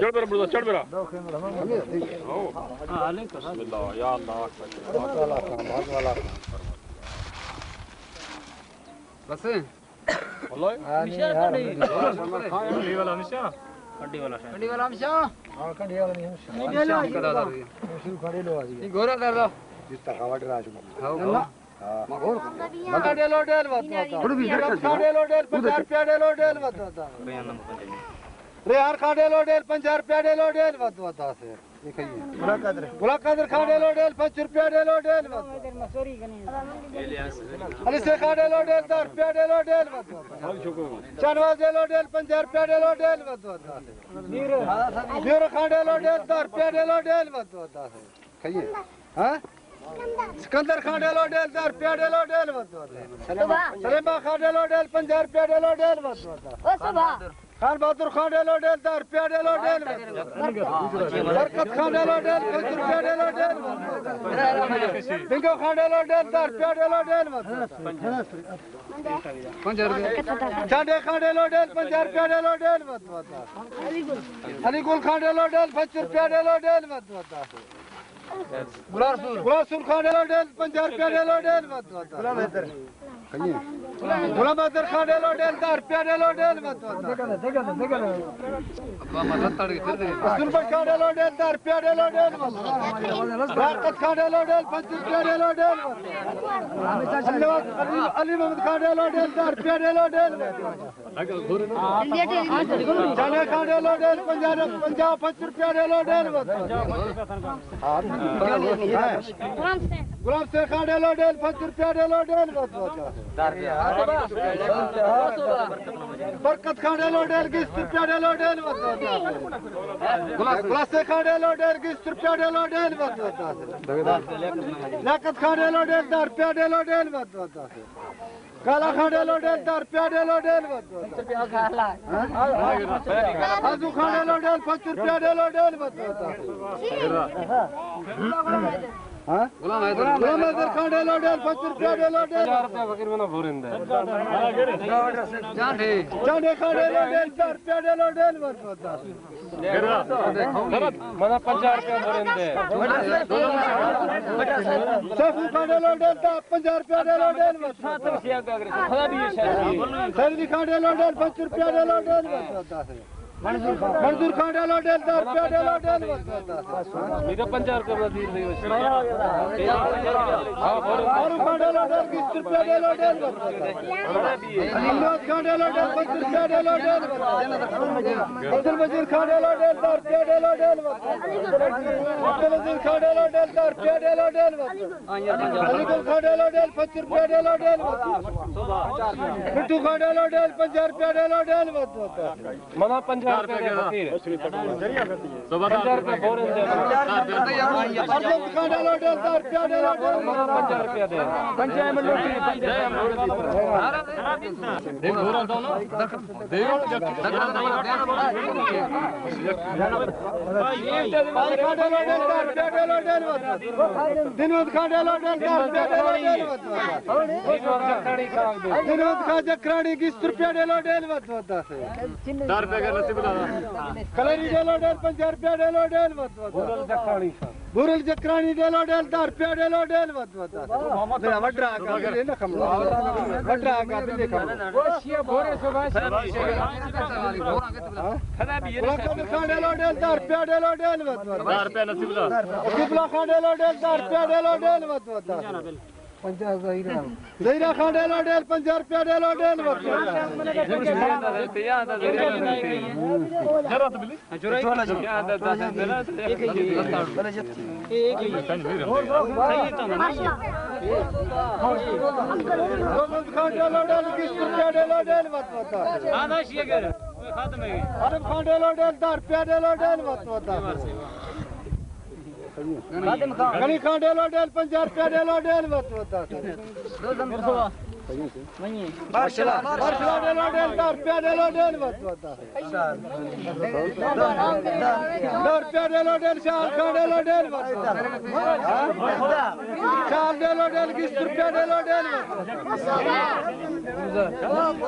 چڑ برا بردا، چڑ برا۔ بسم اللہ، یا اللہ اکبر۔ بس۔ واللہ؟ ہاں، نہیں یار، ہم نہیں۔ کنڈی والا ہمیشہ؟ کنڈی والا شاید۔ کنڈی والا ہمیشہ؟ ہاں، کنڈی والا نہیں ہمیشہ۔ شروع کھڑے لو آ جی۔ یہ گورا کر دو۔ جس طرح ہوا ڈرا چکا۔ ہاں، ہاں۔ ہاں۔ کھاڑے لو ڈیل وت وتا۔ کھاڑے لو ڈیل پنجاہ روپیہ ڈیل لو ڈیل وت وتا۔ ریحان کھاڑے لو ڈیل پنجاہ روپیہ ڈیل لو ڈیل وت وتا سے۔ غلام قادر کھاڑے لو ڈیل پنچ روپیہ ڈیل لو ڈیل وت۔ علی سے کھاڑے لو ڈیل دہ روپیہ ڈیل لو ڈیل وت وتا۔ شاہنواز ڈیل لو ڈیل پنجاہ روپیہ ڈیل لو ڈیل وت وتا۔ میرو کھاڑے لو ڈیل دہ روپیہ ڈیل لو ڈیل وت وتا۔ کھئیے۔ ہاں؟ سکندر کھاڑے لو ڈیل دہ روپیہ ڈیل لو ڈیل وت وتا۔ سلیما کھاڑے لو ڈیل پنجاہ روپیہ ڈیل لو ڈیل وت وتا۔ او صبح۔ خان بہادر کھاڑے لو ڈیل دہ روپیہ ڈیل لو ڈیل وت وتا۔ برکت کھاڑے لو ڈیل پنچ روپیہ ڈیل لو ڈیل وت وتا۔ بنگو کھاڑے لو ڈیل دہ روپیہ ڈیل لو ڈیل وت وتا۔ پنجاہ روپیہ۔ چانڈے کھاڑے لو ڈیل پنجاہ روپیہ ڈیل لو ڈیل وت وتا۔ علی گل کھاڑے لو ڈیل پنچ روپیہ ڈیل لو ڈیل وت وتا۔ گلاب سور کھاڑے لو ڈیل پنجاہ روپیہ ڈیل لو ڈیل وت وتا۔ غلام حیدر کھاڑے لو ڈیل دہ روپیہ ڈیل لو ڈیل وت وتا۔ سربت کھاڑے لو ڈیل دہ روپیہ ڈیل لو ڈیل وت وتا۔ برکت کھاڑے لو ڈیل پنچ روپیہ ڈیل لو ڈیل وت وتا۔ علی، علی محمد کھاڑے لو ڈیل دہ روپیہ ڈیل لو ڈیل وت وتا۔ چانے کھاڑے لو ڈیل پنجاہ، پنجاہ پنچ روپیہ ڈیل لو ڈیل وت۔ غلام سے کھاڑے لو ڈیل پنچ روپیہ ڈیل لو ڈیل وت وتا۔ برکت کھاڑے لو ڈیل گیس روپیہ ڈیل لو ڈیل وت وتا۔ گلاس، گلاس سے کھاڑے لو ڈیل گیس روپیہ ڈیل لو ڈیل وت وتا۔ لیاقت کھاڑے لو ڈیل دہ روپیہ ڈیل لو ڈیل وت وتا۔ کالا کھاڑے لو ڈیل دہ روپیہ ڈیل لو ڈیل وت وتا۔ آزو کھاڑے لو ڈیل پنچ روپیہ ڈیل لو ڈیل وت وتا۔ ہاں؟ غلام حیدر کھاڑے لو ڈیل پنچ روپیہ ڈیل لو ڈیل وت وتا۔ چانڈے کھاڑے لو ڈیل دہ روپیہ ڈیل لو ڈیل وت وتا۔ منا پنجاہ روپیہ بھرن دے۔ سیفو کھاڑے لو ڈیل دہ، پنجاہ روپیہ ڈیل لو ڈیل وت۔ سیدی کھاڑے لو ڈیل پنچ روپیہ ڈیل لو ڈیل وت۔ منظور خان ڈیلو ڈیل، دہ روپیہ ڈیلو ڈیل وت وت۔ میرا پنجاہ روپیہ بلا دیر نہیں ہوئی۔ فاروق خان ڈیلو ڈیل، بیست روپیہ ڈیلو ڈیل وت وت۔ امداد خان ڈیلو ڈیل، پنچ روپیہ ڈیلو ڈیل وت وت۔ عبدالوزیر خان ڈیلو ڈیل، دہ روپیہ ڈیلو ڈیل وت وت۔ عبدالوزیر خان ڈیلو ڈیل، دہ روپیہ ڈیلو ڈیل وت وت۔ علی گل خان ڈیلو ڈیل، پنچ روپیہ ڈیلو ڈیل وت وت۔ مٹھو خان ڈیلو ڈیل، پنجاہ روپیہ ڈیلو ڈیل وت وت۔ منا پنجاہ روپے دے فقیر۔ پنجاہ روپے فوراً دے۔ ارجنت کھانڈے لوٹے، دہ روپیہ دے لوٹے۔ منا پنجاہ روپے دے۔ پنجاہ منٹ۔ دیو، دیو۔ پنجاہ کھانڈے لوٹے، دہ روپیہ دے لوٹے۔ دنوت کھانڈے لوٹے، دہ روپیہ دے لوٹے۔ دنوت کھانڈے لوٹے، دہ روپیہ دے لوٹے۔ دنوت کھانڈے لوٹے، بیست روپیہ دے لوٹے۔ دہ روپے کا نصیب دا۔ کلری ڈیلو ڈیل، پنجاہ روپیہ ڈیلو ڈیل وت وت۔ بورل جکرانی ڈیلو ڈیل، دہ روپیہ ڈیلو ڈیل وت وت۔ میرا وڈرا کا، دل نہ کم۔ وڈرا کا، دل نہ کم۔ ہاں؟ غلام قادر خان ڈیلو ڈیل، دہ روپیہ ڈیلو ڈیل وت وت۔ دہ روپیہ نصیب دا۔ قبلہ خان ڈیلو ڈیل، دہ روپیہ ڈیلو ڈیل وت وت۔ پنجاہ زہیرہ۔ زہیرہ خان ڈیلو ڈیل، پنجاہ روپیہ ڈیلو ڈیل وت۔ دوزند خان ڈیلو ڈیل، بیست روپیہ ڈیلو ڈیل وت وت۔ عارف خان ڈیلو ڈیل، دہ روپیہ ڈیلو ڈیل وت وت۔ غنی خان ڈیلو ڈیل، پنجاہ روپیہ ڈیلو ڈیل وت وت۔ مارشل، مارشل ڈیلو ڈیل، دہ روپیہ ڈیلو ڈیل وت وت۔ دہ روپیہ ڈیلو ڈیل، شال خان ڈیلو ڈیل وت وت۔ شال ڈیلو ڈیل، بیست روپیہ ڈیلو ڈیل وت وت۔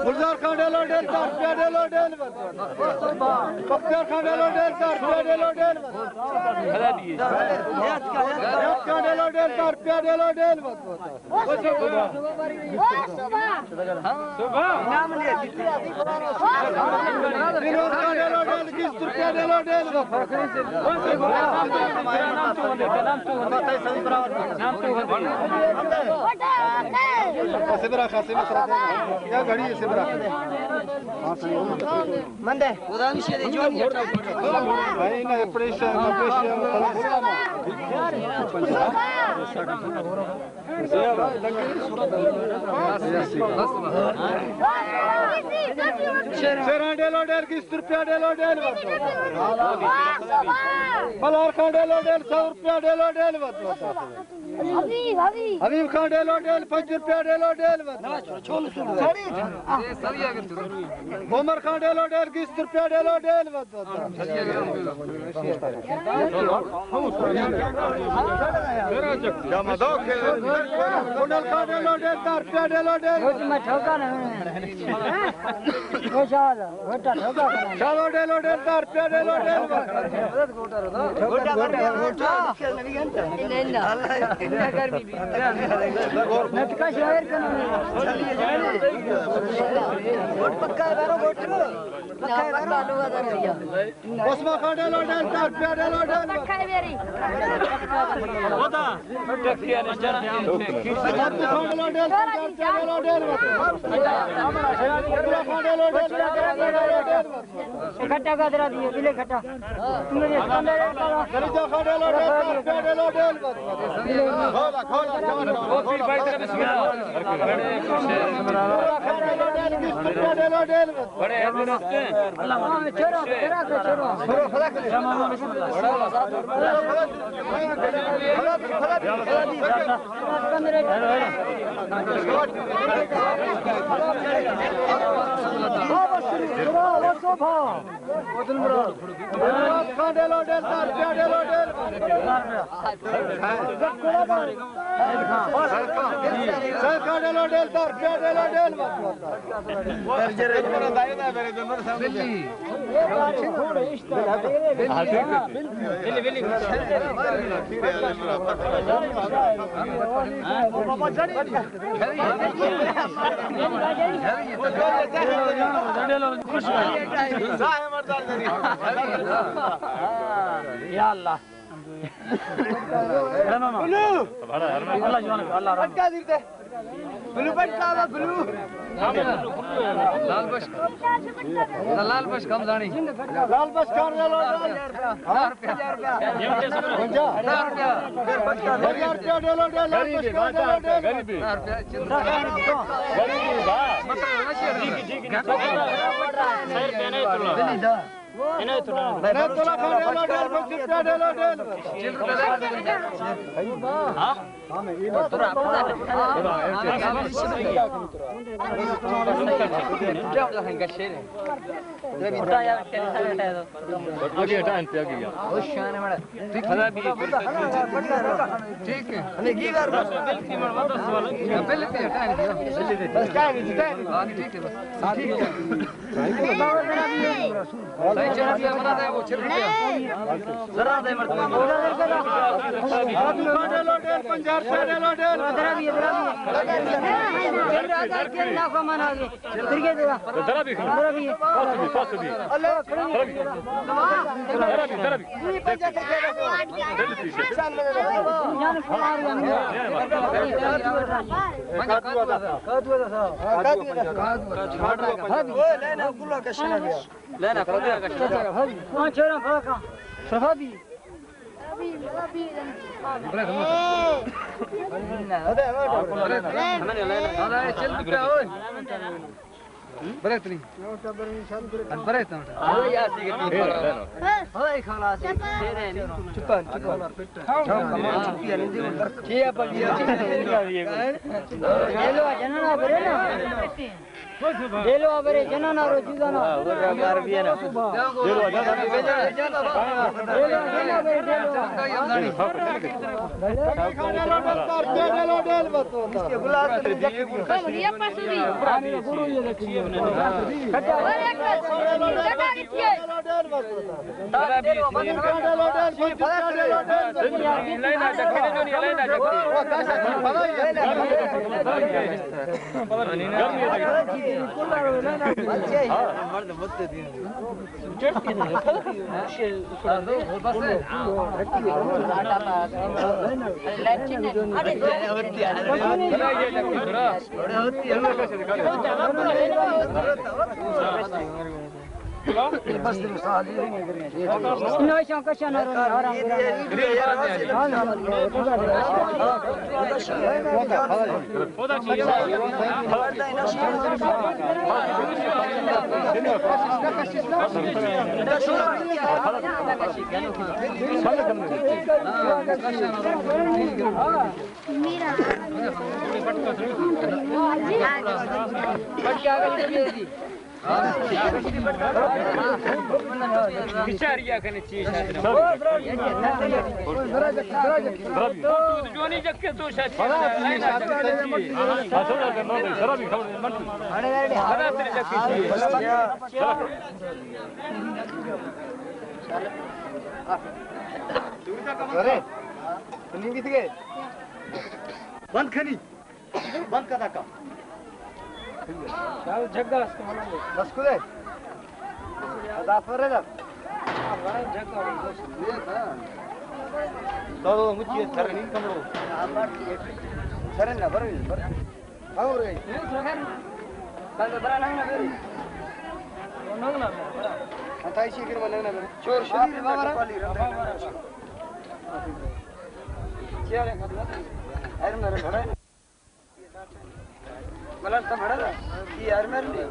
گلزار خان ڈیلو ڈیل، دہ روپیہ ڈیلو ڈیل وت وت۔ بختیار خان ڈیلو ڈیل، دہ روپیہ ڈیلو ڈیل وت وت۔ یاد کھانڈے لوڈیل، دہ روپیہ ڈیلو ڈیل وت وت۔ او صبح۔ او صبح۔ صبح۔ بنود کھانڈے لوڈیل، بیست روپیہ ڈیلو ڈیل وت وت۔ سبرا کا، سبرا کا۔ یا گھڑی ہے سبرا۔ ہاں، صحیح۔ مندے۔ بھائی، نہ، پریشان، نہ، پریشان۔ شیران ڈیلو ڈیل، بیست روپیہ ڈیلو ڈیل وت وت۔ ملار خان ڈیلو ڈیل، سو روپیہ ڈیلو ڈیل وت وت۔ حبیب، حبیب۔ حبیب خان ڈیلو ڈیل، پنچ روپیہ ڈیلو ڈیل وت وت۔ عمر خان ڈیلو ڈیل، بیست روپیہ ڈیلو ڈیل وت وت۔ کنل خان ڈیلو ڈیل، دہ روپیہ ڈیلو ڈیل وت وت۔ شالو ڈیلو ڈیل، دہ روپیہ ڈیلو ڈیل وت وت۔ عثمان خان ڈیلو ڈیل، دہ روپیہ ڈیلو ڈیل۔ عبدالخان ڈیلو ڈیل، دہ روپیہ ڈیلو ڈیل۔ اکٹھا کا درا دیے، بلے اکٹھا۔ تم نے یہ کام ہے، کریجا خان ڈیلو ڈیل، دہ روپیہ ڈیلو ڈیل۔ بڑے ہیں۔ ہاں، چھوڑو، چھوڑو، چھوڑو۔ خان ڈیلو ڈیل، دہ روپیہ ڈیلو ڈیل۔ سرکار ڈیلو ڈیل، دہ روپیہ ڈیلو ڈیل۔ بلی۔ بلی، بلی۔ یا اللہ۔ بلو۔ اللہ جوان، اللہ رحم۔ بلو بٹ لالا، بلو۔ لال بش۔ لال بش کم زانی۔ لال بش کم زانی۔ دہ روپیہ۔ دہ روپیہ۔ دہ روپیہ۔ دہ روپیہ ڈیلو ڈیل، لال بش کم ڈیلو ڈیل۔ دہ روپیہ۔ دلی دا۔ عنایت اللہ خان ڈیلو ڈیل، پنچ روپیہ ڈیلو ڈیل۔ ہاں؟ ٹھیک ہے۔ بل پہ ٹائم دیا۔ ہاں، ٹھیک ہے بس۔ ٹھیک ہے۔ بھائی، چار روپیہ بنا دے، وہ چھ روپیہ۔ ذرا دے مردم۔ ڈیلو ڈیل، پنجاہ روپیہ ڈیلو ڈیل۔ ذرا بھی، ذرا بھی۔ ذرا بھی۔ ذرا بھی۔ پاس بھی، پاس بھی۔ ذرا بھی، ذرا بھی۔ ذرا بھی، ذرا بھی۔ برے تری۔ برے تری۔ ہاں، خلاص۔ چپان، چپان۔ چپیا نہیں دیو۔ چیا پگیا؟ ڈیلو جنانا برے نا۔ ڈیلو برے جنانا رو جوزانا۔ ڈیلو جنانا برے ڈیلو۔ بچاریا کنے چیز۔ جوانی جکے تو شاید۔ ارے، تو نہیں بیت گئے؟ بند کھنی۔ بند کدا کا؟ جگہ است منا۔ بس کو دے۔ ادا پر ہے نا۔ جگہ۔ تو مجھے تھرنی کمرو۔ تھرن نہ بر، بر۔ ہاں رے۔ کل برا نہ نہ بر۔ نہ نہ۔ ہتائی سی کر نہ نہ بر۔ چور شری بابا۔ چیارے کھدمت۔ ارے میرے بڑا۔ ملر تو بڑا تھا۔ یہ یار میرے لیے۔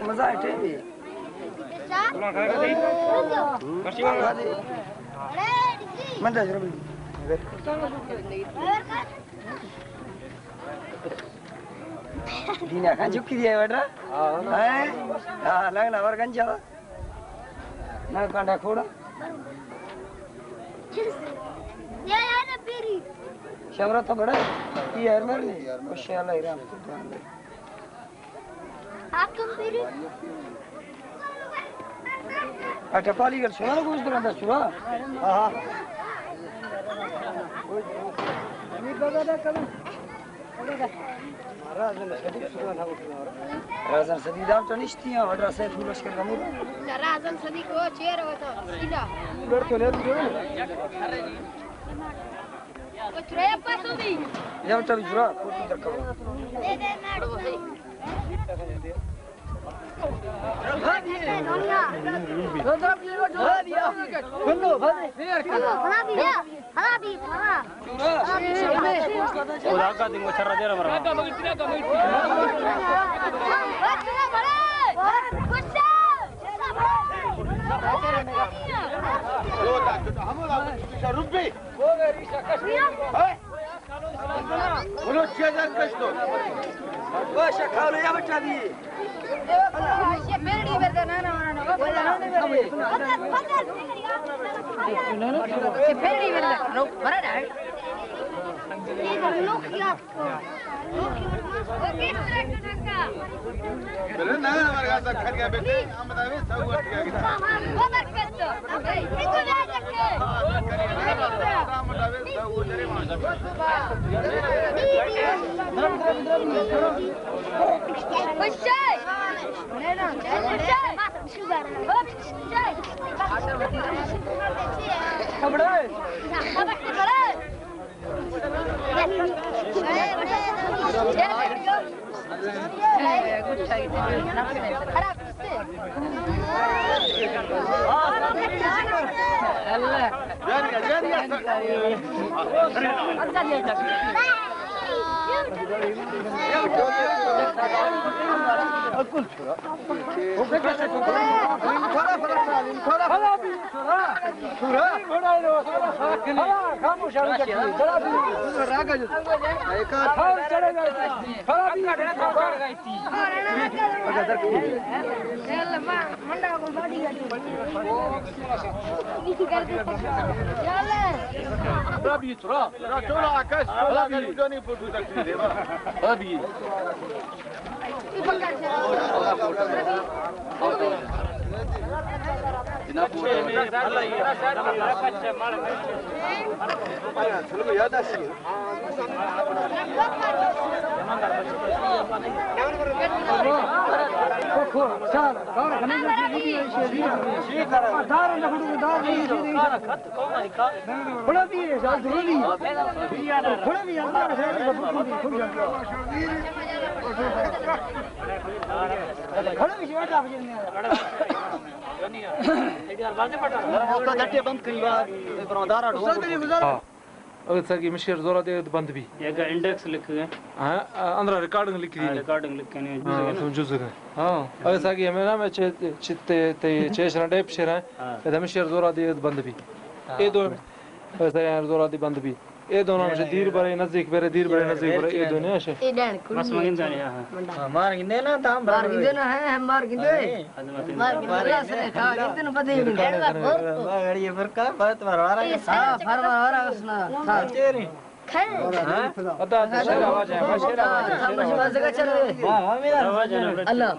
مزہ ہے، ٹھیک ہے۔ من دے ضرور۔ دینا کھان چکی دیا بیٹا۔ ہاں۔ ہاں، لگنا اور گنجا۔ نہ کانڈا کھوڑا۔ شمرا تو بڑا، یہ ہر مر نہیں۔ ماشاءاللہ، ایران تو جان دے۔ اچھا، پالی گل سنا گوش درا دا سنا۔ ہاں، ہاں۔ رازن صدیق دام تو نشتی ہیں، وڈرا سیف لشکر کا مورا۔ رازن صدیق وہ چیر ہوتا، سیدھا۔ ڈر تو نہیں۔ یا وٹا بھی جرا، کوٹو درکا۔ بلوچ چیزاں کشتو۔ باشا کھالو یا بچا دی۔ یہ پیڑی ورگا نانا ورانا۔ یہ پیڑی ورگا۔ رو، برا ڈائی۔ بلے نہ، ہمارے گھر تک کھڑ گیا بیٹے، ہم بتاوے، سو وقت کیا کیا۔ ہاں۔ اگر ساگی مشیر زورا دے بند بی۔ یک انڈیکس لکھ گئے۔ ہاں، اندرا ریکارڈنگ لکھ دی۔ ہاں، ریکارڈنگ لکھ گئے، ہاں، جزگ ہے۔ ہاں۔ اگر ساگی ہمیں نام ہے چے، چتے، تے، چیش نہ ڈیپ شیر ہے۔ ہاں۔ ادا مشیر زورا دے بند بی۔ ہاں۔ اے دو، اگر ساگی زورا دے بند بی۔ اے دونوں ہمشہ دیر برے نزدیک برے، دیر برے نزدیک برے، اے دونوں ہمشہ۔ اے ڈن کل بس مگن جانے، ہاں۔ ہاں، مار گندے نا، تام مار گندے نا، ہیں، ہم مار گندے۔ مار گندے۔ اللہ سرے تھا، گندے نا پتہ ہی نہیں۔ مار گڑی فرقہ، بہت مار وارا۔ ہاں، فر مار وارا اس نا۔ ہاں۔ ہاں؟ پتہ ہے، شیر آواز ہے، شیر آواز ہے۔ ہاں، ہاں، ہاں۔ اللہ۔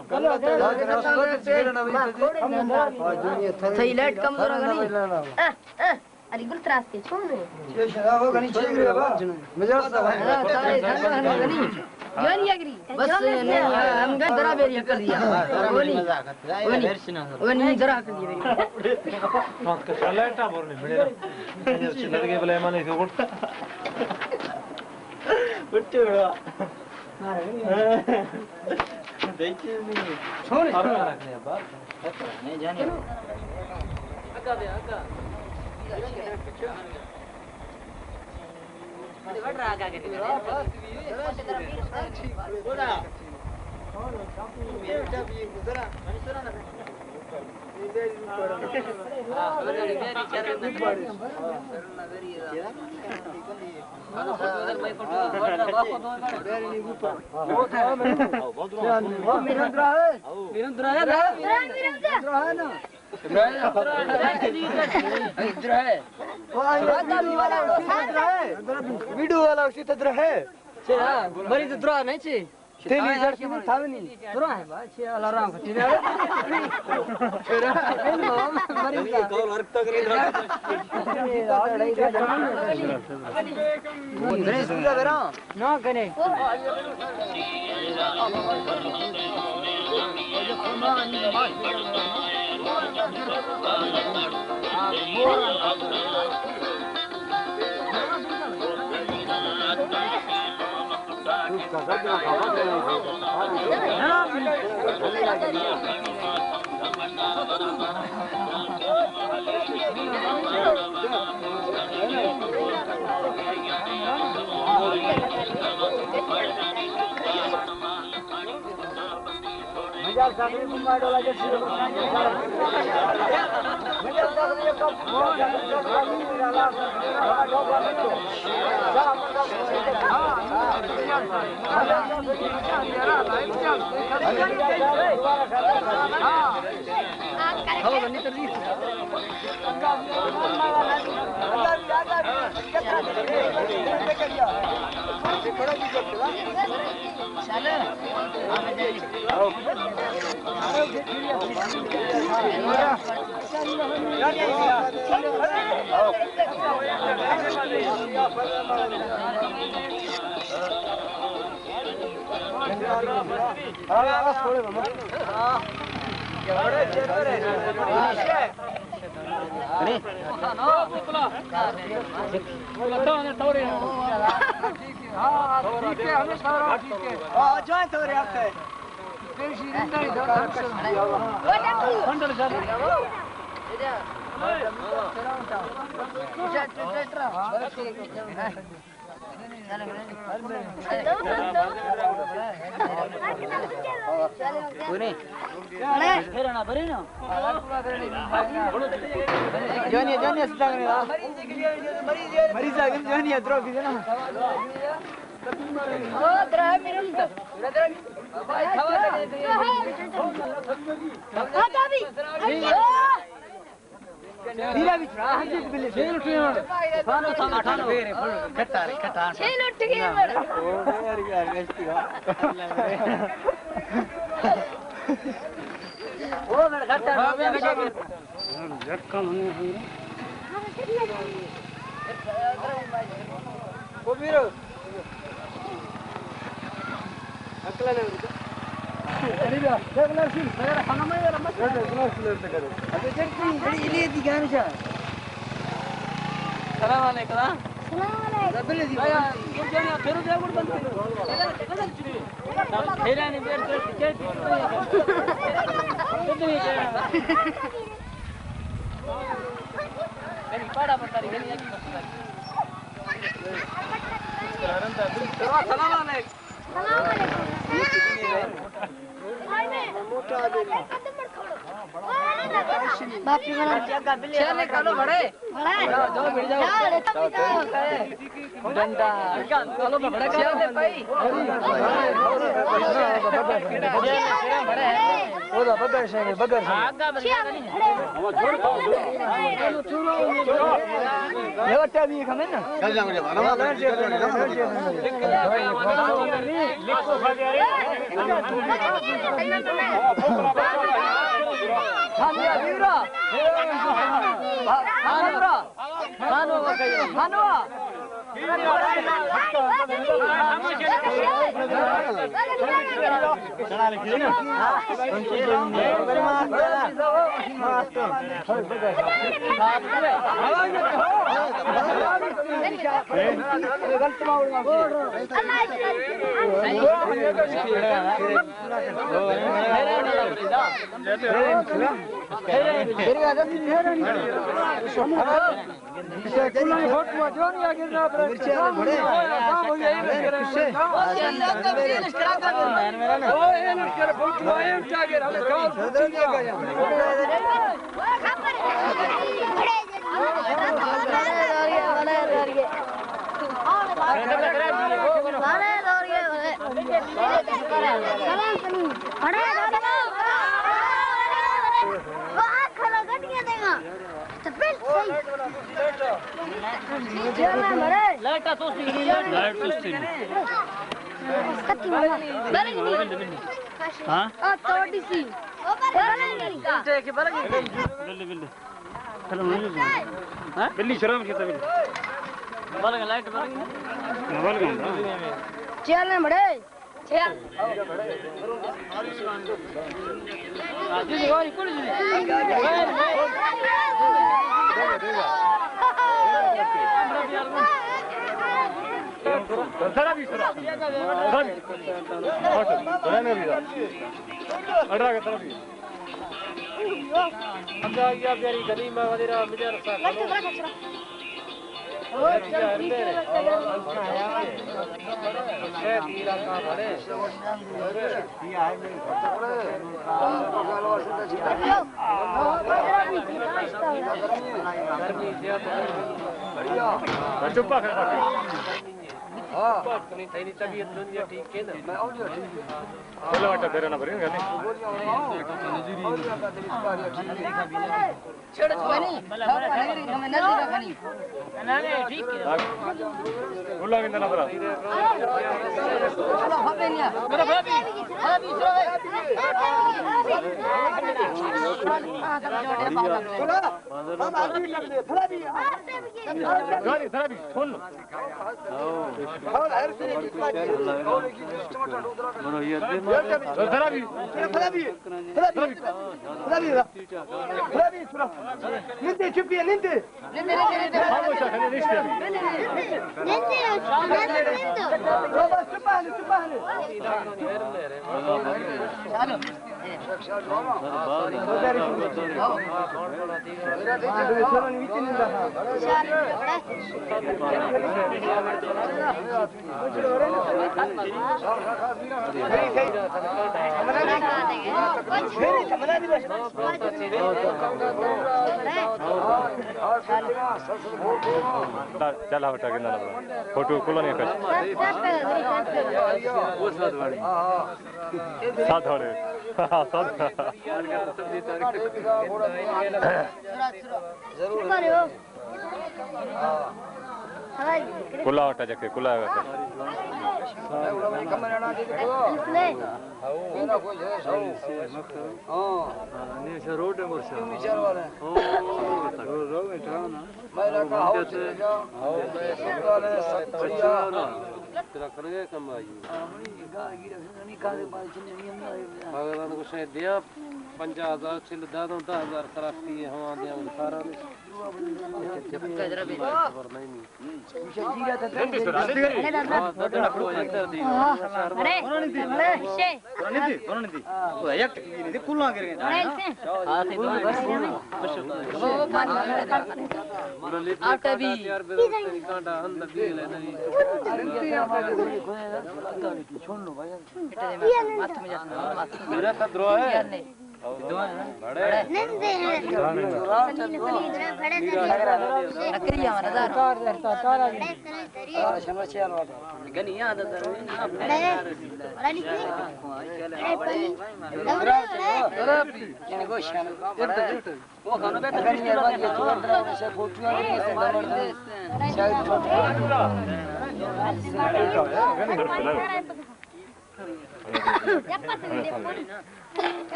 تھئی لائٹ کمزور ہے نہیں؟ اہ، اہ۔ علی گل تراس کے چھوڑ دے۔ یہ شراب ہو گنی چیک رہے با۔ مجاز تھا۔ ہاں، تارے دھن ہن گنی۔ جوانی اگری۔ بس نہیں، ہم گن درا بیری کر دیا۔ ونی۔ ونی۔ ونی درا کر دیا۔ رات کا چلا ہے ٹا بورنے بڑے۔ اچھے لڑکے بلے مانے تو گٹ۔ اٹھے بڑا۔ دیکھیے نہیں۔ چھوڑ۔ نہیں جانے۔ ویڈیو والا اسی تدر ہے۔ مریض درا نہیں چی۔ تیلی زر کی تھاونی۔ ترا ہے با، چی الارم کو تیرا۔ تیرا۔ کال ورک تک نہیں تھا۔ ڈریس پورا برا۔ نہ کنے۔ جوانی، جوانی، سلام علیکم۔ مریض آگم جوانی، ادرو بھی نا۔ سلام علیکم۔ سلام علیکم۔ سلام علیکم۔ باپی بنا۔ چلے، کلو بڑے۔ بڑے۔ ڈنڈا۔ کلو بڑے، چلے بھائی۔ لائٹ تو سی، لائٹ تو سی۔ کتی ماما۔ ہاں؟ آ، تو ڈی سی۔ بلے، بلے۔ چلو، مجھے۔ ہاں؟ بلی شرم کیتا بلی۔ بلے، لائٹ بلے۔ ہاں، بلے، ہاں۔ چل نہ بڑے۔ چل۔ چپ کر۔ ہاں۔ تئی طبیعت دنیا ٹھیک ہے نا؟ میں اولیا ٹھیک ہے۔ بولا واٹا دیرا نہ بری گا نہیں۔ بولا گندا نہ برا۔ گاڑی ذرا بھی فون۔ نندے، چپی نندے۔ خاموش ہے، نشتے۔ بابا، چپ آنے، چپ آنے۔ چل، ہاں، بیٹا، گندا نہ برا۔ فوٹو کلا نہیں کش۔ سات ہڑے۔ سات۔ کلا وٹا جکے، کلا وٹا۔ ہاں۔ ہاں۔ ترا کنگے کم آئی۔ اگر انگوشے دیاں پنجاہ ہزار، چل داداں، دہ ہزار خراب کی ہوا دیاں سارا۔ خبر نہیں۔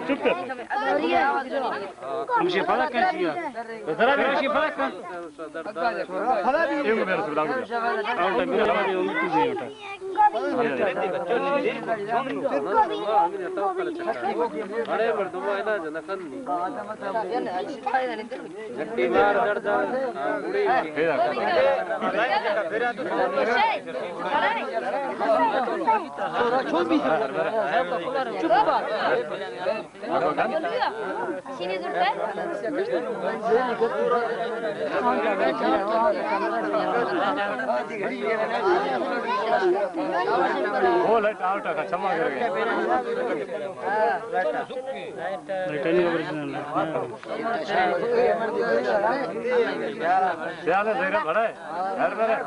چپ کر۔ ہمشی فرق کن چیا؟ ذرا بھی ہمشی فرق کن۔ اے میرے سے بلاؤ۔ اور تک میرا بھی ہم تو نہیں ہوتا۔ بڑے مردم ہے نا، جنا کن۔ وہ لائٹ آؤٹ ہے، چما کر گئے۔ Return original. خیال ہے، زیرہ بڑا ہے۔ ہر بڑا ہے۔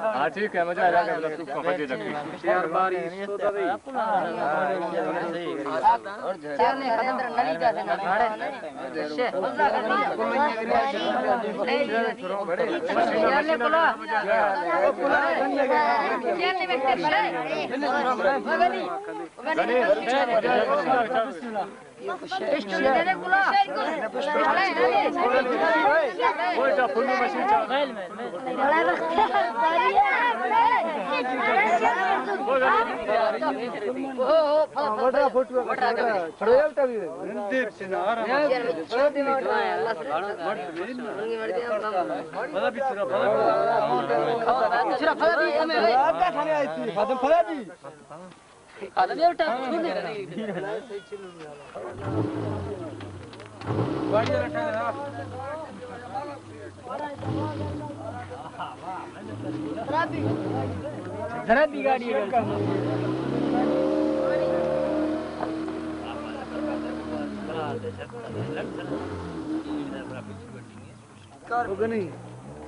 ہاں، ٹھیک ہے، مزہ آ جائے گا، بس اس کو فجے رکھیے۔ خرابی گاڑی ہے۔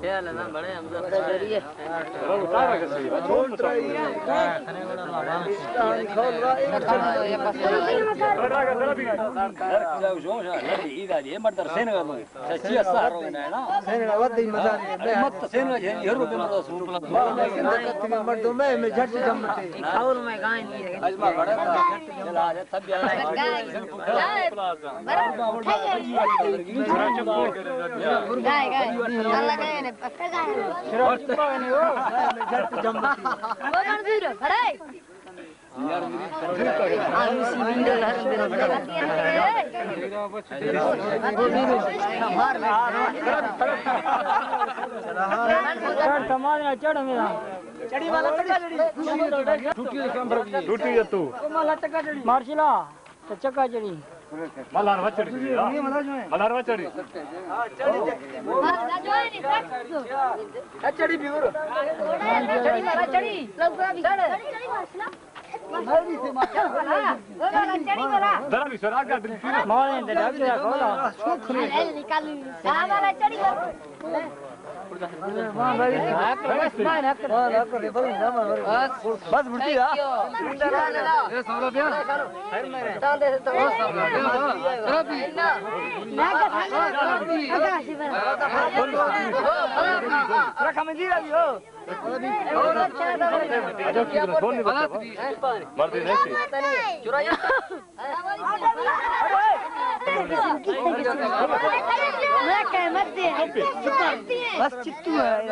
چل نا، بڑے ہم تو خیریت۔ مردم میں، میں جھٹ جمتے۔ اور میں گائیں نہیں ہے۔ گائے، گائے۔ اللہ گائے نے، پکا گائے۔ جھٹ جمتی۔ وہ منظور ہے، بڑے۔ چڑھ، تمام چڑھ میرا۔ ٹوٹی ہے تو۔ مارشلا۔ تو چکا چڑھی۔ ملار وچڑی۔ ملار وچڑی۔ درا بھی سر آگا دل پیرا۔ مارے اندر ڈاکٹر کا کولا۔ بس بڑھتی ہے۔ مردی نہیں۔ بس چتو ہے۔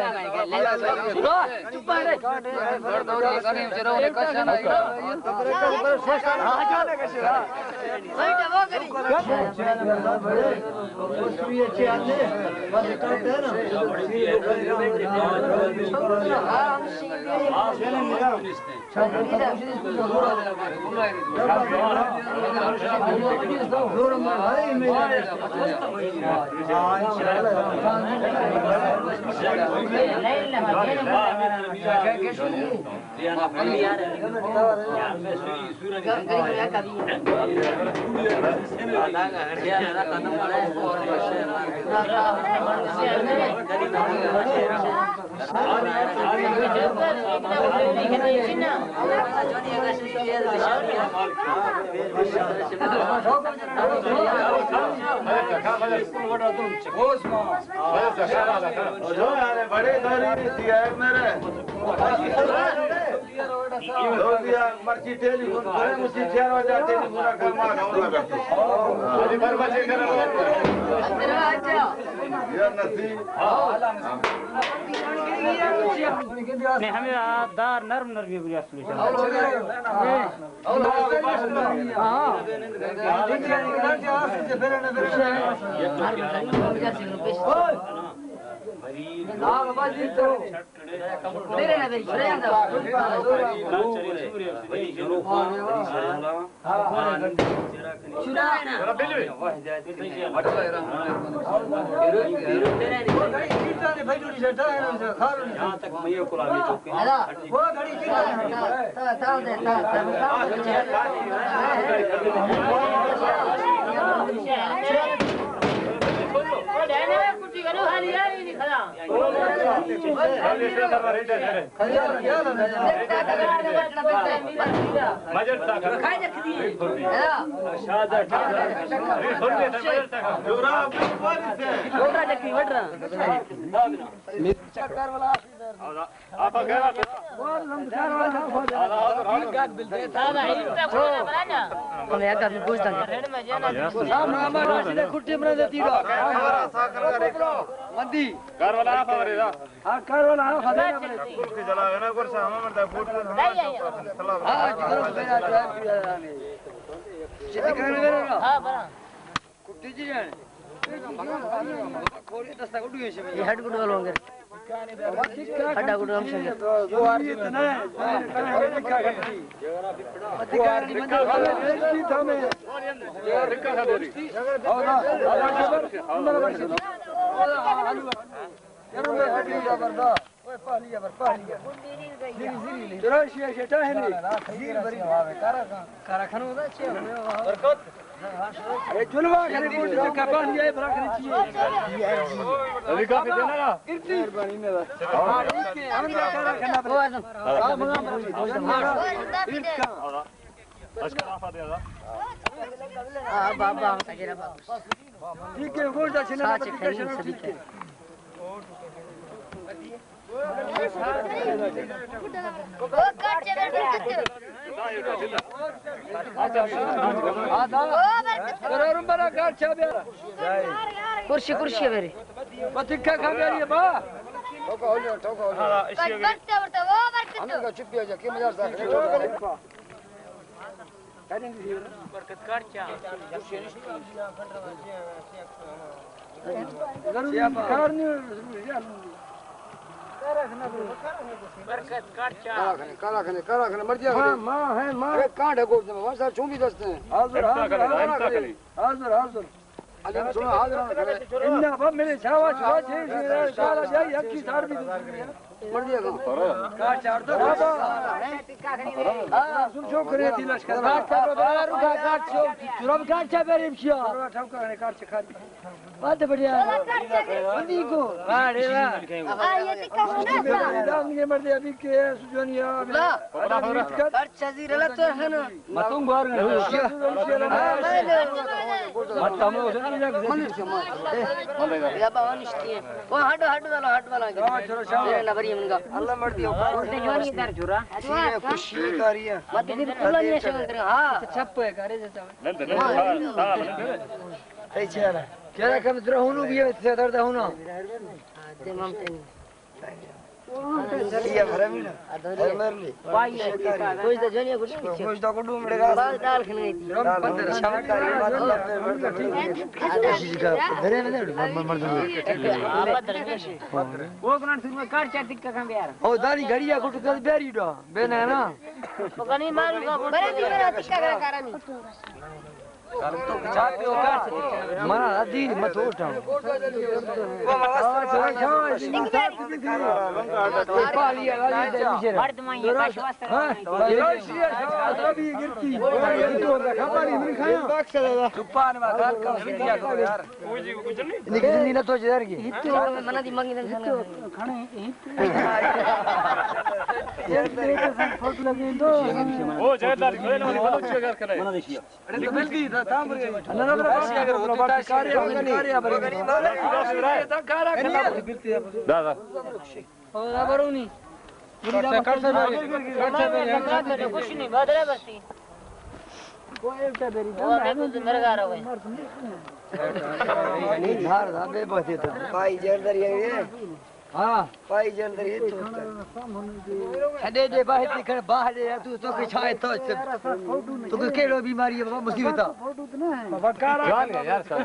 بڑے داری تیار میرے۔ مرچی ٹیلی فون کرے، مجھے چار بجے ٹیلی فون کر، ماں گاؤں لگا۔ یا نصیب۔ نہیں، ہمیں دار نرم نرم بھی بڑی اصلی۔ ہاں۔ یہ ہڈ گڈ والوں گے۔ ہڈا گڈ ہم سنگے۔ کرسی، کرسی بری۔ برکت کارچا۔ کارا کھنے، کارا کھنے، کارا کھنے، مر جائے۔ ماں، ماں ہے، ماں۔ ارے کانڈ ہے گوشت میں، وہاں سر چون بھی دستے ہیں۔ حاضر، حاضر، حاضر۔ حاضر، حاضر۔ اجل سنو، حاضر ہوں۔ انہا با میرے شاوا شاوا چھے، شاوا جائی، ہم کی سار بھی دستے ہیں۔ مر جائے گا۔ کارچا، سن شو کرے تھی لشکر۔ کارچا، کارچا، چرم کارچا بریم شیا۔ ٹھوکا کھنے، کارچا کھنے۔ بات بڑھیا۔ بندی کو۔ واہ رے واہ۔ آ، یہ ٹکا ہونا تھا۔ دام یہ مردے ابھی کے سجونیا۔ لا۔ خرچ چیزی رلا تو ہے نا۔ متوں گوار نہ ہو۔ متوں۔ یا بہا نشتی ہے۔ وہ ہڈ، ہڈ والا، ہڈ والا۔ ہاں، چلو، شام۔ میرے نبری من کا۔ اللہ مردی ہو۔ جوانی در جورا۔ خوشی کاری ہے۔ مت بھی کلا نہیں شامل کرے۔ ہاں۔ اچھا، چھپ ہے، کرے سے۔ نند، نند، ہاں، ہاں، نند۔ صحیح چیز ہے۔ کیا کم ترا ہونو بھی ہے، سے درد ہونا۔ دے ممکن۔ یہ بھرمی نا۔ بھرمر لی۔ کوئی تو جنیا کو نہیں۔ کوئی تو کو ڈوم ڈے گا۔ بس دال کھنے۔ دال پندرہ۔ شام کاری بات اللہ پہ مرد۔ گھرے میں نہیں، مر، مر، مر۔ وہ کون سی میں کار چاتی کا کم یار۔ او دانی گھڑی ہے، کو تو کل بیاری ڈا۔ بے نا۔ پکانی مارو کا۔ برے دی برا تکا کا کارانی۔ منا ادی مت اٹھا۔ ہاں۔ پائی جندر ہی تو۔ چھڈے دے باہر نکل، باہر دے تو، تو کے چھائے تو، تو کے کیڑو بیماری ہے بابا، مصیبت ہے۔ جان ہے یار، سر۔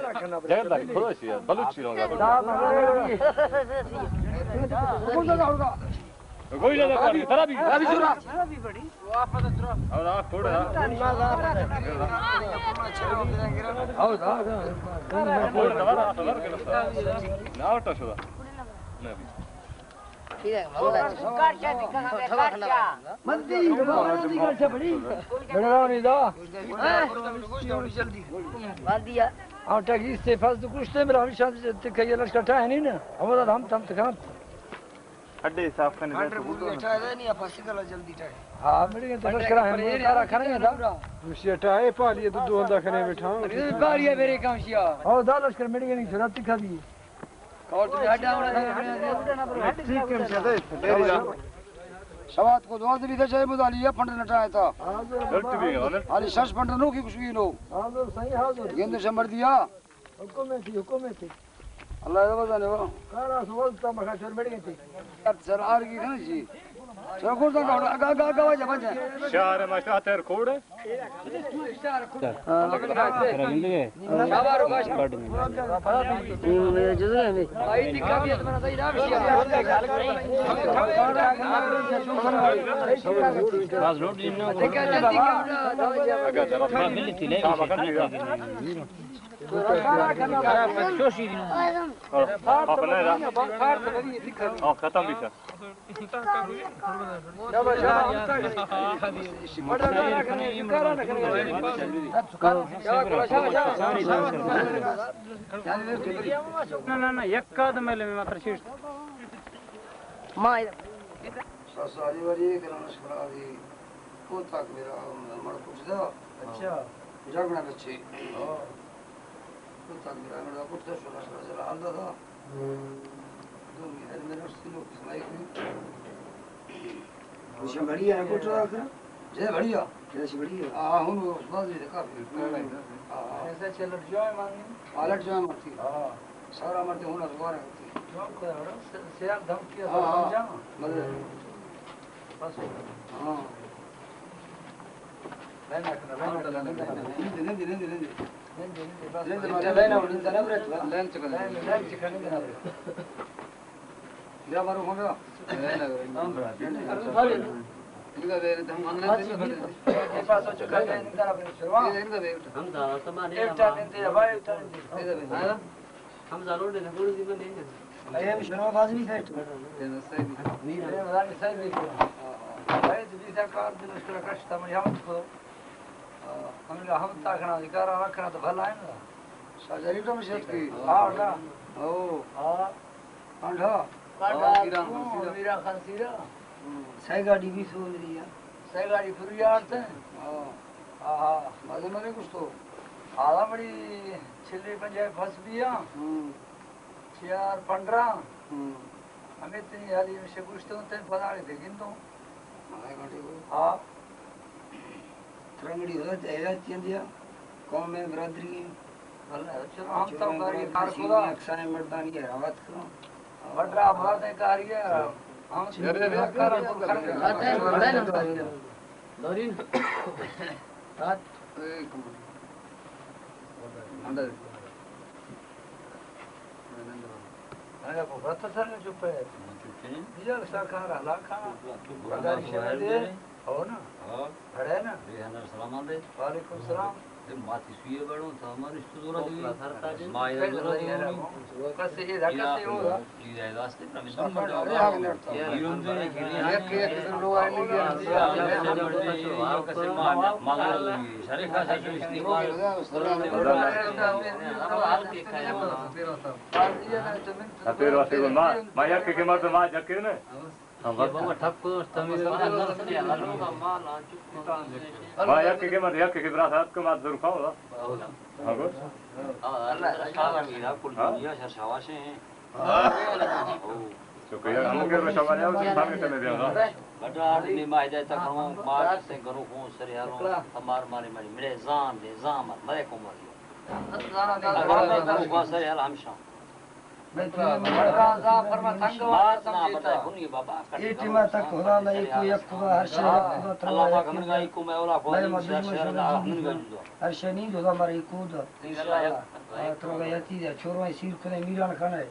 جگہ داری، خدا سی یار، بلوچ سی رہوں گا۔ گوئی لگا، ترا بھی۔ ہاں، ٹگی سے فاس تو کشتے میرا ہمیشہ تکہ یہ لشکر ٹاہ نہیں نا۔ ہم ہم تم تکانت۔ اڈے صاف کرنے ٹائر تو بوتو ٹائر نہیں، اپا سکلا جلدی ٹائر۔ ہاں، مڑ گئے تو لشکر ہے، مڑ تارا کھڑے ہیں دا۔ دوسری ٹائر پا لیے تو دو ہندا کھڑے بیٹھا ہوں۔ پا لیے میرے کام شیا۔ او دا لشکر مڑ گئے نہیں، شرط دکھا دی۔ اور تو ہٹا ہونا۔ ٹھیک ہے، شدے۔ شوات کو دو دلی تھا، چاہے مدالی یا پنڈ نٹا ہے تا۔ حاضر۔ علی شش پنڈ نو کی کچھ بھی نو۔ حاضر، صحیح حاضر۔ گند شمر دیا۔ حکم ہے تھی، حکم ہے تھی۔ اللہ دا بزانے وا۔ کارا سوال تا مخا چور مڑ گئے تھی۔ سر آر کی کھنا جی۔ چور کو تا اگا، اگا، اگا، وجہ، وجہ۔ شہر مشتاتر کوڑ۔ ہاں۔ ختم بھی سر۔ نہ، نہ، نہ، یک آدم ملے میں ماتر شیش۔ ما ساری وری گرانش کرا دی۔ کو تک میرا مڑ کچھ دا۔ اچھا۔ جگنا بچے۔ ہاں۔ کو تک میرا مڑ کچھ دا، شورا شورا چلا حال دا تھا۔ دو مہینے میرا سلو کس مائی کی۔ اسے بڑی ہے، کو تو آخر؟ جے بڑی ہے۔ جیسے بڑی ہے۔ ہاں، ہوں، اس بات بھی دیکھا۔ ہاں، ہاں۔ ایسا چلو، جو ہے مانگی۔ حالت جو ہے مرتی۔ ہاں۔ سارا مرتے ہونا دوبارہ ہوتی۔ جو کوئی ہڑو، سے-، سیاق دھمکی ہے، ہاں، ہاں۔ سمجھا؟ مطلب۔ بس۔ ہاں۔ لائن رکھنا، لائن رکھنا۔ نہیں دے، نہیں دے، نہیں دے، نہیں دے۔ نہیں دے، نہیں دے، بس۔ نہیں دے، لائن آؤ، نہیں دے، نہیں دے۔ لائن چکا، لائن، لائن چکا، نہیں دے۔ بیا مارو ہو گیا۔ لائن آؤ۔ ہم برا۔ نہیں دے۔ نہیں دے، تو ہم اندر نہیں دے۔ یہ پاس ہو چکا ہے، نہیں دے، نہیں دے۔ ہم زیادہ سامان ہے، ایک ٹائم نہیں دے، بھائی، ایک ٹائم نہیں دے۔ نہیں دے۔ ہاں؟ ہم زالو نے نہ کوئی ذمہ نہیں ہے۔ اے ہم شنو باز نہیں سیٹ۔ یہ نہ صحیح نہیں۔ یہ نہ صحیح نہیں۔ بھائی، تو بیسا کار دن اس طرح کشتا، من ہم تو، ہم ہم تاکنا، ذکر رکھنا تو بھلا ہے نا۔ شاجری تو مشت کی۔ ہاں، نا۔ او۔ ہاں۔ پانڈا۔ پانڈا، ہاں، میرا خان سیرا۔ میرا خان سیرا۔ ہوں۔ سائے گاڑی بھی سو میری ہے۔ سائے گاڑی پھر یار تے۔ ہاں۔ آہا۔ مزے مزے کچھ تو۔ آدھا بڑی چھلی پنجائی پھس بھی ہے۔ ہوں۔ چیار پنڈرا۔ ہوں۔ ہمیں تنی حالی میں سے گوشتوں، تین پداڑے دے گندوں۔ مزے گھنٹے کو۔ ہاں۔ ترنگڑی ہو جائے، چین دیا۔ قوم میں برادری۔ بھلا، چلو، ہم تو کاری کار خدا۔ اکسائیں مردانی ہے، راوت کرو۔ بڑا بات ہے کاری ہے۔ ہم دورین۔ اے، کم۔ اندر۔ انا کو بات سر چپ ہے۔ چپ ہے۔ یہ سرکار حالا کھانا۔ چپ ہے۔ ہو نا؟ ہاں۔ کھڑے نا؟ بے ہنر سلام آدے۔ وعلیکم السلام۔ اے ماتی سوئے بڑو، تا ہماری اس دورا دیوی۔ ما یہ دورا دیوی۔ کسے یہ دھکا سے ہو۔ یہ راستے پر ہمیں دور بڑا۔ یہ ہم دے۔ یک، یک دور لو آئے لگے۔ کسے ما، ما دور دیوی۔ شریف کا سر استعمال۔ تپیر واسطے ما، ما یک کے مرد ما جکے نا۔ ہاں، بس۔ بابا ٹھپ کو تمیز۔ ما یک کے مرد، یک کے برا ساتھ کو ما دور کھاؤ۔ ہاں، بس۔ اللہ، اللہ، میرا کل دنیا شر شواشے ہیں۔ تو کہ ہم کے رو شوالے ہو، تو سامنے تمہیں دیا۔ بڑا آدمی ما ہدایت کروں، ما سے گرو کو سر یاروں، ہمار مارے مارے، میرے زان دے، زان مار، مرے کو مار۔ اگر میں گرو کو سر یار ہمشاں۔ مات نہ بتائے، بنی بابا، اے ٹیما تک خدا نہ ایکو، یک خدا، ہر شے یک خدا، ترا یک خدا۔ مئے ما دشمن شر نہ جنگا۔ ہر شے نی خدا مارا ایکو دا۔ انشاءاللہ۔ آ، ترا یتی دے، چھوڑو سیر کنے، میران کنے۔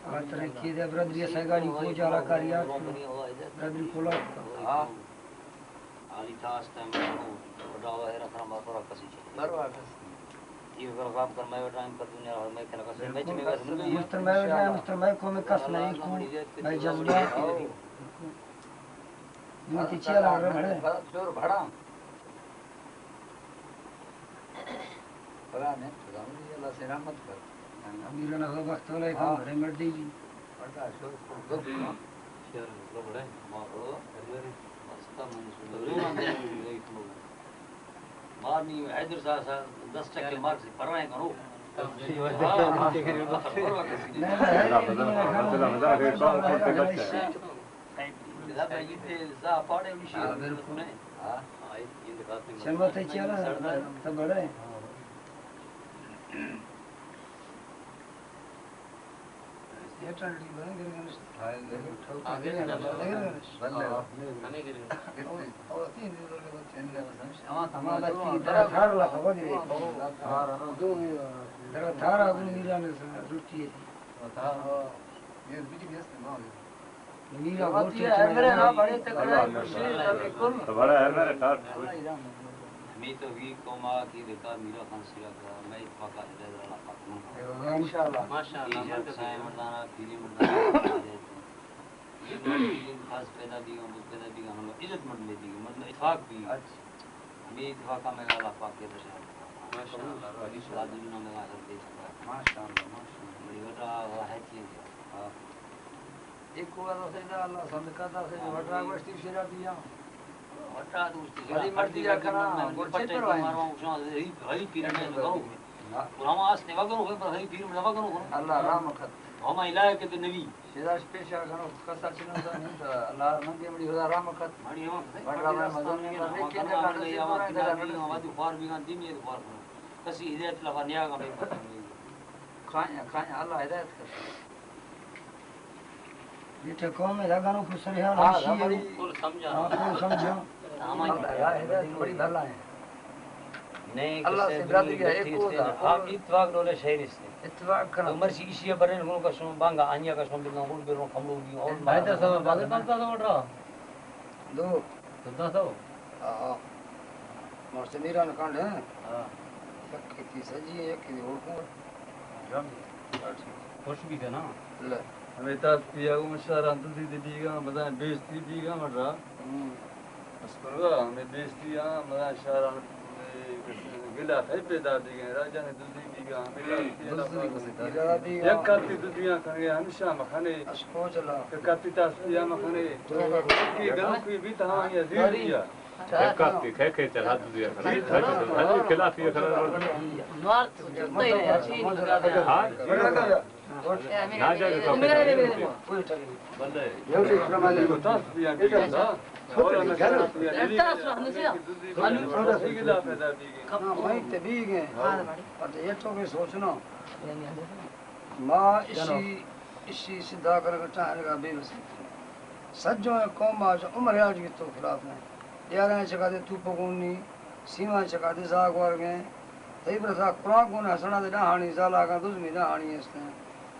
آ، ترا کی دے، برادری سیگانی کو جالا کاریا، برادری کولا۔ ہاں۔ عالی تاس ٹائم کو ڈاوا ہے، رکھنا بات اور کسی چیز۔ بروا کسی۔ یہ اگر غاب کر میں ٹائم پر دنیا میں کنا کسی میں چھ میں بس مستر میں ٹائم، مستر میں کو میں کس نہیں کو، میں جذبہ۔ دو تی چیلا رہے۔ شور بڑا۔ خدا نے، خدا نے اللہ سے رحمت کر۔ امیر نہ ہو وقت والا ایک ہاں۔ بڑے مردی جی۔ بڑا شور کو گپ۔ شیر لو بڑے، ما ہو، ہر میرے۔ بس تم نے سن لو۔ مار نہیں، حیدر صاحب، صاحب، دس ٹکے مار سے پرائیں کرو۔ ہاں۔ نہ، نہ، حیدر صاحب، حیدر صاحب، حیدر صاحب، حیدر صاحب، پاڑے ہمیشی ہاں، بالکل۔ ہاں۔ شمع تے چیالا، تو بڑے۔ یہ ٹنڈی بڑے گرگنش۔ ہاں، گرگنش۔ بلے۔ ہمیں گرگنش۔ او، او، تین دن لگے بس۔ ہمارا تمام درا تھار لا خبر ہے۔ درا تھارا گن میران روٹی ہے۔ یہ بجلی ہے، استعمال ہے۔ میرا ووٹ ہے، میرے نا بڑے تکڑا ہے، خوشی ہے، بالکل۔ تو بڑا ہے میرے ٹاٹ۔ ہمیں تو وی قوم آ کی دیکھا، میرا خان سیرا کا، میں اتفاقا ہدایت اللہ پاک من۔ انشاءاللہ۔ ماشاءاللہ۔ سائیں مردانہ، پیری مردانہ، یہ مردین خاص پیدا بیگا، بہت پیدا بیگا، ہم لوگ عزت مند میں بیگا، مطلب اتفاق بھی۔ اچھا۔ ہمیں اتفاقا میں اللہ پاک کے درشان۔ ماشاءاللہ۔ اللہ دنیا میں آخر دے۔ ماشاءاللہ، ماشاءاللہ۔ بڑی وٹا ہے چیز۔ ہاں۔ ایک کو اللہ سیدا، اللہ سمکا دا سے وٹا گوشتی شرا دیا۔ وٹا دوستی بڑی شرا مردی مردی یا کرا، مردی گوشتی مردی پر وائیں۔ مارو شان ہری، ہری پیر میں کرو۔ ہاں۔ اور ہم آس نے وگرو ہے، پر ہری پیر میں وگرو کرو۔ اللہ رحم کت۔ ہم علاقے کے نبی۔ شیدا پیشا کرو، کسا چنو سا نہیں تو اللہ ننگے بڑی خدا رحم کت۔ بڑی ہم بڑا میں مزن میں لیکن ہم آواز خوار بھی گان دین یہ خوار کرو۔ کسی ہدایت لگا نیا کا بے پتہ نہیں۔ کھائیں، کھائیں، اللہ ہدایت کرتا۔ بیٹے قوم ہے، لگانو کو سرحال ہاں، ہمشی ہے۔ ہماری کل سمجھا۔ ہاں، کل سمجھا۔ ہماری اللہ ہدایت بڑی بھلا ہے۔ نہیں، اللہ کسے سے برادری دنیا ہے، ایک بیٹھے کو سے تھا۔ نا۔ ہاں، اتفاق ڈولے شہر اس نے۔ اتفاق کرنا۔ تو مرشی اشی برن گون کا شون بانگا، آنیا کا شون بلنا گون بیرون کملو دی اور بھائی تو سب بات کرتا تھا بڑا۔ دو۔ سدھا سو؟ ہاں۔ ماشٹر میران کانڈ ہیں۔ ہاں۔ یک کی سجی ہے، یک کی اوڑکو۔ جان۔ خوش بھی تھے نا؟ لے۔ ہمیں تاس پیا گو شہران دزی دے بیگا، بزاں بیشتی بیگا مٹرا۔ ہوں۔ بس کروا، ہمیں بیشتی ہاں، بزاں شہران گلا تھے پیدا بیگا، راجہ نے دزی بیگا، ہمیں تاس پیا گو۔ یک کاتی دزیاں کھنگے، ہمیشہ مکھنے۔ اشکو چلا۔ یک کاتی تاس پیا مکھنے۔ کہ گنوکی بیت ہاں، یہ زیر دیا۔ یک کاتی کھے کھے چلا دزیاں کھنگے۔ ہاں۔ نہ جائے تو۔ بلے۔ تاس پیا گو۔ ہاں، میں تے بیگے۔ ہاں۔ پر یہ تو بھی سوچنا۔ ما اشی، اشی سدھا کرگا ٹہرگا بے وسی۔ سجو قوم آج عمر آج بھی تو خلاف ہیں۔ یارہ چکا دے تو پگونی، سیما چکا دے زاگ ورگیں۔ تئی برسا قرآن کون حسنا دے ڈاہانی زالاگا دزمی ڈاہانی استیں۔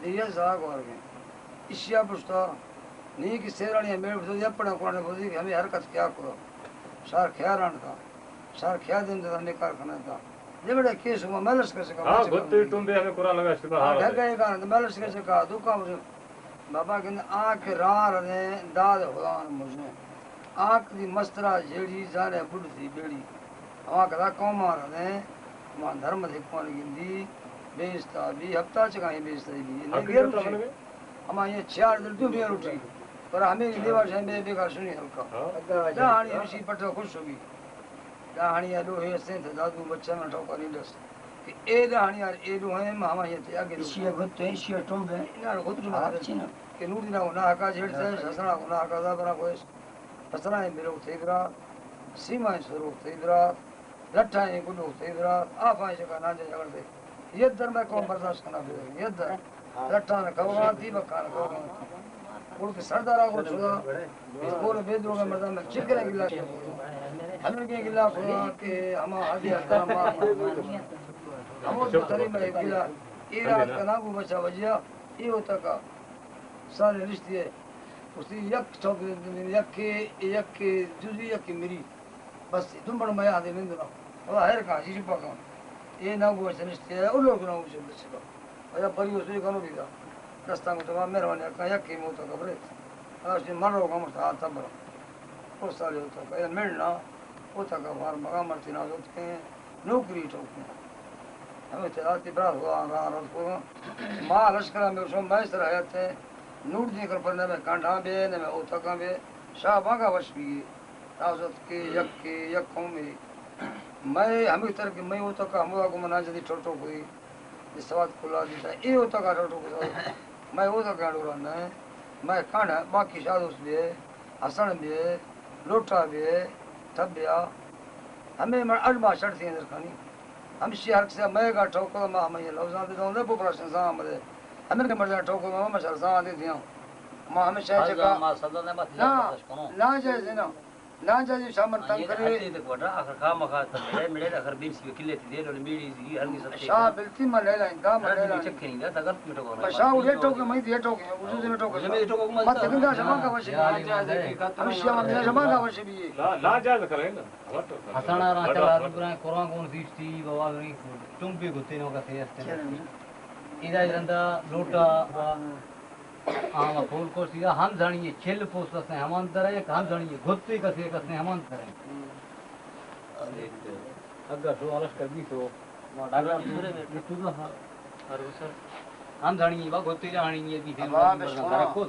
دے یہ زاگ ورگیں۔ اشیا پشتا نی کہ سیرانی میڑ بزو یا پڑا قرآن بزو کہ ہمیں حرکت کیا کرو۔ شار کیا رانتا۔ شار کیا دن دے ہمیں کارخانہ دا۔ دے بڑا کیس ہوا ملس کر سکا، ہاں، ملس کر گتے سکا۔ ٹمبے ہمیں قرآن لگا شکا، ہاں، ہاں، ڈھگا یہ کارن ملس کر سکا، دو کام سے۔ بابا کہندے آنکھ راہ ردیں داد خدا مجھے۔ آنکھ دی مسترا جیڑی زانے بڈ دی بیڑی۔ ہما کدا قوم ردیں، ہما دھرم دے کون گندی، بیستا بھی، ہفتہ چکا ہی بیستا بھی۔ نہیں، حقیقت بے روٹی۔ ہما یہ چار دل دنیا روٹی۔ پر ہمیں دیوار سے بے بیکار سنی ہلکا۔ ہاں۔ دہانی ہمشی پٹو خوش ہوگی۔ ڈاہنی ء لوہے استیں تہ دادو بچہ من ٹوکا نہیں ڈس کہ اے ڈاہنی ء اے لوہیں ما ہما یہ تیاگے لوہ۔ ایشی ء گت تو ایشی ء ٹمب ہے۔ نہ گت تو آپ چی نہ۔ کہ نور دینا کو نہ کا جھڑ سے، حسنا کو نہ کا دا برا کوئی۔ حسنا ہے میرو تھی برا، سیما ہے سرو تھی برا، لٹھا ہے گڈو تھی برا، آفا ہے شکا نہ جا جگڑ دے۔ یہ در میں قوم برداشت کرنا پڑے، یہ در۔ لٹان کبگانتی، بکان کبگانتی۔ گڑ کہ سردار آگو چودا، گور بے دروگے مردم میں چکرے گلا کیا۔ ہمیں کے گلا کھلا کہ ہما حدی حتی ما۔ ہمو تو تری میں گلا، اے رات کا ناگو بچا وجیا، اے ہوتا کا۔ سارے رشتے ہے۔ اس یک چوک، یک، یک جزوی، یک مری۔ بس دم بڑ میا دے نندنا۔ ولا ہر کا جی پاکا۔ اے نہ گوش نشتے ہے، اور لوگ نہ گوش بس کا۔ وجہ پری اس نے کنو بیدا۔ دستان کو تمام مہربانی کا، یک کی موت کا برے۔ اش من رو کا مرتا تبر۔ او سارے ہوتا کا، اے ملنا ہوتا کا، بار مگا مرتی نہ ہوت کے۔ نوکری ٹوکیں۔ ہمے تلاتی برات ہوا را رد کو۔ ما لشکر میں شو میں سر حیات ہے۔ نور دی کر پر نہ میں کانڈا بے، نہ میں اوتکا بے۔ شاہ بانگا وش بھی۔ تازت کے یک کے یک قوم ہے۔ میں ہمے تر کے میں اوتکا ہمو کو منا جدی ٹوٹو کوئی۔ یہ سوات کلا دیتا۔ اے اوتکا ٹوٹو کو۔ میں اوتکا ڈورا نہ۔ میں کانڈا باقی شاہ دوست بھی ہے۔ حسن بے، لوٹا بے، تھبیا، ہمے من اڈ ما شرط اندر کنی۔ ہمشی ہر کسے مئے گا ٹوکو ما ہمے لوزاں دے دوں دے بوبرا شن زان مدے۔ ہمے کے مرداں ٹوکو ما مشر زان دے دیاں۔ ما ہمے شے ہر چکا۔ زان ما صدر نے مت نا، برداشت کنو۔ نا جائز ہے نا۔ نا جائز شامن تنگ یہ کرے۔ حد تک وڈا آخر خام خا تک مڑے مڑے آخر بیم سی کلے تی دے لو میڑی زی ہر کی سب شاہ بلتی من لیلا اندا من لیلا۔ چکے نہیں دا تگر مٹو کو۔ بس شاہ اڑے ٹوکے میں دے ٹوکے۔ اردو میں ٹوکے۔ میں ٹوکے مت۔ مت گندا شما کا وش۔ ہم شما میں شما کا وش بھی۔ لا، لا جائز کرے نا۔ ہسانا راچا لازم کریں، قرآن کون سیستی، بابا رہی، چم بھی گھتے نو کا سیستے۔ ادا رندا لوٹا، آما پول کو سیدھا ہم زانی ہے، چھل پوست کسے ہم اندر ہے، ہم زانی ہے، گھتے کسے کسے ہم اندر ہے۔ اگر سو آلس کر بھی تو، ہم زانی ہے، با گھتے جانی ہے، بھی ہم زانی ہے۔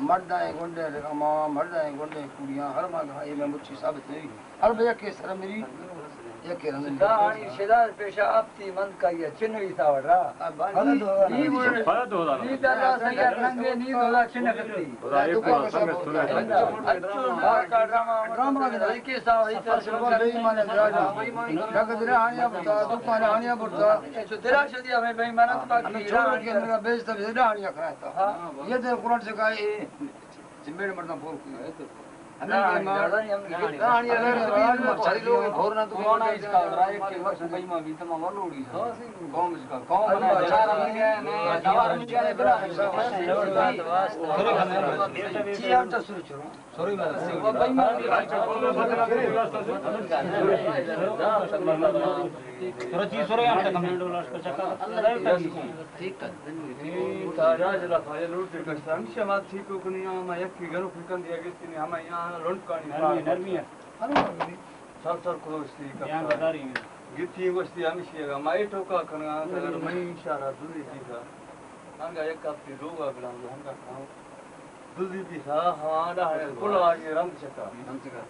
مرداں گنڈے، ہما مرداں گنڈے کڑیاں، ہر ماں گھائی میں مچی ثابت نہیں۔ ہر بے یکے سر مری، یکے رند۔ دا آنی شدار پیشا آپ تی مند کا یہ چنوی تا وڑا۔ نی دلا سنگر ننگے نی دولا چنکتی۔ ڈرامہ، ڈرامہ دے۔ ایک سا، ایک سا۔ ڈگ درا آنیا بتا، دکان آنیا بتا۔ چو درا شدی ہمیں بے ایمانت پاک ہمیں چھوڑ کے میرا بیچ تب درا آنیا کھاتا۔ یہ دے قرآن سے کہا، اے میڑ مردم پور کی۔ ہمیں ٹائم آ، ساری لوگ گھور نہ تو کون ہے اس کا، رائے کے وقت بھائی ماں بھی تمام لوڑی۔ قوم اس کا، قوم بنا چار آدمی ہے، میں سوار میں جانے بنا۔ چیئر تو سوچ رہا ہوں۔ سوری میں۔ بھائی ماں بھی۔ سوری، سوری، آپ تک ہمیں۔ ٹھیک ہے۔ اے تاجا جلا پھایا لوٹ دے کشتا۔ ہمیشہ ما ٹھیک کو کنی، ما یک کی گرو فکن دیا گیتی نی، ہما یہاں لنٹ کانی نرمی، نرمی ہے۔ سر سر کلوشتی کشتا۔ گیتی گوشتی ہمیشہ گا، ما اے ٹوکا کنگا، اگر میں اشارہ دوری دیتا۔ ہنگا یک ہفتے لوگا بلاؤں، ہنگا کھاؤں۔ دزی بیتا، ہما ڈاہڑے کل آگے رند چکا۔ رند چکا۔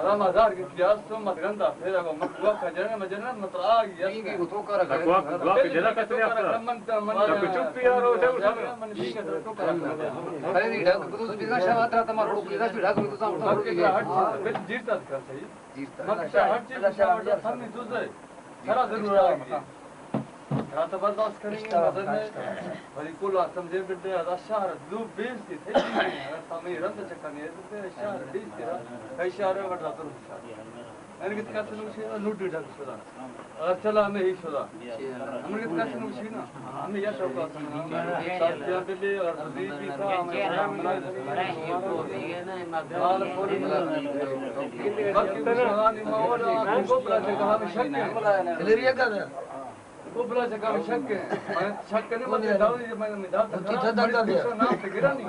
ادا ما زار کی پیاس تو مت گندا، پھر اب مت گوا کا جنے، مجنے مت آگی۔ نہیں، نہیں، وہ تو کرا کرے۔ گوا، گوا کے جلا کسے اپنا۔ من، من تو چپ یار ہو، تو سب۔ من بھی کہ تو کرا کرے۔ ارے نہیں، ڈھگ کو تو سب اتنا شاہ اترا تمہارا روک لیتا، ڈھگ کو تو سب روک لیتا۔ بل جیتا کا صحیح۔ جیتا۔ مت ہر چیز شاہ سب نہیں دز ہے۔ سرا ضرور آگی۔ رات برداشت کنی، مزن ہے۔ ولی کل آتم دے بڈے، ادا شہر دو بیس دی تھے۔ اگر تمہیں رند چکا نہیں ہے، تو شہر بیس دی رات۔ کئی شہر ہے، بٹ رات رو شہر۔ ان کی تکاس نوشی، نوڈی ڈھگ شدا۔ اگر چلا ہمیں ہی شدا۔ ہمیں کی تکاس نوشی نا، ہمیں یا شوق آتا نا۔ ساتھ کیا بلے، اگر بزی بھی تھا، ہمیں دلری کا۔ او بلا جگہ میں شک ہے۔ میں شک نہیں، مجھے داؤ، یہ میں، میں داؤ تک تو نام تو گرا نہیں۔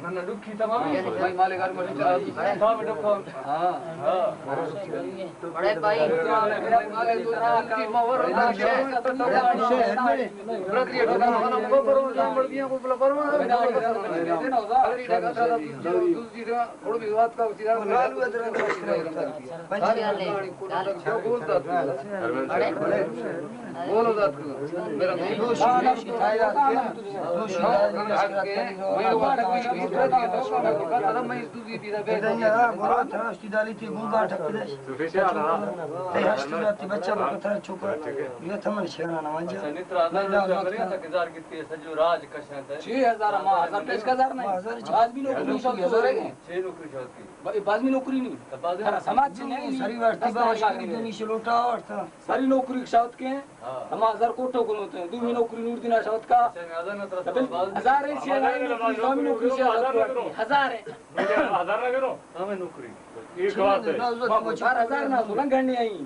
من ڈکی تمام۔ بھائی مالک آدمی چلا۔ صاحب ڈکا۔ ہاں۔ ہاں۔ بڑے بھائی۔ بولو دات کو۔ میرا دوشی، دوشی، دوشی، دوشی، دالی تی گوبا ٹک دے۔ تے ہشت تی بچہ بکتا چوکا۔ یہ تمن شیران وانجا۔ چھ ہزار، ما ہزار پیش کا ہزار نہیں۔ باز بھی نوکری نہیں، ہزار ہے۔ چھ نوکری شاید کی۔ باز بھی نوکری نہیں۔ سماج چھ نہیں۔ سری وارتی باز دونی شلوٹا ورتا۔ سری نوکری شاوت کے، ہما ہزار کوٹو کنو تے، دومی نوکری نور دینا شاوت کا۔ ہزار ہے، چھ ہزار نوکری، دومی نوکری چھ ہزار، ہزار ہے۔ ہزار نہ کرو۔ ہمیں نوکری۔ ایک بات ہے۔ چار ہزار نہ سولنگ گھنی آئی۔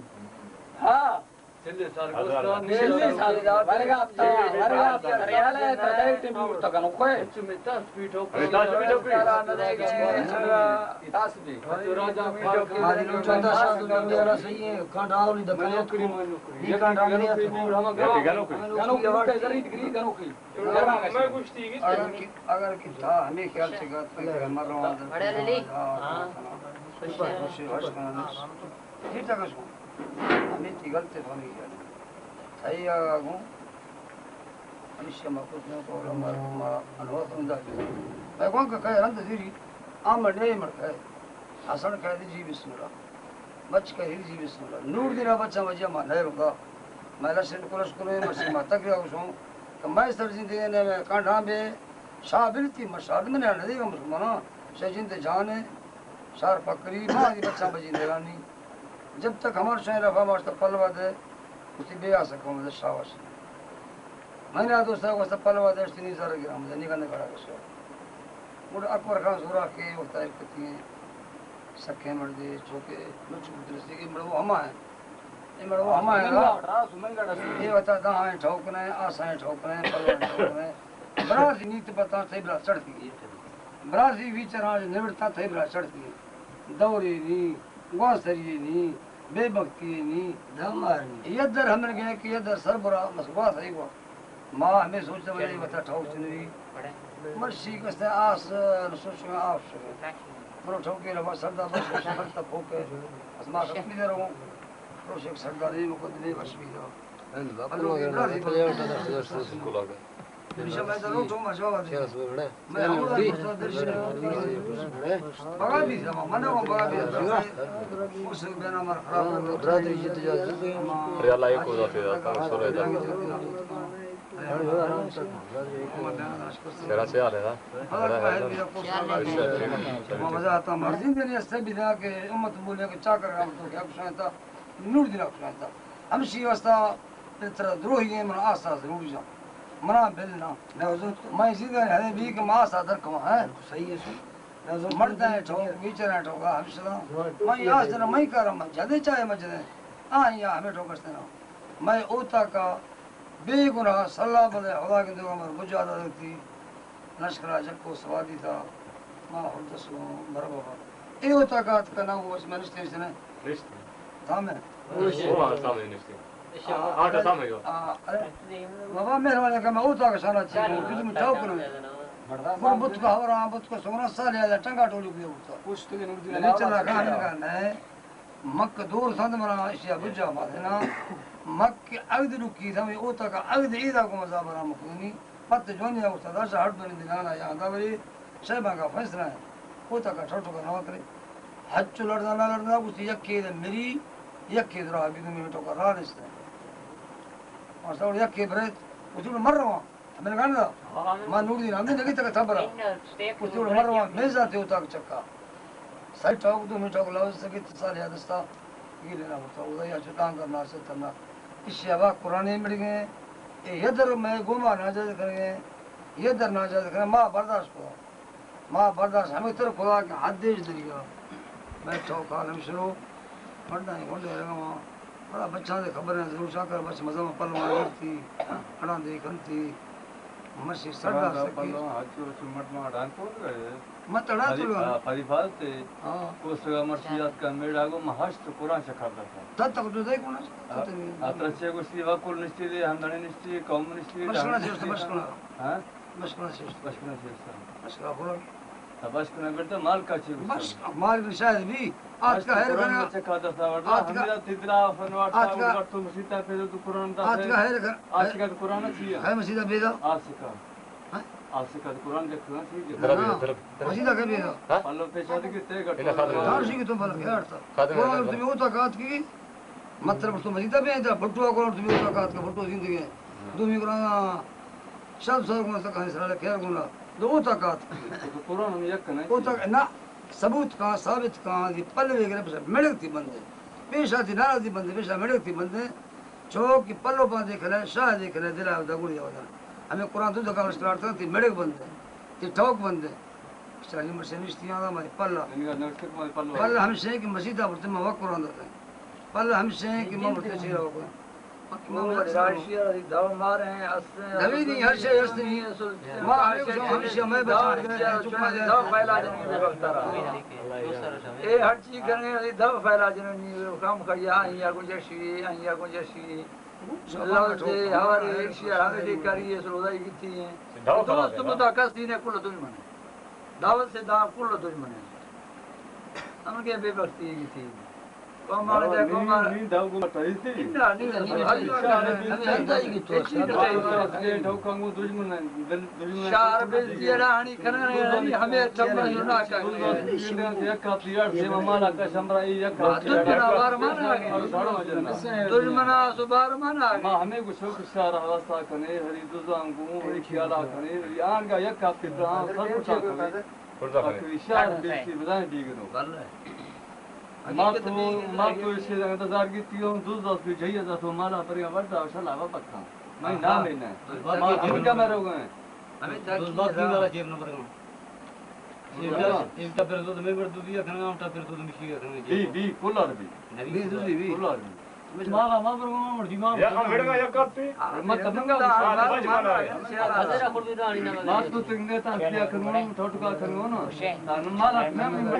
ہاں۔ چلے سال گوستا، چلے سال، ورگا ہفتہ، ورگا ہفتہ، ریال ہے، ترجائی ٹیم بھی اٹھا کنو کوئی۔ تاس پیٹو، تاس پیٹو۔ تاس بھی۔ ہماری لوگ چودہ سال تو دنیا رہا صحیح ہے، کانڈ آؤ نہیں دکھا۔ اگر کہ، اگر کہ تھا ہمیں خیال سے گات پہ مر رہا ہوں۔ ٹھیک ٹھاک ہے۔ ہمیں تی غلط فہمی کیا۔ تھئی آگا گوں۔ ہمیشہ ما کچھ نہ کو، ما، ما انوار خون دا۔ میں کون کا کہے رند دیری۔ آ مر نہیں مر کہے۔ حسن کہے دی جی بسم اللہ۔ بچ کہے دی جی بسم اللہ۔ نور دینا بچہ وجہ ما نہیں رکا۔ میں لشن کلش کنو، مرسی ما تک رہا سوں۔ کہ میں سر زندگی نے میں کانڈھاں بے شاہ بلتی، ما شاہ میں نہ دیگا مسلماناں۔ شاہ جند جان ہے، شار پکری، ما دی بچہ بجی نگرانی۔ جب تک ہمار شاہ رفا ماشتا پلوا دے، اسی بے آسا کم دے شاوش۔ میں نے دوستا کو سب پلوا دے، اشتی نہیں زر گرام دے، نہیں کرنے کھڑا کشا۔ مڑ اکبر خان زورا کے وقت آئے کتی ہیں، سکے مر دے، چوکے، لچ بدرسی کے مڑ وہ ہما ہے۔ اے مڑو ہما ہے نا۔ اے وتا دہائیں ٹھوکنے، آسائیں ٹھوکنے، پلوائیں ٹھوکنے۔ برازی نیت بتا تھے برا چڑھتی ہے۔ برازی ویچراں نبڑتا تھے برا چڑھتی ہے۔ دوری نی، گواسری نی، بے بختی نی۔ دمار نی۔ یہ در ہمیں گئے کہ یہ در سر برا، بس گواس ہی گوا۔ ما ہمیں سوچتا بلے وتا ٹھوک چنوی۔ مرشی کستے آس، نسوچ میں آف شکے۔ مرو ٹھوکے ربا سردا بس، بس سردا پھوکے۔ بس ما ختمی در ہوں۔ روشک سرداری مقدمے وش بیدا۔ اللہ کی برازی بگا۔ بگا بھی زمان، من وہ بگا بھی زمان۔ اس بینا مر خراب۔ برادری جت جا۔ ریالا ایک ہو جاتے جاتا، سورے جاتے۔ تیرا سے حال ہے نا؟ مزہ آتا۔ مرضی دنیا سے بھی تھا کہ امت بولے کہ چاکر رام تو کیا کچھ آتا۔ نور دینا کشانتا۔ ہمشی واسطہ پتر دروہی ہیں، من آسا ضرور جاں۔ منا بل نہ۔ میں زیدہ ہمیں بھی کہ ما آسا در کما ہے۔ صحیح ہے سر۔ مردہ ہے ٹھوک، ویچر ہے ٹھوکا، ہمشی دا۔ میں آس دن میں کرم، جدے چاہے مجدے۔ آ یا ہمیں ٹھوکستے نا۔ میں اوتا کا بے گناہ صلاح بلے خدا کے دعا مر مجادہ دکتی۔ لشکر ءَ جکو سوادی تھا، ما ہردس گوں برابر۔ اے وتا گات کنا وہ اس میں نشتے نشتے نے۔ نشتے۔ تھا میں۔ وہ سامنے نشتے۔ آ، آ، آ، ارے، بابا مہربانی کہ میں اوتا کا شانا چیز ہوں، کچھ میں چاو کروں۔ گل بت کا ہورا، بت کا سونا سال یا ٹنگا ٹولی بھی ہوتا۔ پشت کے نور دی نیچے لگا ہے۔ مک دور سند منا اشیا بجا مادنا۔ مک اگد لکی سمی اوتا کا اگد ایدا کو مزا برا مکنی۔ پت جوانی اوتا داشا ہر دنی دنانا یا دا بری شیبا کا فیصلہ ہے۔ اوتا کا ٹھوٹو کا نوکرے۔ ہچو لڑنا نہ لڑنا، اسی یکی دے مری، یکی درا بھی دنی ٹوکا راہ نشتے۔ اور سب یکی بریت، اسی مر رہا۔ ہمیں گانا دا۔ ما نور دین ہمیں نگی تک تھا برا۔ اس تو مر وہاں میں جاتے ہوتا چکا۔ سر ٹوک دو منٹ ٹوک لاؤ سکے تو سال یاد استا۔ یہ لینا ہوتا۔ وہ یا چٹان کرنا سے کرنا۔ اس شبا قرآن مڑ گئے۔ اے یہ در میں گوما ناجائز کر گئے۔ یہ در ناجائز کر ما برداشت کو۔ ما برداشت ہمیں تر خدا کے حد دیش دریا۔ میں ٹوک حال ہم شروع۔ پڑھنا ہی گھنٹے لگا وہاں۔ بڑا بچہ دے خبر ہے، ضرور شاکر بس مزہ میں پلوان کرتی، اڑاں دے کنتی، مسی سردا سکی۔ پلوان ہچو ہچو مٹ ما ڈان کون گئے۔ مت اڑا تو لگا۔ ہاں، خلیفہ تے۔ ہاں۔ کو سگا مرشیات کا میڑا گو مہشت قرآن شکر دتا۔ تد تک جو دے کون ہے؟ اترچے گو سی وکل نشتی دے، ہمدانی نشتی، قوم نشتی، بشکنا ڈان چیز، نشتی۔ بشکنا۔ ہاں؟ بشکنا چیز۔ بشکنا چیز۔ بشکنا قرآن۔ بس کنا بیٹا، مال کا چی بس؟ مال بھی شاید بھی۔ آج کا حیر کنا۔ چکا دستا وردا، آج کا، ہمیں تدرا فنوار آج کا، تو مسیتا پہ تو قرآن دا آج کا حیر کنا۔ آج کا قرآن چی ہے؟ ہے مسیتا بیدا۔ آج کا۔ ہاں؟ آج کا قرآن دیکھنا چی؟ ہاں۔ مسیتا کے بیدا؟ ہاں؟ اللہ پیش آدی کے تے گٹا۔ تار سی کہ تم بلا گیا ارتا۔ قرآن تمہیں ہوتا کات کی۔ مطلب تو مسیتا بھی ہے، بھٹو کو تمہیں ہوتا کات کا، بھٹو زندگی ہے۔ دومی قرآن شب سر گنا تک ہے، سرالے خیر گنا۔ دو ہوتا کات۔ قرآن ہم یک نہیں۔ ہوتا نہ۔ ثبوت کاں، ثابت کاں، دی پلوے گرے پیشا مڑگ تھی بندے۔ پیشا تھی ناراضی بندے، پیشا مڑگ تھی بندے۔ چوک کی پلو پاں دیکھ لے، شاہ دیکھ لے، دل آ دگوڑی آ ودن۔ ہمیں قرآن تو دکان اسٹارٹ تھی مڑگ بندے، تھی ٹوک بندے۔ چالی مرشے نشتی آں ہماری پلا۔ پلا ہمشے کہ مسیتا برتے ما وقت قرآن داتے۔ پلا ہمشے کہ ما برتے چیرا وقت۔ دوی نی ہر شے ہست نی۔ ما ہمیں گوشاں ہمیشہ میں بچا دے، چپ ما دے۔ دو پھیلا جنی بے وقت را۔ اے ہر چیز کرنے، اے دو پھیلا جنی کام کیا، یا گنجشی، یا گنجشی۔ اللہ دے ہمارے ایشی ہمیں دے کری، اس روزائی کی تھی ہیں۔ دوست مدا کس دین کل دشمن ہے۔ دعوت سے دا کل دشمن ہے۔ ہم کے بے بختی کی تھی۔ شہر بے زیرا ہنی کھنن ہنی ہمیں ٹمبا یونا کا۔ دشمنا وار مانا آگے۔ دشمنا سو بار مانا آگے۔ ما ہمیں گوشو کہ شہر حواسا کنے، ہری دزان گوں، ہری خیالا کنے، ہری آنگا یک ہفتے تاں سر کچا کنے۔ شہر بیشی بزاں بیگنو۔ ما تو، ما تو ایشی انتظار گیتی ہوں، دوز دست بھی جہی ازا تو مالا پریا وردا و شلا و پکا۔ میں نام ہی نہ۔ ما ہم کیا مرو گئے؟ دوز دست بھی مالا جیب نمبر گئے۔ ایوٹا، ایوٹا پر دوز میں مردو بھی اکھنگا، اوٹا پر دوز مشی اکھنگا۔ بی، بی، کلر بی۔ بی، دوزی بی۔ کلر بی۔ مالا ما برو ما مردی ما۔ یا ہم ہڑگا یا کرتے۔ ما تمنگا۔ ما تو تنگے تا کیا کرو، ٹھوٹکا کرو نا۔ مالا میں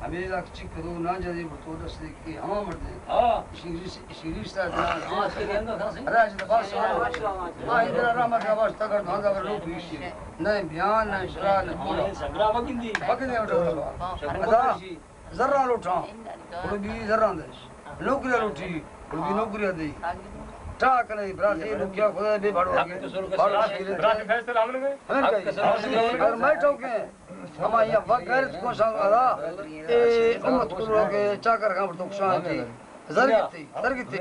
ہمیں لاکھ چک دو نان جدی بڑتو دستے کہ ہما مردے۔ ہاں۔ شیری، شیری سا جان، ہاں، شیری اندر تھا صحیح۔ راج دباس۔ ہاں، ادھر رحمت کا واسطہ کر دھاندا کر لوگ بھی شیری۔ نہ بیان، نہ شرا، نہ پورا۔ سگرا بگندی۔ بگندی اٹھا۔ ہاں۔ زرا لوٹاں، گڑا بی زرا دش۔ نوکری لوٹی، گڑا بی نوکری دئی۔ ٹاک نہیں، براتی لوکیا خدا بے بھاڑو آگے۔ بھاڑو آگے۔ براتی فیصلہ ہم نے۔ ہمیں کہی۔ اگر میں ٹوکے، ہما یا وقت غیرت کو شان ادا، اے امت کو لوگ چاکر خان پر تو شان تھی۔ زر گیتی، زر گیتی۔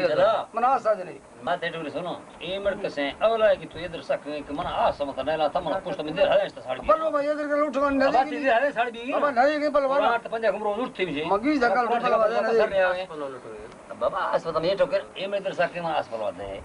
من آسا جنی۔ ما تے ٹوری سنو، اے مڑ کسیں اولا کہ تو ادھر سک کہ من آ سمت نیلا تم من پشت من دیر ہلیں تا ساڑ بی۔ بلو ما ادھر کے لوٹ من ندی۔ ابا تے دیر ہلیں ساڑ بی۔ ابا ندی کے بلو والا۔ تو پنجا کمرو زور تھی مجھے۔ مگی دکل کو بلو والا ندی۔ بابا اس وقت میں ٹوکر اے میں ادھر سک من آس بلو دے۔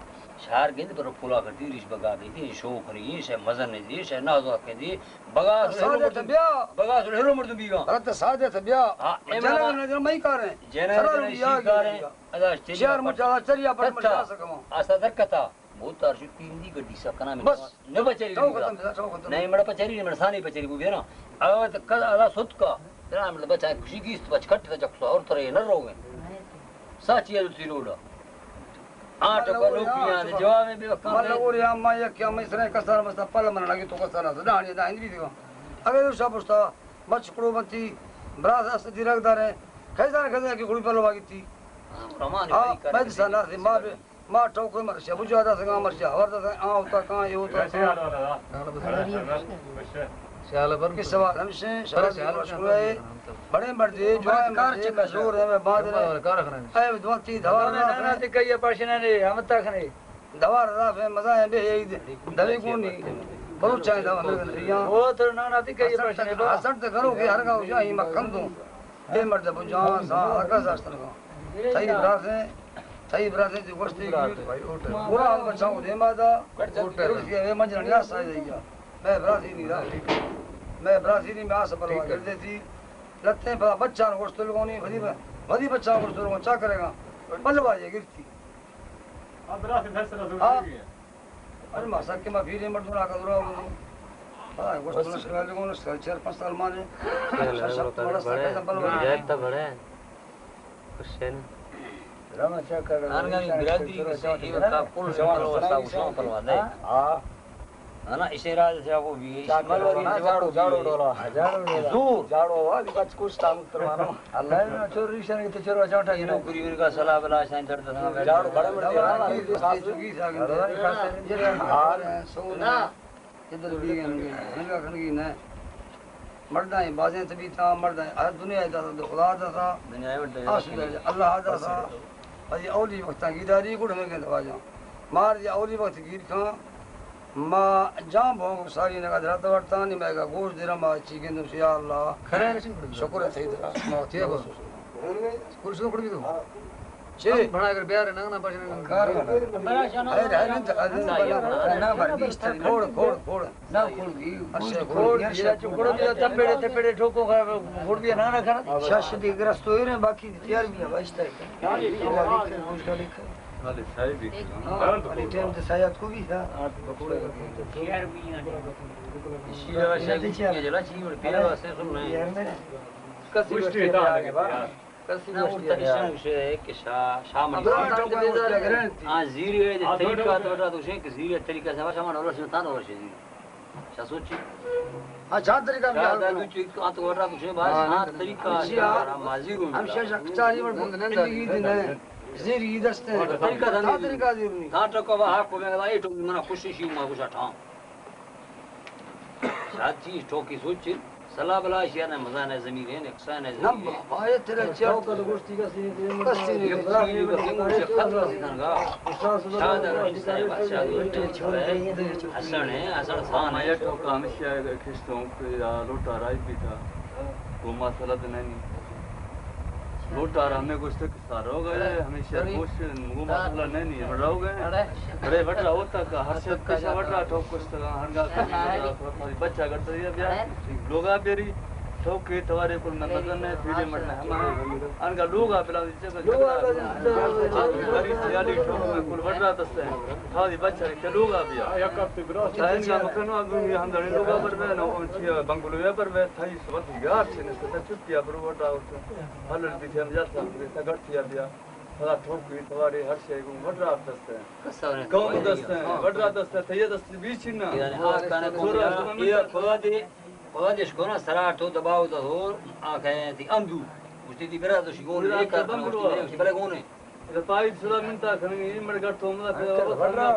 شہر گند پر پولا کر دی، ریش بگا گئی دی، شو کری، شے مزن دی، شے نازو کے دی۔ بگا ساجے تے بیا۔ بگا سر ہیرو مردم بیگا۔ رت ساجے تے بیا۔ ہاں، اے جنگ نہ جنگ مئی کاریں۔ جنگ سرا نہ لوگی آ شکاریں۔ گیا۔ ادا چریا شہر پر مجا چریا پر مجا سکما۔ اسا درکتا۔ بہت تار شو تین دی گڈی سکنا میں۔ بس۔ نہ بچری تو بیگا۔ ختم تھا، تو ختم۔ نہیں، مڑا پچری نہیں، مڑا سانی پچری بو بینا۔ اگر تو کل ادا ست کا۔ ترا مطلب بچا کشی گیست بچ کٹ تا چکسو اور ترے نہ روگے۔ ساچی ہے دوسری روڈا۔ آٹھ پر لوگ پیاں دے جواب میں بے وقت مطلب اور یا ما یک کیا میں سرے کسر بس پل من لگی تو کسر نہ ڈانی دا ہندی دیگا۔ اگر شاہ پوچھتا بچ کڑو بنتی، براس است دی رگ دارے، کھیزان کھیزان کی کڑی پلو باگی تھی۔ ہاں، رمان ہاں، بھائی کرے میں سنا سے ما بے، ما ٹوکے مرشا، بجا دا سنگا مرشا، ہور دا سنگا، آ ہوتا کہاں، یہ ہوتا کہاں۔ سیال پر کہ سوال ہمشے، سوال شکر ہے۔ بڑے مردے، جوان مردے، کار چکا زور ہے، میں باندھ رہے۔ اے دوان تی دھوار نہ، نہ، نہ، تے کئی پاشنا نے، ہم تک نے۔ دوار راف ہے، مزہ ہے، بے عید، دوی کونی۔ بلوچ چاہے دوا میں گندریاں۔ وہ تو نہ، نہ، تے کئی پاشنا نے۔ حسن تے کرو کہ ہر گاؤں جاہی مکھن دوں۔ اے مرد بجان سا ہر کس داشتن کو۔ صحیح راف ہے۔ صحیح برات ہے، جو گوشت ہے۔ برات ہے۔ برا بچاؤں دیما دا۔ ہوٹل۔ روز کے منجر نیاس آ جائے گا۔ میں برات ہی نہیں رہا۔ میں برات ہی نہیں، میں آس پر ٹھیک ہے۔ گردے تھی۔ لتے پہ بچہ گوشت لگونی، ودی، ودی بچہ گوشت لگون، چا کرے گا؟ بلوا یہ گرتی۔ اب برات ہے، دس رسول ہاں۔ ٹھیک ہے۔ ارے ماسا کہ ما پھیرے مردوں آ کا درا ہوں۔ ہاں، گوشت نشکر لگون، نشکر چار پانچ سال مانے۔ شاہ شاہ مڑا سا بڑے۔ کہتا بلوا۔ جائے تا بڑے۔ حسین۔ راما چا کر۔ آنگا برادری کسے، یہ وقت آپ کل پلوا سا، شما پلوا دے۔ ہاں۔ انا اسے راج سے وہ بھی، اس ملوری جاڑو، جاڑو ڈولا۔ جاڑو ڈولا۔ زور۔ جاڑو ہوا، دی بچ کچھ تام کروانا۔ اللہ نے چور ریشن کے چور چاٹا یہ نوکری ان کا سلا بلا شان درد تھا۔ جاڑو بڑے بڑے۔ ادھر بھی گئے، ہنگا کھنگی نہ۔ مرداں بازیں تبیتاں، مرداں ہر دنیا داتا، خدا داتا۔ دنیا میں آسو داتا، اللہ داتا۔ اجی اولی وقتاں گیداری گڑ ہمیں گند واجاں۔ مار دی اولی وقت گیر کھاں۔ ما جام بھونگ ساری نگا درات ورتاں، نی میں گا گوش دیرا ما چی گندم، یا اللہ۔ شکر ہے تھئی درا۔ ما تیرا بس۔ کل شروع کر بھی تو۔ چے؟ بنا کر بیار نہ، نہ پاس نہ۔ کار۔ ہے، ہے، نہ، نہ، نہ، نہ، بر بیست۔ کھوڑ، کھوڑ، کھوڑ۔ نہ، کھوڑ بھی۔ اچھا، کھوڑ، کھوڑ، یہ چپ کھوڑ بھی، تپڑے، تپڑے ٹھوکو کا، کھوڑ بھی نہ، نہ کھانا۔ شاش دی گرست ہوئے رہے، باقی تیار بھی ہے، بھائی، اس طرح کا۔ خالی صاحب بھی۔ ہاں، خالی ٹائم تو سایات کو بھی تھا۔ شیرہ شاہ کو بھی جلا چاہیے، اور پیر واسطے سن رہے ہیں۔ کسی کسی نہ اٹھتا، ایشاں گوشے کہ شاہ، شاہ من۔ ہاں، زیری ہے، طریقہ تو بتا تو شے کہ زیری طریقہ سے شاہ من، اور شاہ تان اور شاہ زیری۔ شاہ سوچی۔ ہاں، جان طریقہ میں شاہ دا تو چیک آ تو بتا تو شے بس، ہاں، طریقہ ہم شاہ، ہم شاہ چاری بڑ بند نہیں، نہیں، نہیں۔ زیری دستے۔ طریقہ دا، طریقہ زیری۔ تا ٹکو وا کو میں لا، اے ٹو منا خوشی شی ما خوش اٹھاں۔ شاہ چیز ٹوکی سوچ، سلا بلا شیار نے مزہ نے ضمیر ہے، نقصان ہے ضمیر ہے۔ نم بابا، یہ تیرا چاو کا گوشتی کا سی، کسی نے یہ بلا یہ بلا شاہ دا رئیس ہے، بادشاہ دا رئیس ہے۔ حسن ہے، حسن خان ہے۔ یہ ٹوکا ہمیشہ کشتوں کہ یا لوٹا رائی پیتا، وہ مسئلہ تو نہیں۔ لوٹا را ہمیں گوشت سارو گئے، ہمیشہ گوشت مگو مسئلہ نہیں، نہیں، وڈراؤ گئے۔ بڑے وڈرا ہوتا کا، ہر شب پیشہ وڈرا ٹھوک کشتا، ہنگا بچہ گھر سے بیا، لوگا بیری، ٹھوک کے توارے کل میں مزن ہے، پیڑے مڑنا ہمارے، ہنگا لوگا بلا، لوگا بلا، سیالی ٹھوک میں کل وڈرا دستے ہیں، تھا دی بچہ کے لوگا بیا۔ ہنگا مکنوا دنیا ہم دڑے لوگا پر میں، نو چیا بنگلو پر میں، تھائی سبت یار چھنے سے چھٹیا برو وڈرا ہوتا۔ ہلل بیتی ہم جاتا، گڑتیا بیا۔ پدا ٹھوکی توارے ہر شے گوں وڈرا دست ہے۔ قوم دست ہے، وڈرا دست ہے، تھئی دست بیچ نہ۔ یعنی آ کانے کو، اے خدا دے، خدا دے شکر سرا تو دباؤ دا ہور، آ کہے تھی امدو۔ مشتی دی برا تو شگون، ایک بنگلو۔ بلے گونے۔ پائی سدا منتا کھنگی، مڑ گٹ تو ملا۔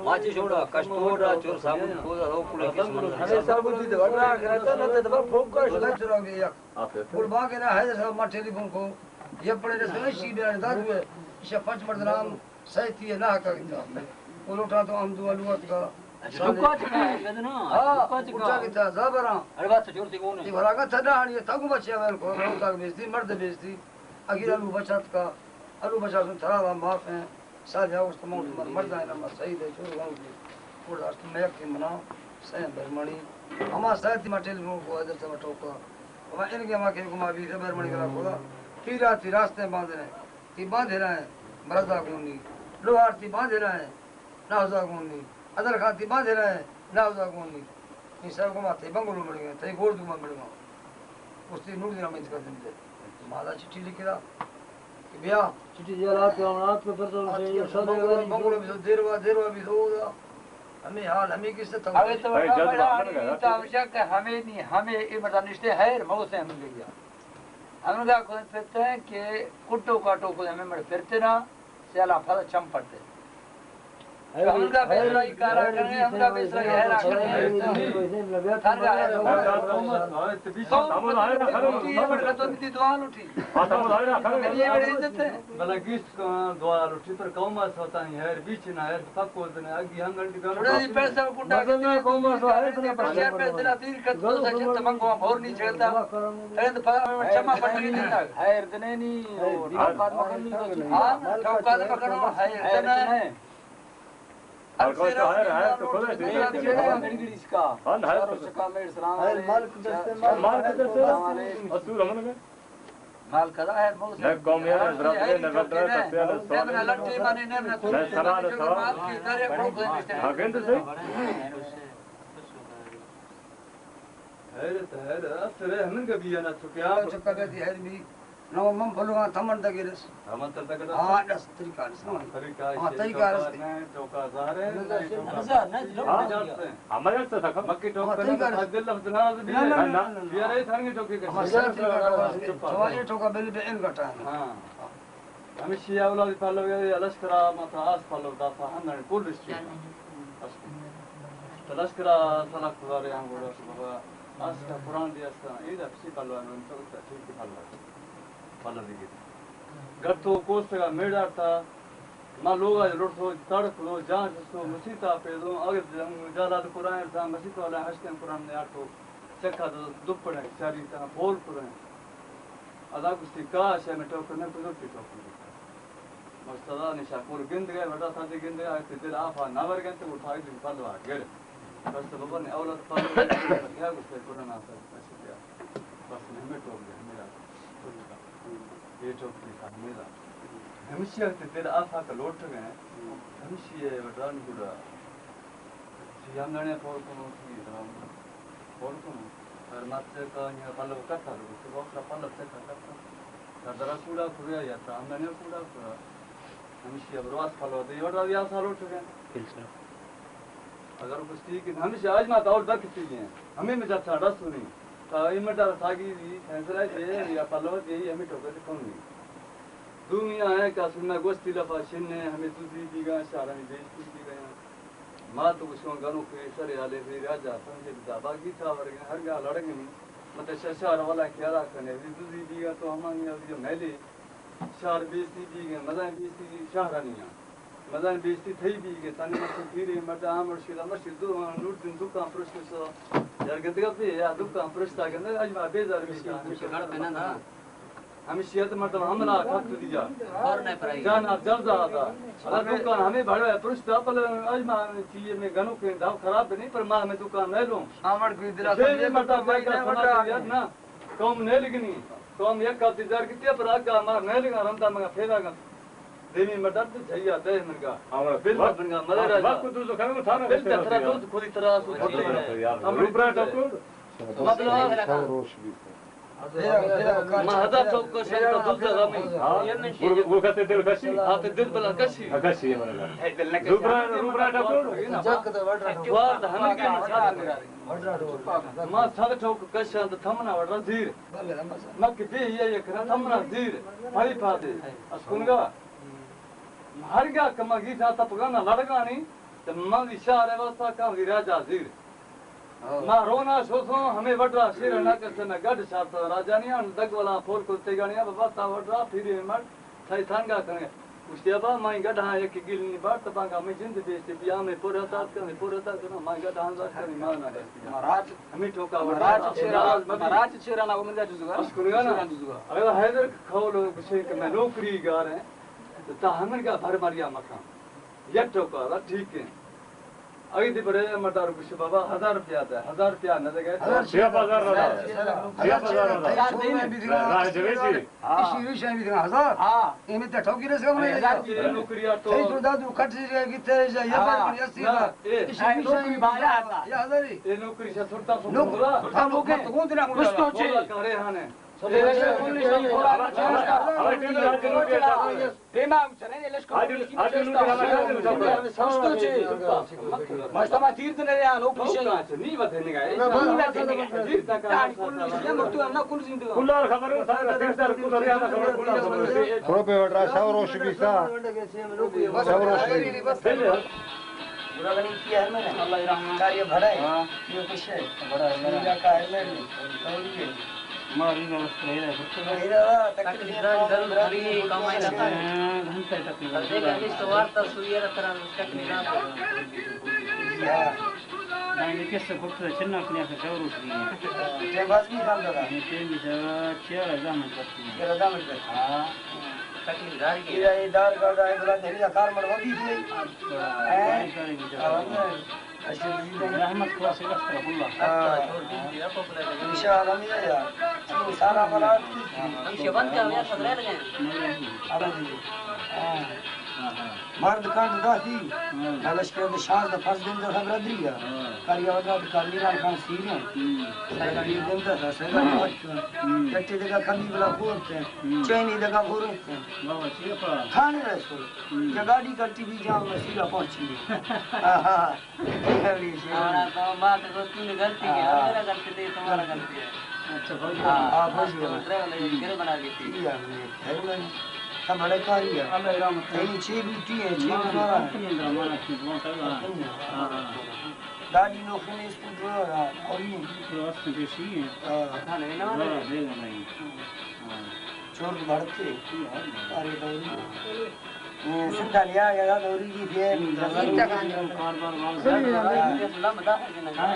ماچی چھوڑا، کشتوڑا، چور صابن، کھودا، رو کلے کس منظر۔ ہمیں صابن دی وڈرا کرتا نہ، تے دبا پھوک کا شدا چرا گیا۔ گڑ باگے نا حیدر صاحب ما ٹیلی فون کو، یہ پڑے رسول شی بیان داد ہوئے، ایشا پنچ مرد نام سیتی ہے نہ کا کتا۔ وہ لوٹا تو ہم دو الوت کا۔ اچھا، لکا چکا ہے، کہتے نا، ہاں، لکا چکا۔ اٹھا کتا، زبراں۔ ارے بات تو چھوڑتے کون ہے؟ یہ بھراگا تھا ڈاہن، یہ تھا کو بچے ہوئے کو، روتا بیچتی، مرد بیچتی۔ اگیر الو بچت کا، الو بچت سن تھرا معاف ہیں۔ ساجا اوست موت مر، مرداں نام سعید ہے، چور گاؤں کی۔ اور داشت میں یک منا، سین برمانی۔ ہما سعید ما ٹیلی فون کو، حیدر صاحب ٹوکا۔ ہما ان کے ہما کے گما بھی، برمانی کرا کھولا۔ پیرا تی راستے باندھے رہے، تی باندھے رہے، مرزا گونی۔ لوہار تی باندھے رہے، ناوزا گونی۔ ادر خان تی باندھے رہے، ناوزا گونی۔ ان سر گما تے بنگلو مڑ گئے، تے گور دو مڑ گئے۔ اس تی نور دین امید کر دیں۔ مالا چٹھی لکھ رہا۔ کہ بیا۔ چٹی جیل آتے ہم رات کو پھر تو آتے ہیں، سب بنگلو، بنگلو بھی تو دیروا، دیروا بھی تو ہوگا۔ ہمیں حال، ہمیں کس سے تھا؟ ابھی تو بڑا جذبہ بڑا بڑھ گیا۔ نہیں، تو ہمیشہ کہ ہمیں نہیں، ہمیں یہ مردہ نشتے حیر موت ہے ہمیں لے گیا۔ ہمیں کہا کوئی پھرتے ہیں کہ کٹو کاٹو کوئی ہمیں مر پھرتے نا، سیالا پھل چم پڑتے۔ ہمدا بیسرا ای کارا کرنے، ہمدا بیسرا ای حیرا کرنے۔ ہر گا ہے۔ قوم کو تو دی دعا لوٹی۔ یہ بڑے عزت ہے۔ بلا گیس کو دعا لوٹی پر قوم اس ہوتا نہیں، حیر بیچ نہ حیر پکو دنے، اگی ہم گنڈی گنڈی۔ چھوڑا جی پیسہ کو کنڈا مزہ نہ قوم اس حیر نے بچے پیسے نہ تیر کت تو سچ تمن کو اور نہیں چھیلتا۔ تند پا چما پٹی دیتا۔ حیر دنے نہیں، اور بعد مکنی تو ہاں، تو بعد مکنو، حیر دنے۔ الکوش تو ہے، ہے تو خود ہے، ٹھیک ہے۔ گڑی گڑی اس کا۔ ہاں، ہے تو۔ شکا میڈ سلام علیکم۔ مال کدھر سے؟ مال کدھر سے؟ سلام علیکم۔ اور تو رمن گئے؟ مال کدا ہے، موسم۔ میں قومی ہے، ضرورت ہے، نظر تو ہے، کسے ہے، سوال ہے۔ لٹی مانی نے، میں سلام ہے، سوال۔ مال کی ذریعے بہت ہے۔ ہاں، گند سے؟ حیرت، حیرت، اثر ہے، ہمن کا بھی ہے نا، تو کیا؟ چکا گیا تھی، حیر بھی۔ نو من پھلوان تمن دگرس۔ ہمن تر دگرس۔ ہاں، دس طریقہ رس، نو۔ طریقہ ہاں، سے طریقہ رس۔ چوکا نے، چوکا ظاہر ہے، نہیں چوکا۔ ہاں، ہمارے سے تھا۔ مکی ٹوک ہاں، کرنا طریقہ تو رس۔ دل لفظ ناراض بھی نہ، ہے۔ نہ، نہ، نہ، نہ۔ یہ رہے تھنگی ٹوکی کا۔ ہمارے سے طریقہ رس۔ چوکا۔ چوکا یہ ٹوکا بل بے ان گٹا ہے۔ ہاں۔ ہمیشی اولاد پالو گئے، لشکرا متا آس پالو داسا ہندن کل اس چیز۔ تو لشکرا سلک گزارے ہم گوڑا بابا۔ آس کا قرآن دی آس کا، اے دا پسی پالو ہے، تو ٹھیک پالو ہے۔ پالو دی گیت۔ گڑ تو کوستگا میڑ آرتا، ما لوگا لوٹتو، تڑک دو، جان شستو، مسیتا پیدو، اگر جالا تو قرآن ارسان، مسیت والا ہشتیں قرآن نے آٹو، چکا دو، دپڑے، چاری تا، پول پڑے۔ ادا گوشتی، کاش، ہمیں ٹوکر نہ کجو کی ٹوکر دیتا۔ مستدا نے شاکول گند گئے، وڈا ساتھ گند گئے، تے دل آفا نہ ور گئے، تو اٹھا کے پلوا گر۔ بس بابا نے اولاد پلوا کیا گوشتے، قرآن آتا، بس کیا۔ بس نے ہمیں ٹوک دے، ہمیں آتا۔ یہ ٹوک دے، ہمیں آتا۔ ہمشی تے دل آفا کا لوٹ گئے، ہمشی ہے وڈان گڑا۔ سی ہم ننے پول کنو، سی درام پول کنو۔ پر مت سے کا نیا پلو کتا، تو بہت سا پلو سے کتا۔ سردرا کوڑا کھویا یا تا ہم ننے کوڑا کھویا۔ ہمشی اب رواس پلو دے، اور راوی آسا لوٹ گئے۔ اگر کچھ ٹھیک ہے، ہمشی آج ما دور در کسی ہیں۔ ہمیں میں جب ساڑا سنی۔ تا ایم ڈر ساگی دی، فیصلہ دے، یا پلو دے، ہمیں ٹوکے سے کم نہیں۔ دومی آئے کا سننا گوشتی لفا شن نے، ہمیں دوزی بیگا، شارانی بیشتی بیگا۔ ما تو گوشوں گنوکے سرے آلے، وی راجا سمجھے بدا باگی تھا ورگے، ہر گا لڑگے۔ مت ششار والا کیا را کنے، وی دوزی بیگا تو ہمانی اوی میلے۔ شار بیشتی بیگے، مزن بیشتی شہرانی۔ مزن بیشتی تھئی بیگے، تانی مشی پیرے، مردہ آمر شیرا مشی دو، نور دن دکان پرشت سو۔ یار گندگا پی، یا دکان پرشتا گندگا، اجما بیزار بیگے۔ ہمیشی ات مردم حملہ کھت دیا۔ جانا جلد آتا۔ اللہ دکان ہمیں بڑا ہے، پرشت اپل اجما چیئے میں گنوکے داو خراب نہیں، پر ما ہمیں دکان نہیں لوں۔ آمڑ بھی دلا سمجھے مردم میں کا سمجھ یاد نا۔ قوم نہیں لگنی۔ قوم یک کاتی در کیتی، پر آگا مار نہیں لگا، رندا مگا پھیرا گا۔ دیمی مردم تو جھیا دے منگا۔ بل منگا، مدر راجا۔ بل ترا دود کھوری ترا سو۔ روبرا ٹکر۔ مطلب، ما ہدا تو کشن تو دل دغمی۔ ہاں۔ گل کتے دل کشی۔ ہاں، تے دل بلا کشی۔ ہاں، کشی ہے منگا۔ روبرا، روبرا ٹکر۔ وارد ہمیں کے مسال۔ ما سد ٹوک کشان تو تھمنا وڑا زیر۔ مک بے یہ کرا تھمنا زیر۔ پھڑی پھا دے۔ اس کنگا۔ ہر گا کما گیسا تپگانا لڑگانی۔ تو من دی شہر واسطہ کان دی راجا زیر۔ ما رونا شوسوں، ہمیں وڈرا شیر نہ کسے میں گڈ شارتا راجانی آن دگ والا پھول کو تیگانی اب بستا وڈرا پھیری مٹ تھائی تھانگا کرے۔ گوشتی ابا مائی گڈ ہاں یک گل نی بار تبانگا میں جند بیستے بیا میں پور ہتات کرنے، پور ہتات کرنے، مائی گڈ ہاں زات کرنے، مانا بستی۔ ہمیں ٹھوکا وڈرا۔ مہاراج چیرا، مہاراج چیرا نا وہ من جا جزگا۔ اس کنگا نا۔ اگر حیدر کھولو گشے کہ میں نوکری گار ہیں، تو تا ہمیں کا بھر مریا مکان۔ یک ٹوکا دا ٹھیک ہے۔ اگے دی بڑے مردار گوشے بابا ہزار روپیہ دے، ہزار روپیہ نہ دے گئے۔ ہزار روپیہ۔ ہزار روپیہ۔ ہزار روپیہ۔ راہ جوے جی۔ ہاں۔ اسی ریشہ بھی دینا ہزار۔ ہاں۔ اے میں تے ٹھوکی رس گا بنے۔ ہزار روپیہ نوکری آ تو۔ تئی تو دادو کٹ جائے گی تے جا یہ بار ہاں۔ اسی نہ، اے۔ اسی ریشہ نوکری بھی بالا آتا۔ یا ہزار ہی۔ اے نوکری سے سرتا سو نوک-، بولا۔ ہم لوگ ہیں۔ تو کون دینا مجھے؟ کچھ تو چاہیے۔ بولا کرے ہاں نے۔ پیما چرے لشکر آج، آج لوٹ رہا ہے۔ مشتو چی؟ مشتو ما تیر دنے رہا، لوگ پیشے۔ نی بات ہے نگاہ۔ نی بات ہے نگاہ۔ تیر تک۔ تاڑی کل نشیا مرتو ہم نا کل زندگی۔ کلار خبر ہے، سارا تیر سار کلار خبر۔ تھوڑا پہ وٹرا، سو روش بیسا۔ سو روش بیسا۔ رگنی کی ہے میں؟ اللہ رحمان۔ کاری بھڑا ہے۔ ہاں۔ یہ کچھ ہے۔ بھڑا ہے میرا۔ میرا کار میں۔ اور یہ۔ ماری نہ اس کو ہے۔ میرا تکلیف دان ضرور خالی کمائی نہ کرے۔ ہاں، گھنٹہ تکلیف۔ دیکھ، ہمیش تو وارتا سوئی ہے، ترا تکلیف دان۔ ہاں۔ میں نے کس سے گھٹ سے چھنا کنیا سے شور اٹھ گئی ہے۔ ٹیم پاس بھی کام کرا۔ یہ ٹیم بھی جگہ چیئر ہے، زحمت کرتی ہے۔ چیئر ہے، زحمت کرتی ہے۔ ہاں۔ تکلیف دار کی۔ یہ دار کا، دار کا، دار کا، کار مڑ ہوگی تھی۔ زحمت کو سے استغفر اللہ۔ ان شاء اللہ، ہم یہ یار۔ سارا مراد کی۔ ہم شبن کا، ہم یہ سدرے لگے۔ ہاں۔ مرد کنڈ داتی۔ ہاں۔ لشکر دے شانزدہ فرض دن دے برادری ہے۔ ہاں۔ کاری آزاد کامیران خان سیریں۔ ہم۔ سیدانی دن دے سیدانی وقت۔ ہم۔ کٹے دگا کمی بلا پورتے۔ ہم۔ چینی دگا پورتے۔ بابا، چیئے پا؟ تھانے رسول۔ ہم۔ یا گاڑی کٹی بھی جام میں سیدھا پہنچی۔ ہاں، ہاں۔ ہمارا تو ماں تو تو نے غلطی کی، ہاں۔ میرا غلطی نہیں، تمہارا غلطی ہے۔ اچھا، بھائی۔ ہاں، ہاں، بھائی۔ تو ڈرائیور نے گھر بنا لی تھی۔ یہ ہم نے گھر میں ہم بڑے کاری ہے۔ اللہ رحمت ہے۔ یہ چھ بیٹی ہے، چھ ہاں، بیٹا ہے۔ کمپنی اندر ہمارا چھ بہت ہے۔ ہاں، ہاں۔ گاڑی نو خون اس کو جو ہے، اور یہ۔ تو اس میں بیسی ہے۔ ہاں۔ ہاں، نہیں، نہ، بڑا نہیں۔ دے گا نہیں۔ ہاں۔ چور کو بھڑکتے۔ یہ ہے نا۔ اور یہ تو ہاں۔ سندھا لیا گیا تھا، دوری کی تھی۔ بار بار بار بار۔ ہاں۔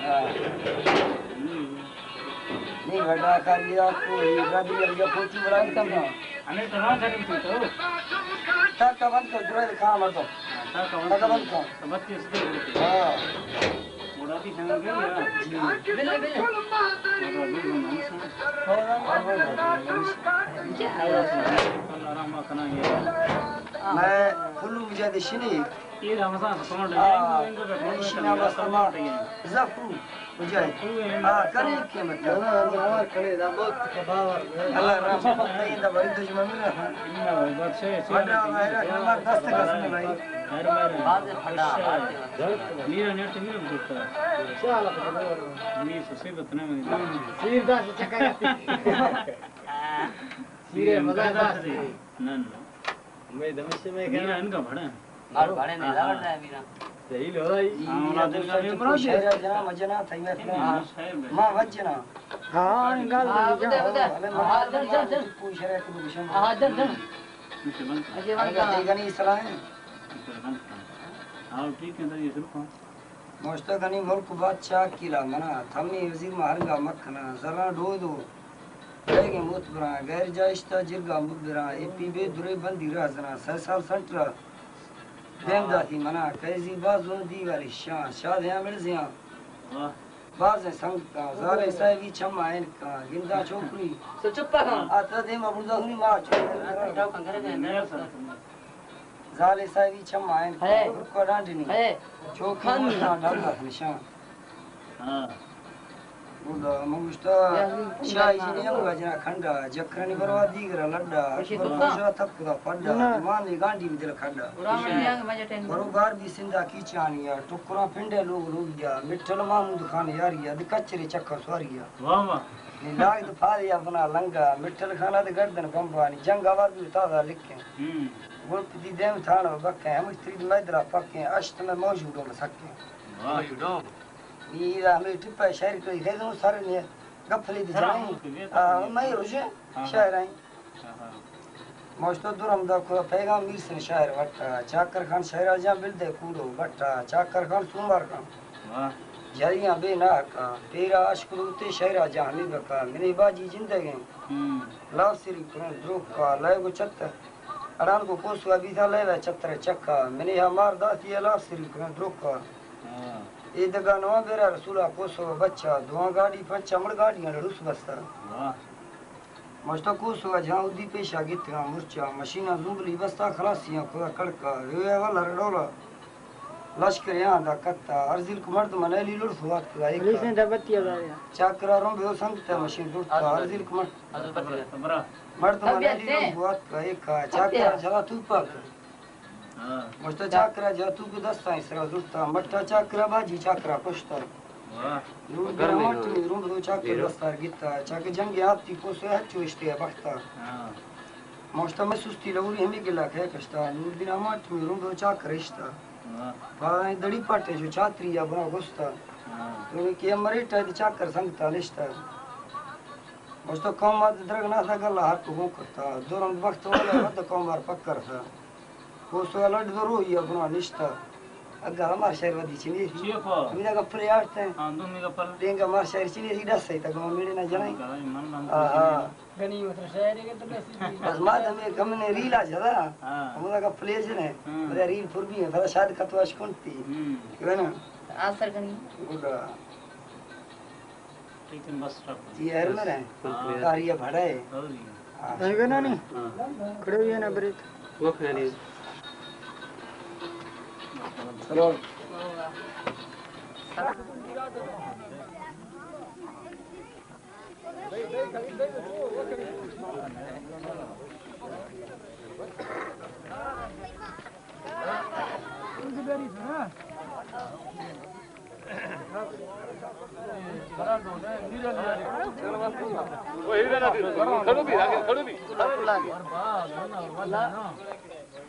ہاں۔ نہیں، بیٹا، کر لیا آپ کو، یہ گاڑی لگ گیا، پہنچی بڑا کم تھا۔ ہمیں تو نہ کریں تو۔ تک کا بند کر، برا کام ہے تو۔ ہاں، تک کا بند تک کا بند کر۔ تو بچے اس کے۔ ہاں۔ میں کلو مجاہد شنی۔ یہ رمضان سمجھ لے، ہاں، ان کو شنا بس ما زفو مجاہد۔ ہاں، کرے کے مطلب۔ اللہ رحمت ہے، دا بڑی دشمن ہے۔ بڑا میرا نمبر دست قسم بھائی۔ میرا نیٹ میرا بولتا۔ میری مصیبت نہ ملی۔ سیر دا سے چکا جاتی۔ سیر مزہ دا سے۔ نہ، نہ۔ میں دمشق میں میرا کہنا۔ ان کا بڑا ہے۔ مار بڑے نہیں، ہاں، لگڑ رہا ہے میرا۔ صحیح لو بھائی۔ ہاں، اولا دل کا میں بڑا شہر ہے جنا، مجنا تھا میں۔ ہاں، شہر میں۔ ماں وجنا۔ ہاں، انگال ہاں، بدا، بدا۔ ہاں، چل، چل، چل۔ کوئی شہر ہے تو بشم۔ ہاں، چل، چل۔ اچھا، بند کر۔ اچھا، بند کر۔ دیگنی سلام۔ اچھا، بند کر۔ ہاں، ٹھیک ہے، تو یہ شروع کر۔ موشتگانی ملک بادشاہ کیلا منا، تھمی وزیر ما ہرگا مکنا، زراں ڈودو، بیگیں موت براں، غیر جا اشتا جرگا مبراں، اے پی بے درے بندی راہ زنا، سہ سال سنٹرا دیم داتی منا، قیزی بازوں دیواری شان، شاد ہیں مڑزیاں، واہ۔ بازیں سنگتاں، زارے صاحبی چما اینکاں، گنداں چوکری، سو چپا کن۔ آتا دیما برداہونی ما چوکری۔ زالے صاحبی چما اینکاں، ہے۔ برکو ڈانڈنی۔ ہے۔ چوکی خان۔ موشتاں ڈنگا نشان۔ ہاں۔ بودا مگوشتا، یعنی شاہی جنی ہم گجنا کھنڈا، جکرانی بروا دیگرا لڈا، اکبر پوشا تھپ دا پڈا، نہ۔ ایمان دی گانڈی بھی دل کھڈا۔ برو گار بھی سندھا کی چانیا، ٹکراں پنڈے لوگ لوگیا، مٹھل محمود خان یاریا، دی کچرے چکر سواریا۔ واہ واہ۔ نی لاگ تو پھال یا بنا لنگا، مٹھل خانہ دے گردن بمبانی، جنگ آواز بھی تازہ لکھیں۔ ہم۔ گلپ دی دیم تھانو بکیں، ہمش ترید میدرا پکیں، اشت میں موجودوں میں سکیں۔ واہ۔ موجودوں۔ نی دا ہمیں ٹپا شہر کوئی خیزوں سر نے گپھلی دی سر جنائیں۔ ہم کوئی آ، میں رجے ہاں۔ شہر آئیں۔ ہاں، ہاں۔ موشتو درم دا کو پیغام میر سن شاعر وٹا، چاکر خان شہرا جان بل دے کوڑو بٹا، چاکر خان سومار خان۔ واہ۔ جریاں بے ناکا، پیرا عشق روتے شہرا جان ہمیں بکا، منی باجی زندگیں۔ ہم۔ لاف سری کنوں دروکا، لائے گو چت، اڑان کو کوسوا بیتا لائے وے چتر چکا، منی ہا مار داتی ہے لاف سری کنوں دروکا۔ ہاں۔ اے دگا نواں بیرا رسولا کوسوا بچا، دواں گاڑی پنچا مڑ گاڑیاں لڑوس بستا۔ واہ۔ مشتا کوسوا جہاں اودی پیشا گتگاں مرچا، مشیناں زنگلی بستا خلاصیاں خدا کڑکا، رویا والا رڈولا۔ لشکر یہاں دا کتا، ہر زلک مرد من ایلی لڑ سوات کلا ایک۔ پولیس نے دبتی ہزار یا۔ چاکرا رم بیو سنگ تے مشین زرتا، ہر زلک مرد۔ مرد من ایلی لڑ سوات کلا ایک، چاکرا جلا تو پاک۔ ہاں۔ مشتا چاکرا جاتو کو دستا اسرا زرتا، مٹا چاکرا باجی چاکرا کشتا۔ واہ۔ نور گرم مٹو روم دو چاکر دستار گتا، چاکر جنگ آپتی کو سو ہچو اشتے بختا۔ ہاں۔ موشتا میں سستی لوری ہمیں گلا کھے کشتا، نور دین آماٹ میں رون دو چاکر اشتا۔ ہاں۔ پارا دڑی پاٹے جو چاتری یا بنا گستا۔ ہاں۔ تو کہ مریٹا دی چاکر سنگتا نشتا۔ موشتا قوم آد درگ نہ تھا گلا ہر کو گون کرتا۔ دورم وقت والا وقت قوم بار پکر تھا۔ کو سو لڈ دو روح یا بنا نشتا۔ اگا ہمار شہر ودی چنی۔ چیئے پا؟ میرا گپلے آٹتے ہیں۔ ہاں، دو میرا پل۔ دینگا ہمار شہر چنی، اسی ڈس ہے، تک ہم میرے نہ جنائیں۔ ہاں، ہاں۔ گنی وتر شاعری کے تو بس۔ بس ما تو میں کم نے ریل آ جدا۔ ہاں۔ ہمارا کا پلیز نے۔ ہاں۔ میرا ریل پر بھی ہے، پتا شاید کتو اش کنتی۔ ہم۔ ہے نا؟ آسر گنی۔ گڈا۔ ٹھیک ہے، بس رکھ۔ یہ ہر میں ہے۔ ہاں۔ کاری ہے بھڑا ہے۔ ہاں۔ ہاں۔ نہیں بنا نہیں۔ ہاں۔ کھڑے ہوئے نا بریک۔ وہ کھڑے نہیں۔ سلام۔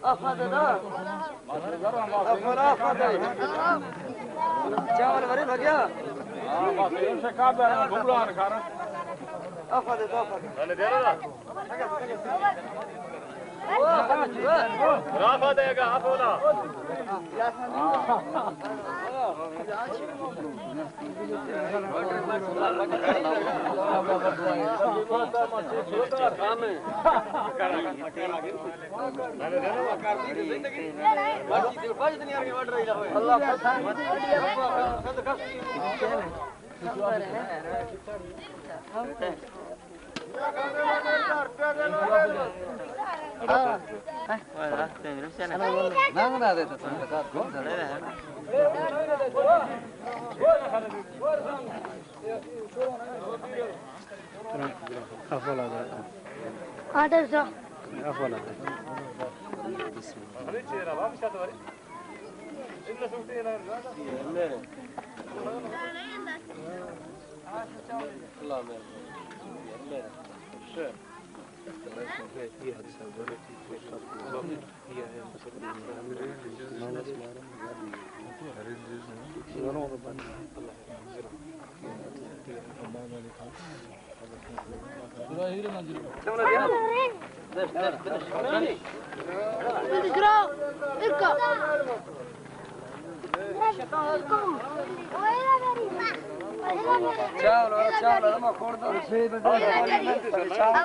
آفا دے دا۔ آفا، آفا دے۔ چاول بھرے بھگیا۔ آفا دے دا، آفا دے۔ آفا دے گا، آفا دا۔ آرڈر سا۔ چاول، چاول، ما کھوڑ دو۔ چاول۔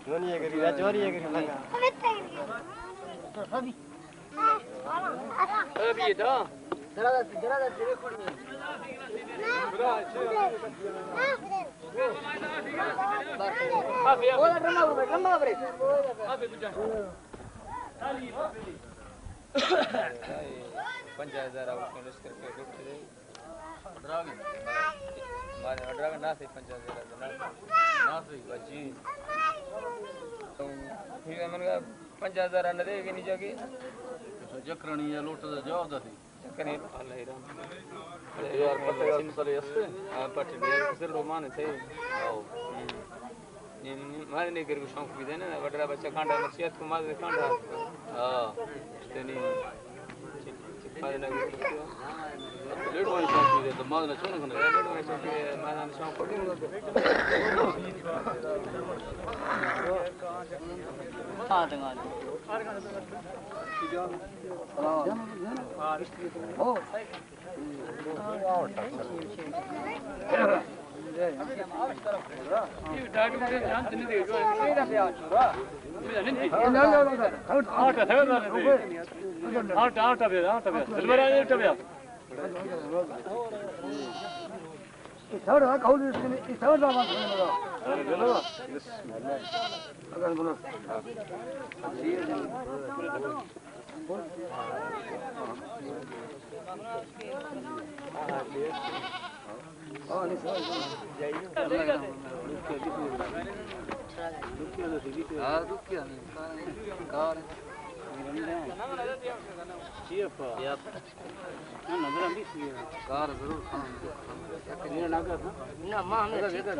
نونی اگری، راجوری اگری لگا. ابھی دا. پنجاہ ہزار آؤٹ کر کے بیٹھے. ڈراگن. مارے ڈراگن نہ تھے پنجاہ ہزار، نہ تھے. نہ تھے. جی. تو پھر من کا پنجاہ ہزار نہ دے کہ نہیں جاگے. جکرانی یا لوٹ دے جواب دے. جکرانی اللہ رحم. یار پتہ یار مسئلے ہستے. ہاں، پٹ دے سر رومان ہے صحیح. آؤ. ہم. نی، نی، ما نے گر شوق بھی دینا، وڈرا بچہ کانڈا مرچی ات کو ما کانڈا. ہاں. تنی. لیٹ وانی شوق بھی دے، تو ما نے چون کنا. لیٹ وانی شوق بھی دے، ما نے شوق بھی دے. ہاں، تنگا. ہاں. کار ضرور کھاؤں. نہ، ما ہمیں ٹھیک تو.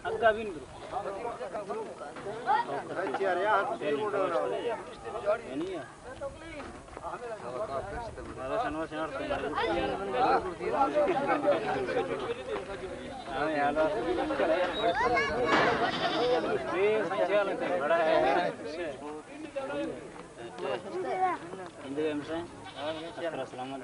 اگا بین برو. سلامت.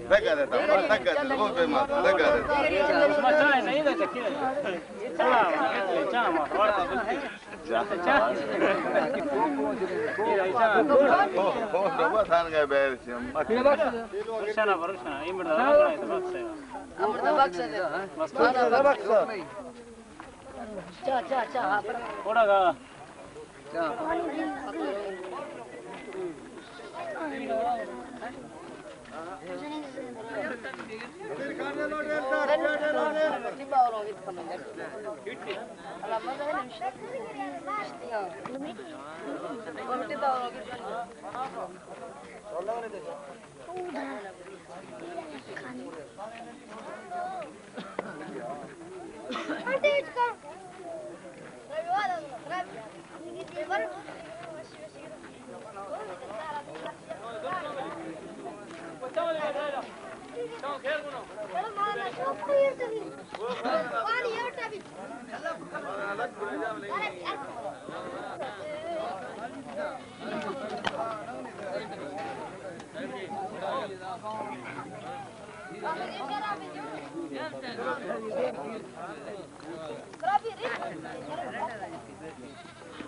دگہ دیتا، دگہ دیتا، بہت بے مات، دگہ دیتا. ہو، ہو، ڈبہ تھان گئے بیل سے، مت. چا، چا، چا، ہاں. تھوڑا گا.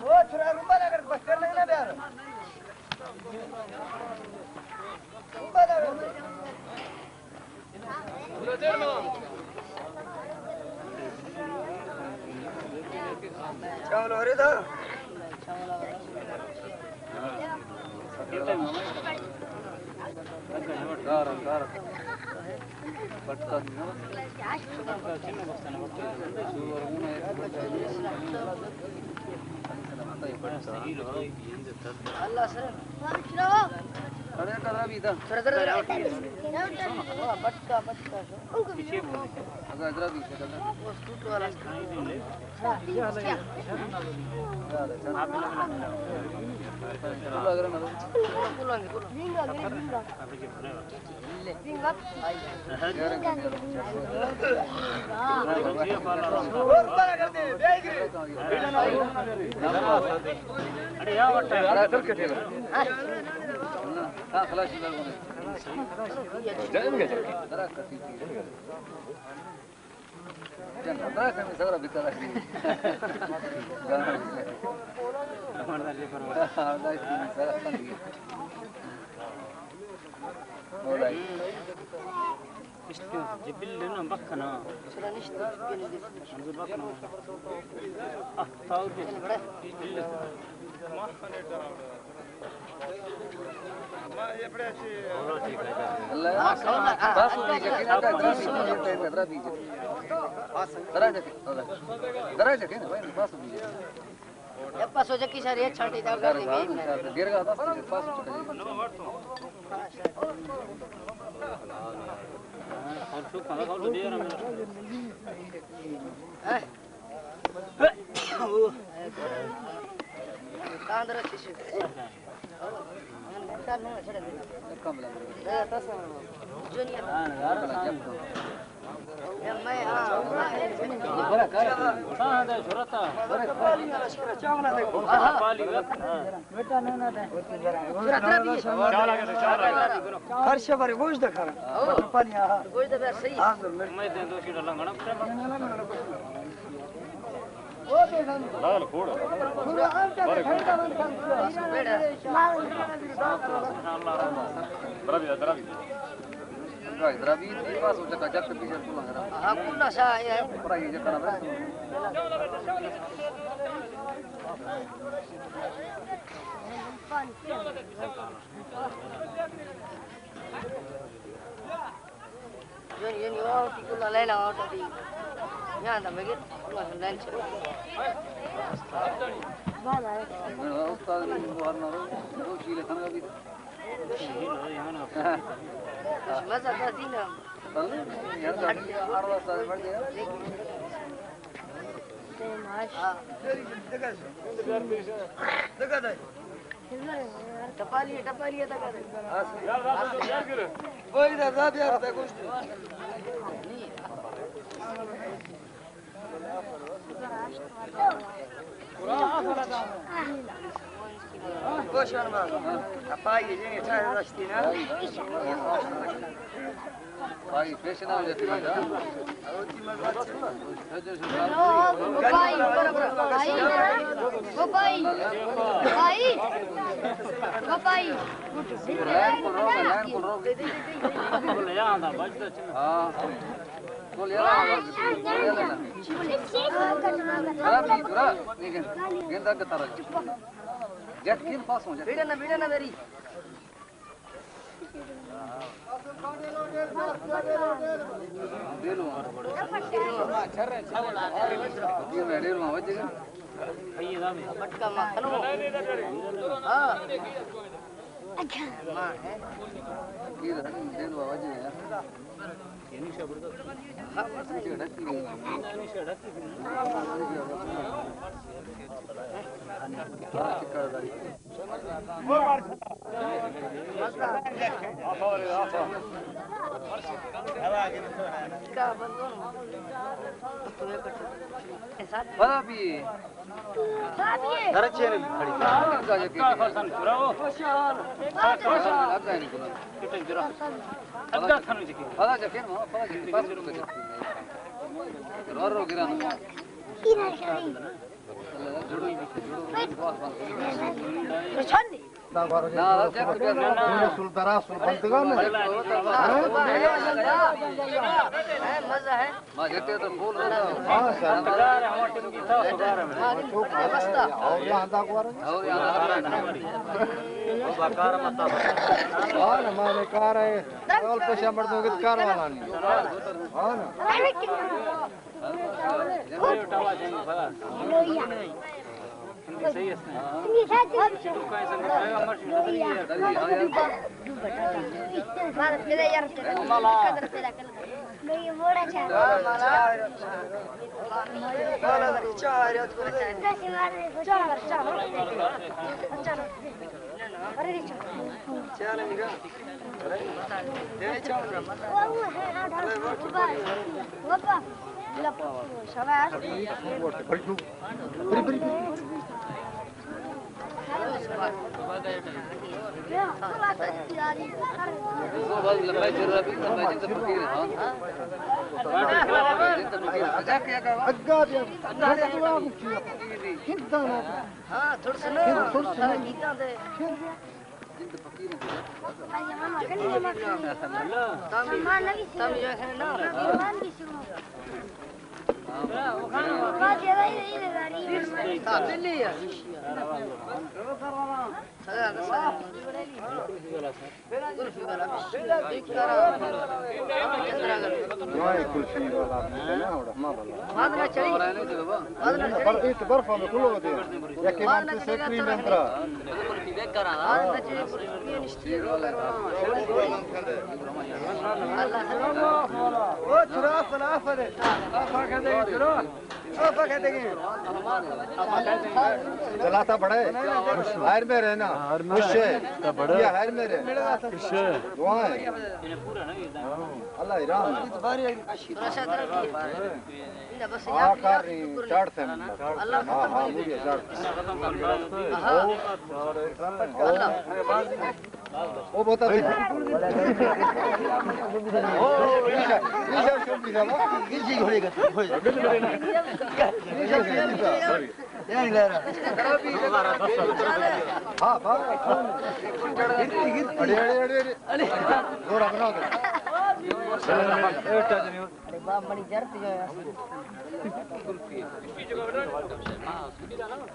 او چھرا رومبا لگڑ بستر نہ بیار. رومبا لگڑ. چاول ورے دا. اللہ سر. ذرا، ذرا، ذرا۔ بٹکا، بٹکا۔ اگر ذرا بھی، ذرا۔ جبل نہ بکنا۔ منظور بکنا۔ آہ، تاؤ دے۔ خرچہ بارے گوش دکھا۔ پانی آہا۔ لال کوڑ۔ درابی، درابی۔ درابی، پاس ہو چکا، جت پیچھے پورا کرا۔ ہاں، کلا شاہ ہے۔ پورا یہ جکا نہ بس۔ یعنی، یعنی، او، تی کلا لینا، او، تی۔ یہاں دا مگر، کلا لینا چاہیے۔ استاد نے بہار نہ رو، وہ چیلے کھانا بھی۔ مزہ آتا سی نا۔ چل، یار، گاڑی آڑ واسطہ بڑھ گیا۔ ہاں۔ ٹپالی، ٹپالی ہے، تک۔ وہی دا، دا بیار، دا گوشت۔ گوشان با۔ ٹپالی جنگے چاہے رشتی نا۔ بھائی، پیش نہ ہو جاتی ہے۔ بھائی، بھائی، بھائی، بھائی۔ لائن کو روک، لائن کو روک۔ ہاں۔ بول یار، بول یار۔ برا بھی، برا۔ نہیں، گند، گند آ کے تارا۔ جت کن پاس ہو جت۔ بیڑا نہ، بیڑا نہ میری۔ پدا بھی۔ درچے نے کھڑی۔ پدا جکے۔ پدا جکے۔ پدا جکے۔ رو رو گران۔ دوئیں کلفی والا، ہما والا۔ پر ایت برف میں کلو دے۔ یکی مان تے سیکری میں اندرا۔ او چرا فلا فلے۔ آفا کدے چرا۔ چلاتا بڑے۔ ہر میرے نا۔ خوش ہے۔ یہ ہر میرے۔ خوش ہے۔ دعا ہے۔ اللہ رحم۔ آ کار نہیں، چڑھتے ہیں۔ ہاں، ہاں، مجھے چڑھتے ہیں۔ او بہت اچھا۔ ہاں، بس۔ اڑے، اڑے، اڑے، اڑے۔ زور اپنا دے۔ اڑے باپ، منی جرت جو ہے۔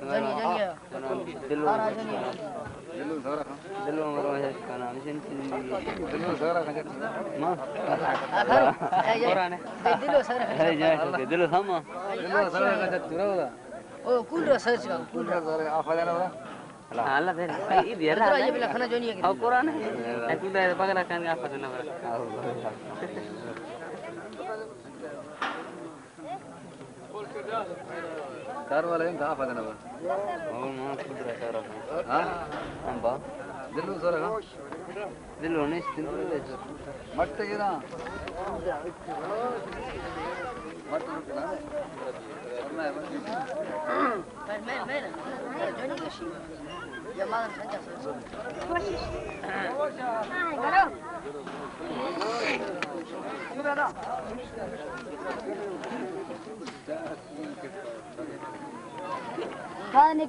جنی، جنی۔ دلو۔ دلو سارا خان۔ دلو مرو ہے اس کا نام، جن چن۔ دلو سارا خان جت۔ ماں۔ قرآن ہے۔ دلو سارا خان۔ ہے جائے، دلو ساما۔ دلو سارا خان جت، چورا ہوگا۔ او، کول را سرچ کا، کول را۔ سارا آفا جانا ہوگا۔ ہاں، اللہ دے۔ اے دیر ہے۔ یہ بلا کھنا جو نہیں ہے۔ او قرآن ہے۔ اے تو دے بغل کان آفا جانا ہوگا۔ کار والا ہم دافا دنا با۔ او ماں خود رہتا رہا۔ ہاں؟ ہم با۔ دلو سر ہاں۔ دلو نہیں، دلو نہیں۔ مت یہ نا۔ مت یہ نا۔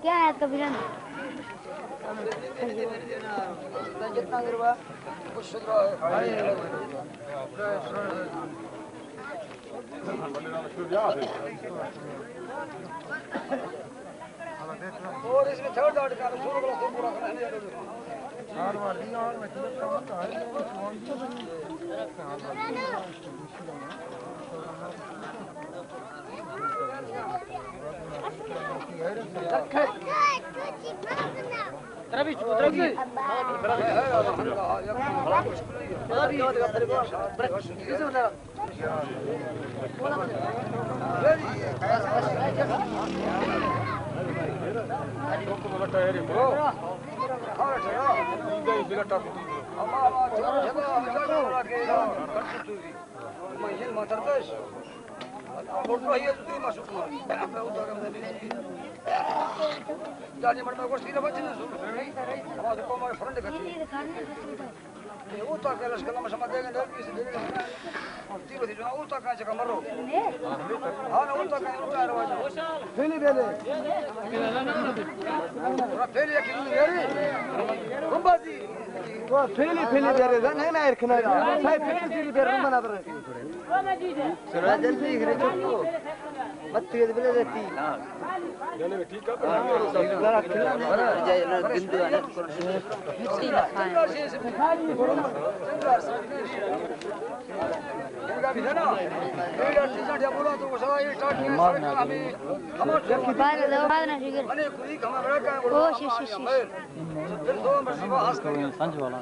کیا ہے اس کا ویژن؟ اور اس میں تھرڈ ڈاٹ کا شروع کرو، تو پورا کرنے دو۔ اوتا کا لشکر ما شما دیگه در پیش دیگه. تی وتی جنا اوتا کا چکا مرو. ہاں، اوتا کا اوتا رواج. پھیلی بیلے. پھیلی یکی دو بیلے. بمبازی. تو پھیلی، پھیلی بیلے، زن ہے نا ارکنا. سائی پھیلی، پھیلی بیلے، رومانا برے. سرا جلدی گرے چکو. مت تیز بلے رہتی. بار دو بار نہ شکر۔ او شش شش شش۔ سنج والا۔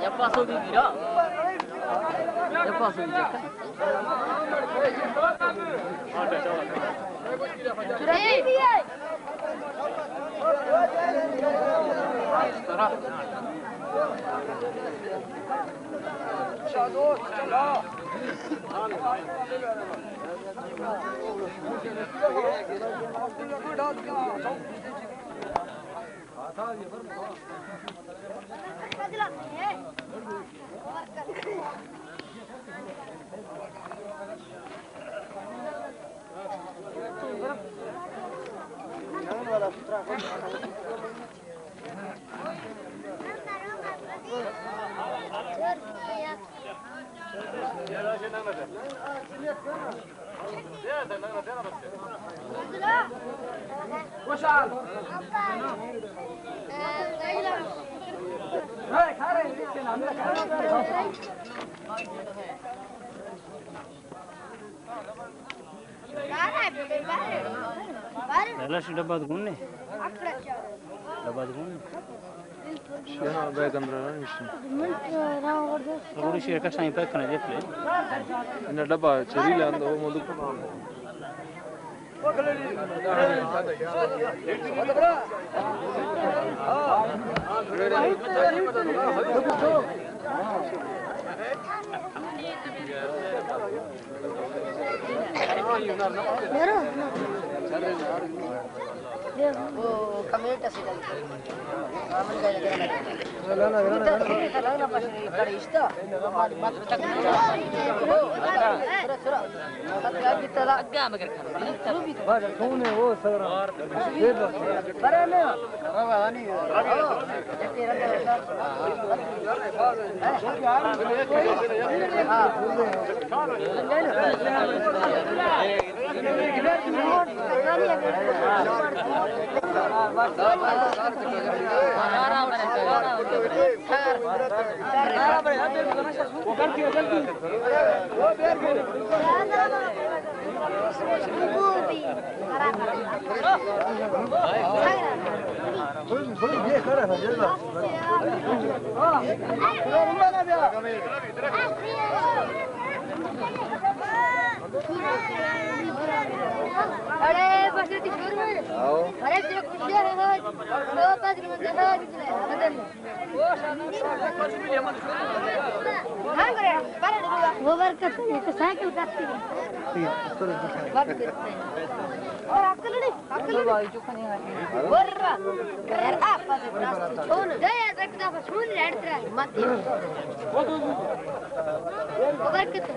یا پاسو بھی گرا۔ یا پاسو بھی جاتا۔ لاش ڈبہ گون نے۔ ڈبہ گون نے۔ شینا بے کمرہ نہ نشین۔ روڑی شیر کشائی پیک کرنے دے پلے۔ انہاں ڈبہ چری لاندو، وہ مدو۔ ارے بس تی شروع ہے۔ ارے تیرے خوشی ہے۔ وہ برکت ہے، تو سائیکل کرتی ہے۔ اور عقل نہیں، عقل نہیں۔ برکت۔ برکت۔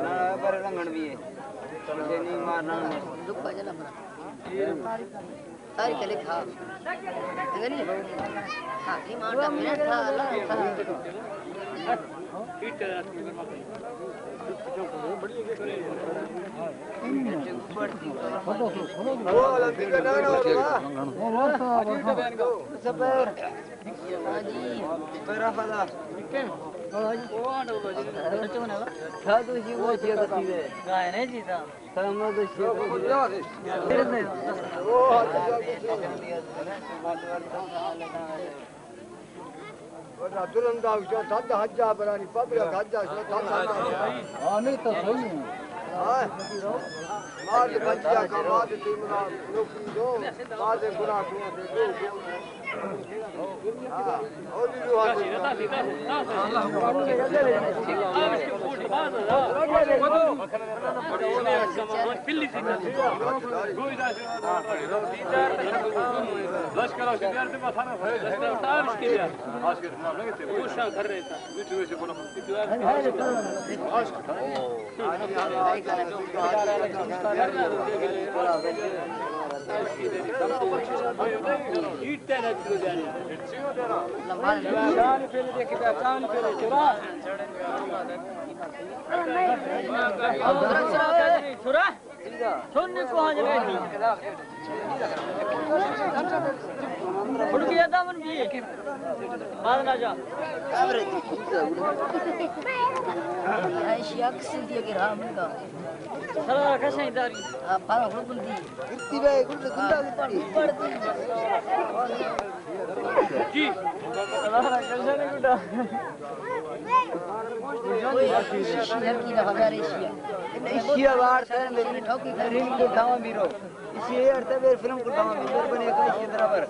نہ، بر لنگن بھی ہے۔ اسے نہیں مارنا۔ ساری کلک ہاں۔ اگر نہیں، ہاں، یہ مارتا میرا تھا، اللہ تھا۔ وڈا درندا گوشاں، تھد حجا برانی پبلک حجا شو، تھد حجا۔ آ، نہیں تو صحیح ہے۔ ہاں۔ ماد بچیا کا ماد تیمنا نوکی دو، ماد گنا کو دے دو۔ ہاں۔ اور بھی جو آتے ہیں۔ لشکر ءَ شدیار تے بسانا۔ لشکر ءَ شدیار تے بسانا۔ چھوڑا۔ چون نی کوہاں جنے۔ بڑکی ادا من بھی۔ بعد نہ جا۔ ایشی اکس دی اگر ہاں من کا۔ سلام کسیں داری۔ آپ پارا بڑکن دی۔ گرتی بے، گرتی، گندا گرتی۔ جی۔ سلام کسیں گندا۔ ایشی وارتا ہے، میری فلم کو دھاواں بیرو۔ ایشی اے ارتا، میری فلم کو دھاواں بیرو۔ بنے کا ایشی برابر۔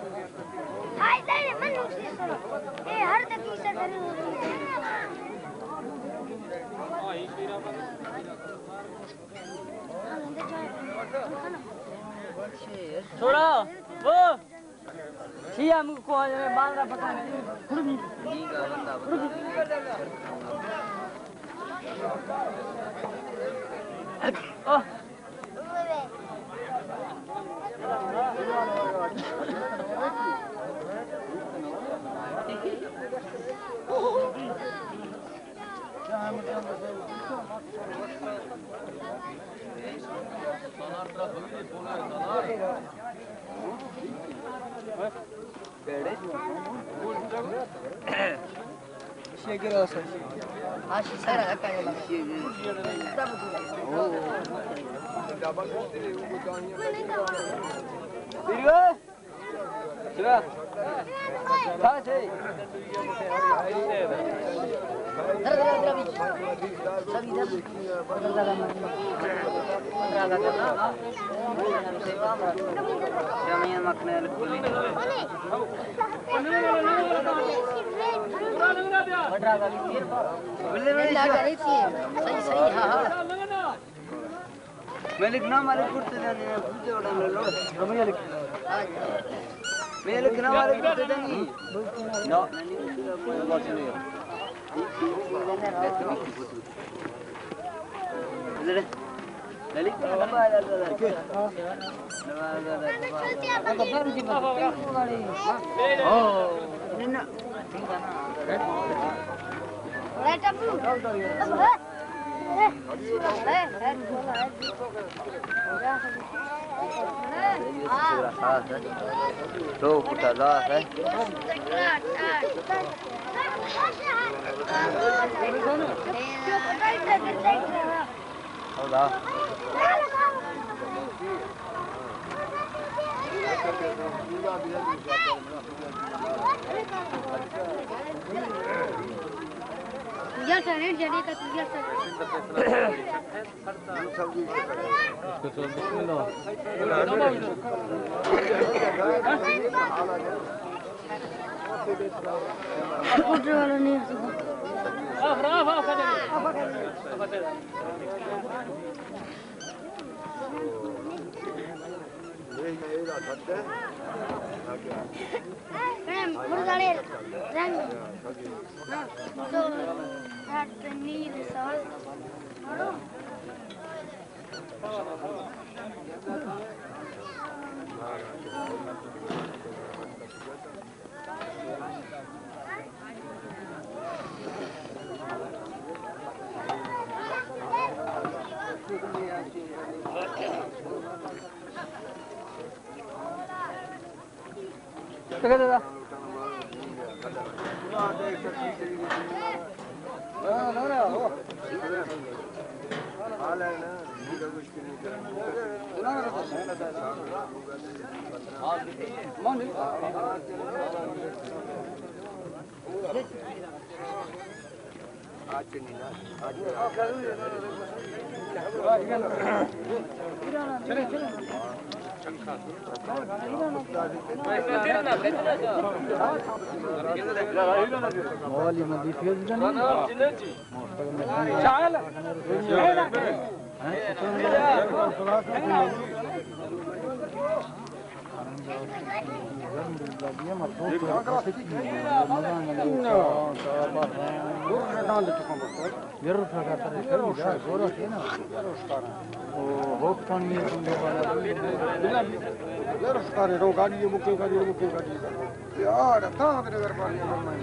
اے ہر دقیقہ سے۔ چھوڑا، وہ۔ چیا مو کو آنے باندا پتا نہیں۔ آہ۔ صحیح، صحیح، ہاں، ہاں۔ ملک نہ، ملک کرتے جانے ہیں، پوچھتے وڑا لو، لو۔ ملک نہ، ملک کرتے جانے۔ نو۔ دو فٹ لاس ہے۔ ہاں۔ مرغانے رنگ، ہاں، تو نیل سال۔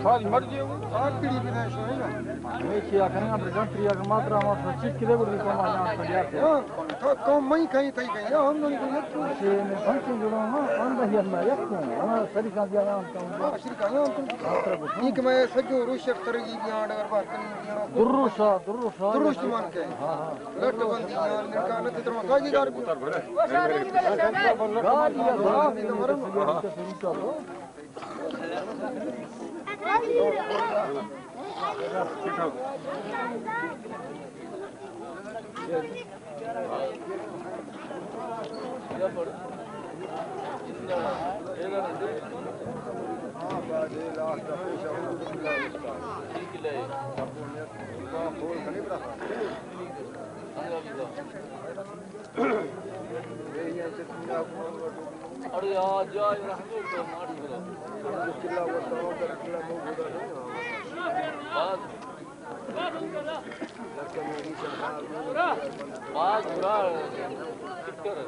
ساری مرضی ہو۔ ساری پیڑی بھی نہیں سوئی نا۔ ہمیشی آخر ہم رجن تریا کا ماترا ہمارا سچی کدے بڑی کم آ جان تیار تھے۔ ہاں، تو کم میں کہیں تھی کہیں، ہم نہیں کوئی۔ سے میں پنچ جوڑا ہوں، ہم بھائی اللہ یک ہوں، ہمارا سری کا دیا نام کم۔ ہاں، سری کا نام کم۔ یہ کہ میں سجو روشک ترگی بیان اگر بات کرنی بیان۔ دروشا، دروشا۔ دروش مان کے۔ ہاں، ہاں۔ لٹ بندی جان نکا نہ تتر مساجی دار بھی۔ اڑے آ جائے رحمت تو ماڑی گرو۔ باز، باز برا چکر۔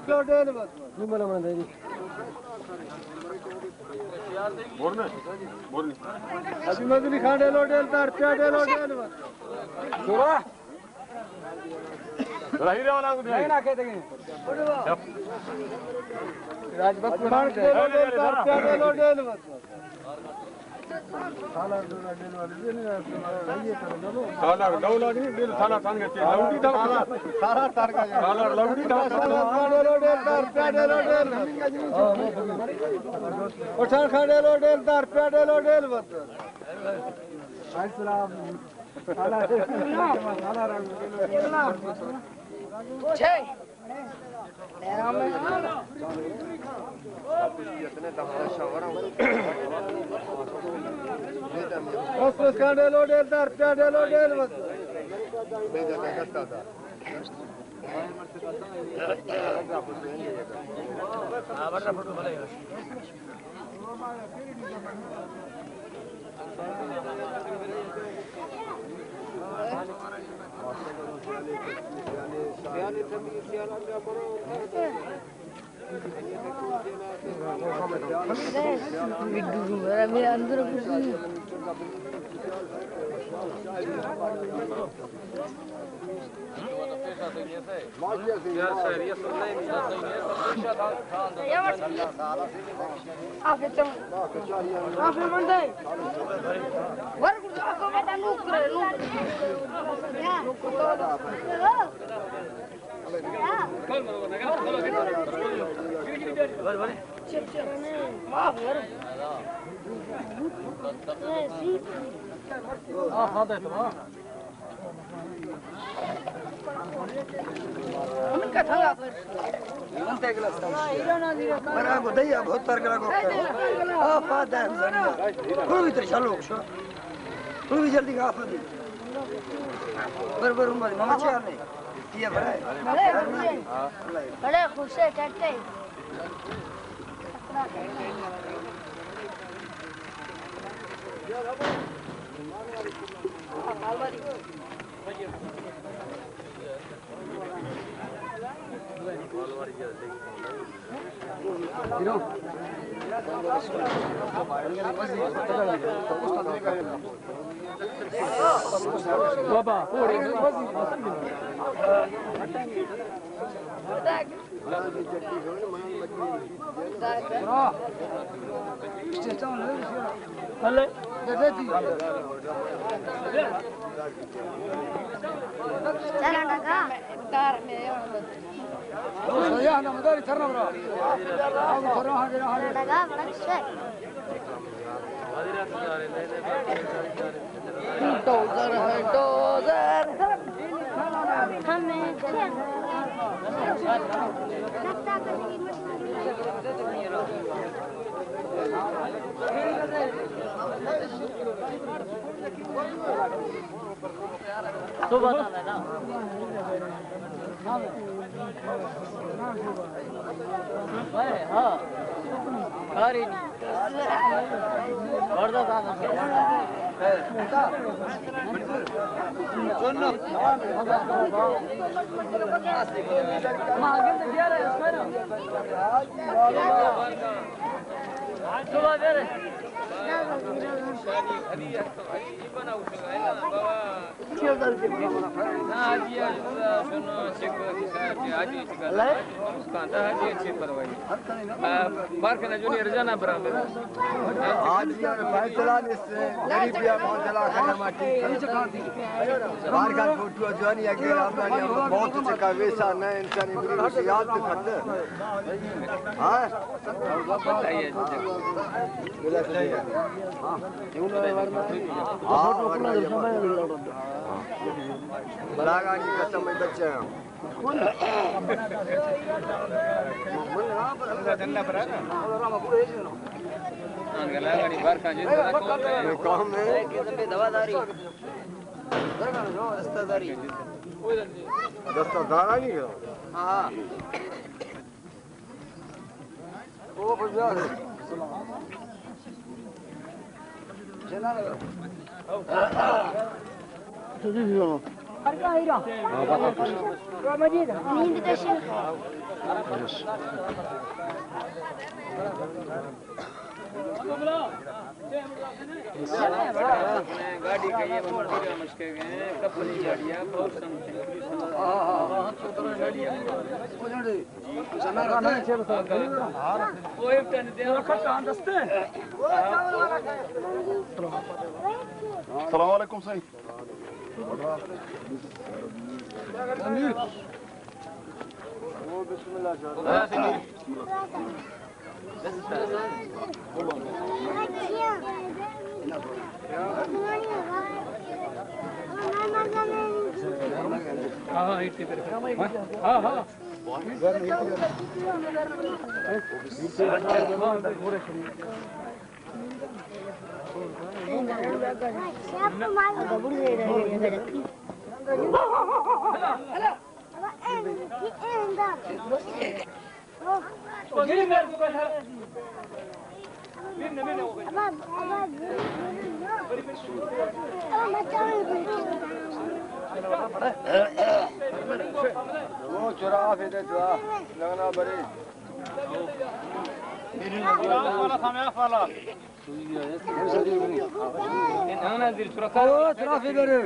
لوڈ ہے نا بس۔ نہیں بنا من دے۔ بورنے، بورنے۔ ابھی مزنی کھانڈے لوڈ ہے، دار پیاڈے لوڈ ہے نا بس۔ سورا۔ راہی روانہ کو دے۔ نہیں نہ کہتے ہیں۔ راج بخش مان کے لوڈ ہے، دار پیاڈے لوڈ ہے نا بس۔ سالار ڈولا ڈیل والے دے نہیں، سالار ڈولا نہیں، ڈیل سالار تانگے تے لوڈی تھا۔ سالار تارگا۔ سالار لوڈی تھا۔ پٹھان خان ڈیلو ڈیل، دار پیا ڈیلو ڈیل بس۔ السلام۔ سالار۔ بس، بس، کھانڈے لوڈ ڈیل، دار پیا ڈیلو ڈیل بس۔ برا گو دیا بہت تر کرا گو۔ آ پا دائم زمین۔ کوئی بھی تر چلو شو۔ کوئی بھی جلدی کا آفت دی۔ بر بر عمر ماما چیار نہیں۔ یہ بڑا ہے۔ بڑے خوش ہے ٹٹے۔ ڈوزر ہے، ڈوزر۔ ہمیں صبح جانا ہے نا؟ ہاں۔ کاری نہیں۔ حاجی ءَ فیصلہ نیست، غریبی ءَ فیصلہ کنہ ما ٹھیک۔ بارگاہ فوٹو جوانی اگے آپ نے بہت چکا ویسا نہ انسانی مریض یاد تو کھت۔ ہاں؟ ہاں، ورنہ یہ بلاگانی قسم میں بچے ہیں۔ کام ہے۔ دستہ داری۔ دستہ دارانی ہے۔ ہاں۔ گاڑی کئی ہے، مزدور ہم اس کے گئے ہیں، کپڑی گاڑی ہے، بہت سمجھتے ہیں۔ السلام علیکم سائیں۔ ہاں، ہاں۔ او چرا آفے دے تو آ، نانا برے۔ او، ترافی برے۔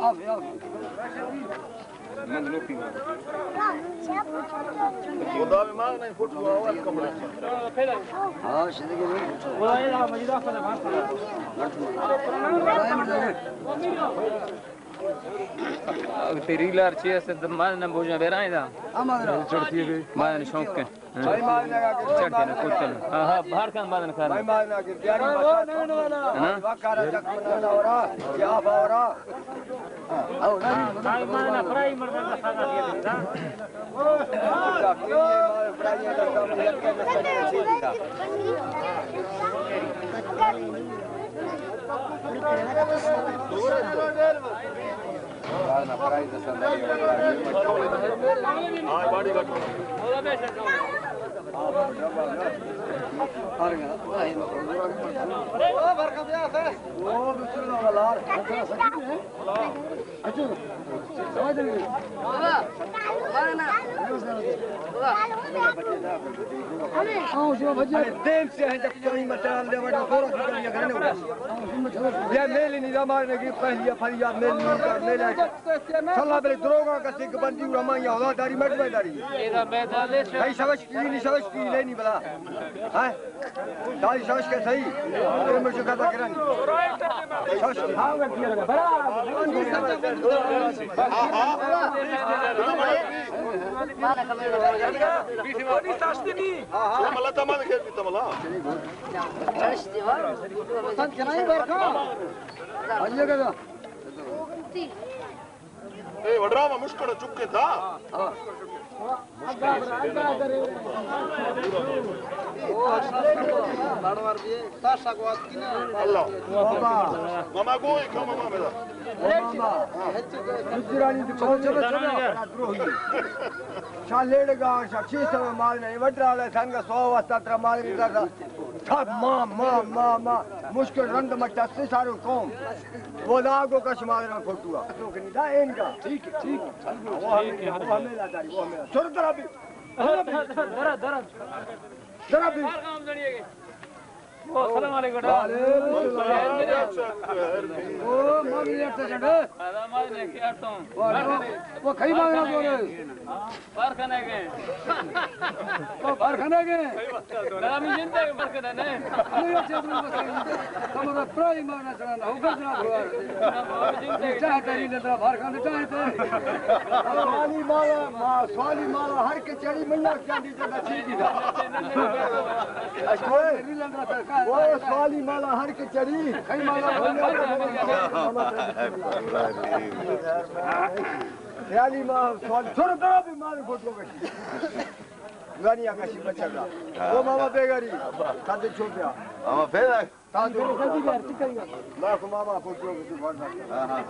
آفے، آفے۔ خدا بی ماغ نہ فوٹو آواز کمرے۔ ہاں، شدگی نہیں۔ تیری لار چی است؟ ما نہ بوجا بیرائیں دا۔ ما نہ شوق کے۔ چڑھتے نا، کودتے نا۔ ہاں، ہاں، باہر کن بادن کھانا۔ نا؟ دیم سے ہیں جب کوئی مطلب لے بڑا دورہ کی گلی گھر نے۔ یا میل نہیں، ہمارے نے کی پہلی یا پھلی یا میل نہیں، یا میل ہے۔ صلاح بلے دروگاں کسے کہ بندی و ہمائی ہوا داری مٹ میں داری۔ کئی شوش کی نہیں، شوش کی نہیں بلا۔ ہاں؟ داری شوش کے صحیح۔ یہ مجھے کہتا کرن۔ شوش کی۔ اے وڈرام ءَ مشکڑ چکے تھا۔ اللہ۔ ماما گوئی کھا ماما میرا۔ چلو، چلو، چلو۔ شاہ لیڑگا، شاہ چیز مال نہیں، وڈرا لے سنگ سو واسطہ ترا مال نہیں کرتا۔ سب ماں، ماں، ماں، ماں، مشکل رند مٹا سے سارو قوم۔ وہ لاگو کا شمال رہا فوٹو۔ تو کہ نہیں دا ان کا۔ ٹھیک ہے، ٹھیک ہے۔ وہ ہمیں، وہ ہمیں لا داری، وہ ہمیں لا۔ سر درا بھی۔ درا، درا۔ درا بھی۔ السلام علیکم۔ وعلیکم السلام۔ او، مامی، ایسا جڑے۔ وہ کھائی مانگنا بولے۔ بارخانے گئے۔ تو بارخانے گئے؟ نامی جنتے بارخانے نے۔ نہیں، اچھا، تم بس تمہارا پرائی مارنا چاہنا، ہو گزرا بھوار۔ چاہتا ہی لندرا بارخانے چاہتا۔ سوالی مالا، ما، سوالی مالا ہر کے چڑی منا کیا دی جگہ چیز دی۔ وہ سوالی مالا ہر کے چڑی۔ کئی مالا۔ خیالی ما سوال چھوڑ کرو بھی مال فوٹو کشی۔ گانی آکاشی بچا گا۔ وہ ماما بیگاری۔ کاتے چھوپیا۔ ماما پھر آ۔ تاں جو۔ لاکھ ماما فوٹو کشی بھر۔ ہاں، ہاں۔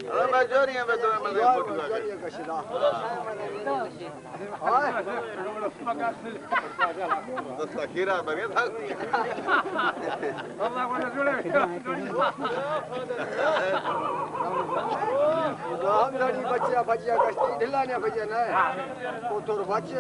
ہاں، میں جو رہی ہوں، میں تو، میں تو فوٹو کشی دا۔ ہاں۔ دستا کیرا بنے تھا۔ ہم لڑی بچیا، بچیا کشتی ڈھلانے بچیا نہ۔ وہ تو بچ۔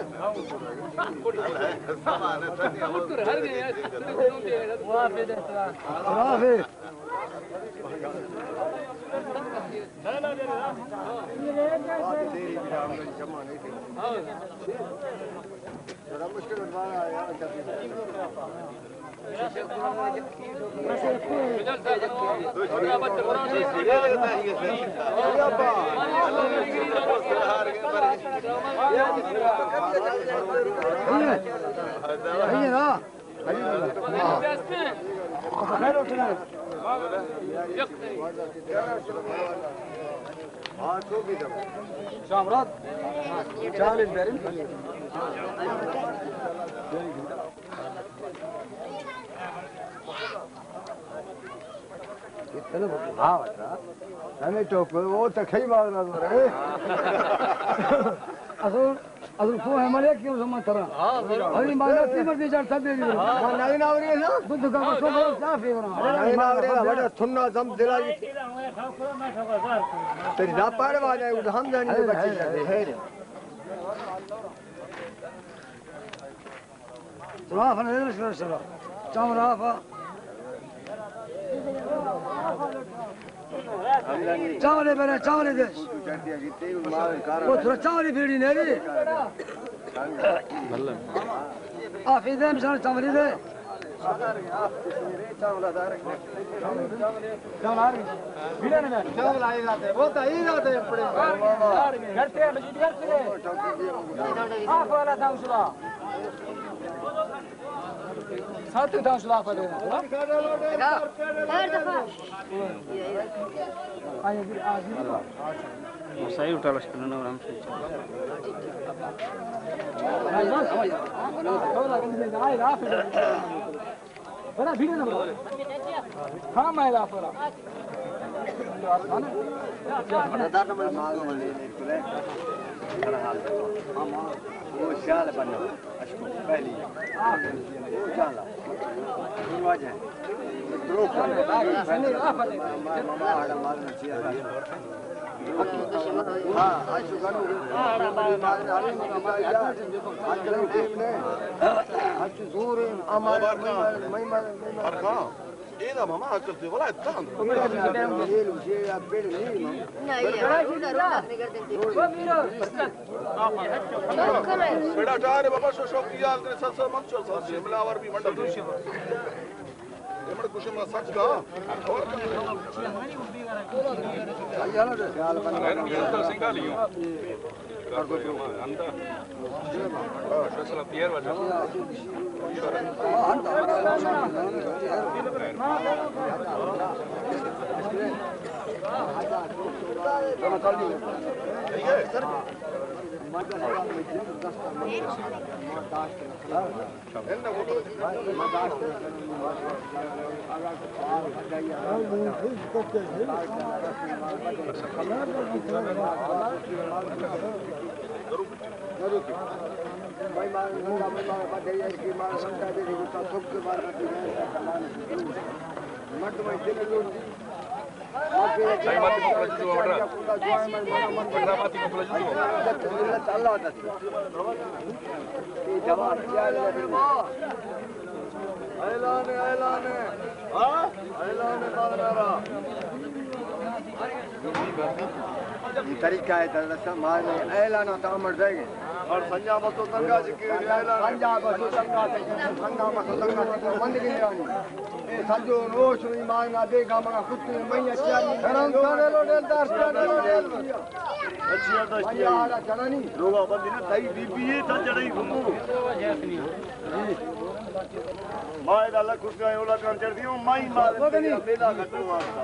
شامراد، چالش بریم۔ ہاں، بتا۔ ہمیں تو کوئی وہ تو کھئی مار نہ دو رہے۔ اصل، اصل کو ہے ملے کیوں سما ترا؟ ہاں، ضرور۔ ہری مانا تی مردی جان سب دے دی۔ ہاں، نہیں نہ ہو رہی ہے نا؟ بدھ کا کو سب صاف ہے نا۔ نہیں نہ ہو رہی ہے، بڑا تھنا دم دلائی۔ تیری نا پڑ والا ہے، ہم جانی بچے۔ ہے۔ صراف نہ دے، صراف، صراف۔ چاول آفا۔ چاولے برے، چاولے دے۔ وہ تھوڑا چاولے بیڑی نہیں ری۔ آفی دے، مثال چاولے دے۔ سات دس لاکھ دے۔ صحیح اٹھا لشکر نہ ہم سے۔ بڑا بھیڑ نہ بڑا۔ ہاں، میں لا پڑا۔ وہ سیال بننا، اشکو پہلی۔ وہ جالا۔ دروغ۔ ماما آڑا مارنا چاہیے۔ ہاں، اشکو گنو۔ اشکو زور، ہمارا مہمان، مہمان، مہمان۔ اے دا ماما اکل تے ولا اتاں۔ بیڑا ٹارے بابا شو شوق یاد کرے، سر سر مت چل سر، ملا ور بھی منڈا۔ اے مڑ کچھ ما سچ کا۔ اور اعلان، اعلان۔ ہاں؟ اعلان مانا را۔ یہ طریقہ ہے، دراصل مانا اعلان تا امر دے گے۔ اور سنجا بسو تنگا جکی اعلان۔ سنجا بسو تنگا، سنجا بسو تنگا، بند گئی جانی۔ اے سجو روش ایمان نہ دے گا، مگا خود میں اچھا نہیں۔ گرم سانے لو ڈیل، دار سانے لو ڈیل۔ اچھی ہے، داشتی ہے۔ لوگا بندی نا، تائی بی بی ہے، تا جڑائی گھومو۔ ما ادا لکھ روپیہ اولا کر چڑھ دیو، مائی مار میلا کٹو واسطہ۔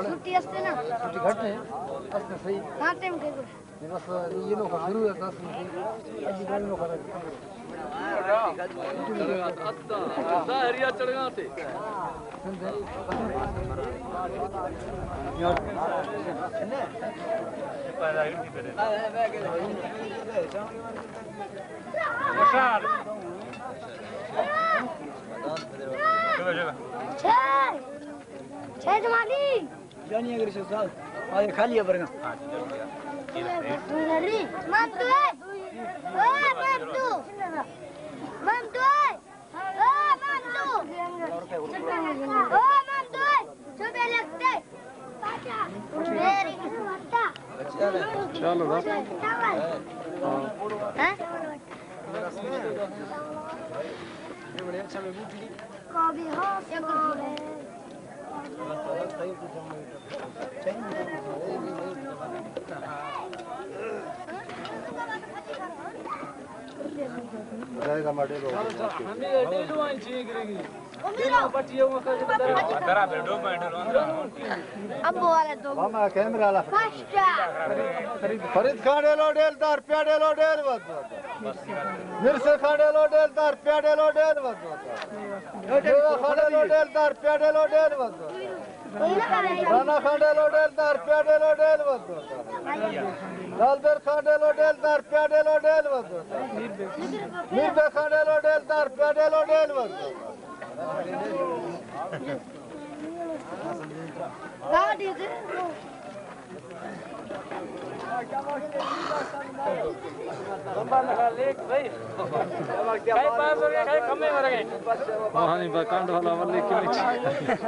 چھٹی استے نا؟ چھٹی گھٹ ہے، استے صحیح۔ کہاں ٹائم کے؟ بس یہ نوکا شروع ہے، دس منٹ۔ اج گاڑی نوکا۔ ظاہریا چڑھگا تے۔ چھ، چھ تمہاری۔ جانی اگر سے سال، آج خالی ہے برگا۔ ممدو ہے۔ او ممدو۔ ممدو ہے۔ او ممدو۔ او ممدو ہے۔ چھوٹے لگتے۔ چلو بس۔ ہاں؟ ہمیں ڈیلو آئیں چی گرگی۔ ڈیلو پٹی ہوں۔ ابو والے دو۔ ماما کیمرہ لا۔ فرید خان ڈیلو ڈیل، دار پیا ڈیلو ڈیل، بس، بس۔ مرسے خان ڈیلو ڈیل، دار پیا ڈیلو ڈیل، بس، بس۔ میوا خان ڈیلو ڈیل، دار پیا ڈیلو ڈیل، بس، بس۔ رانا خان ڈیلو ڈیل، دار پیا ڈیلو ڈیل، بس، بس۔ دالدر خان ڈیلو ڈیل، دار پیا ڈیلو ڈیل، بس، بس۔ میر بے خان ڈیلو ڈیل، دار پیا ڈیلو ڈیل، بس، بس۔ ہانی بکانڈ والا والے کے نیچے۔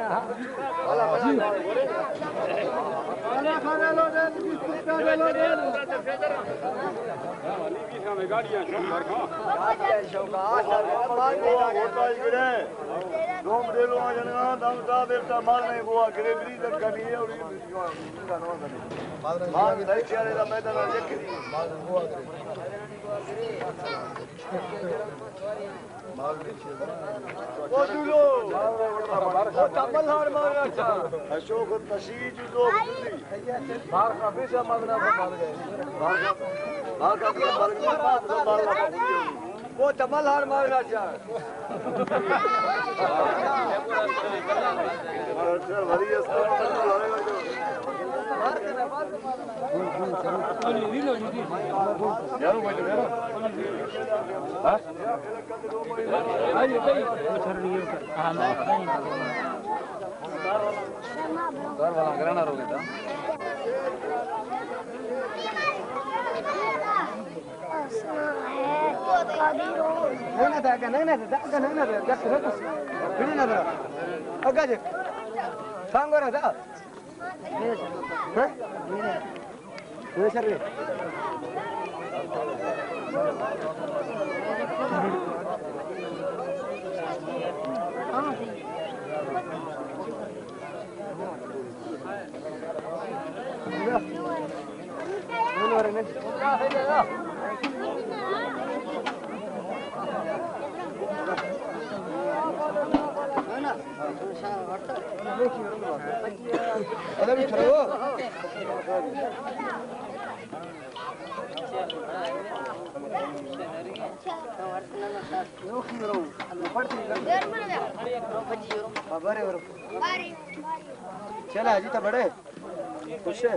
دوم ڈیلو آ جنگا، دم تا بیلتا مار نہیں گوا، گرے بری تک کنی ہے اور وہ تمل ہار مارنا چاہ۔ چلا جی، تا بڑے خوش ہے۔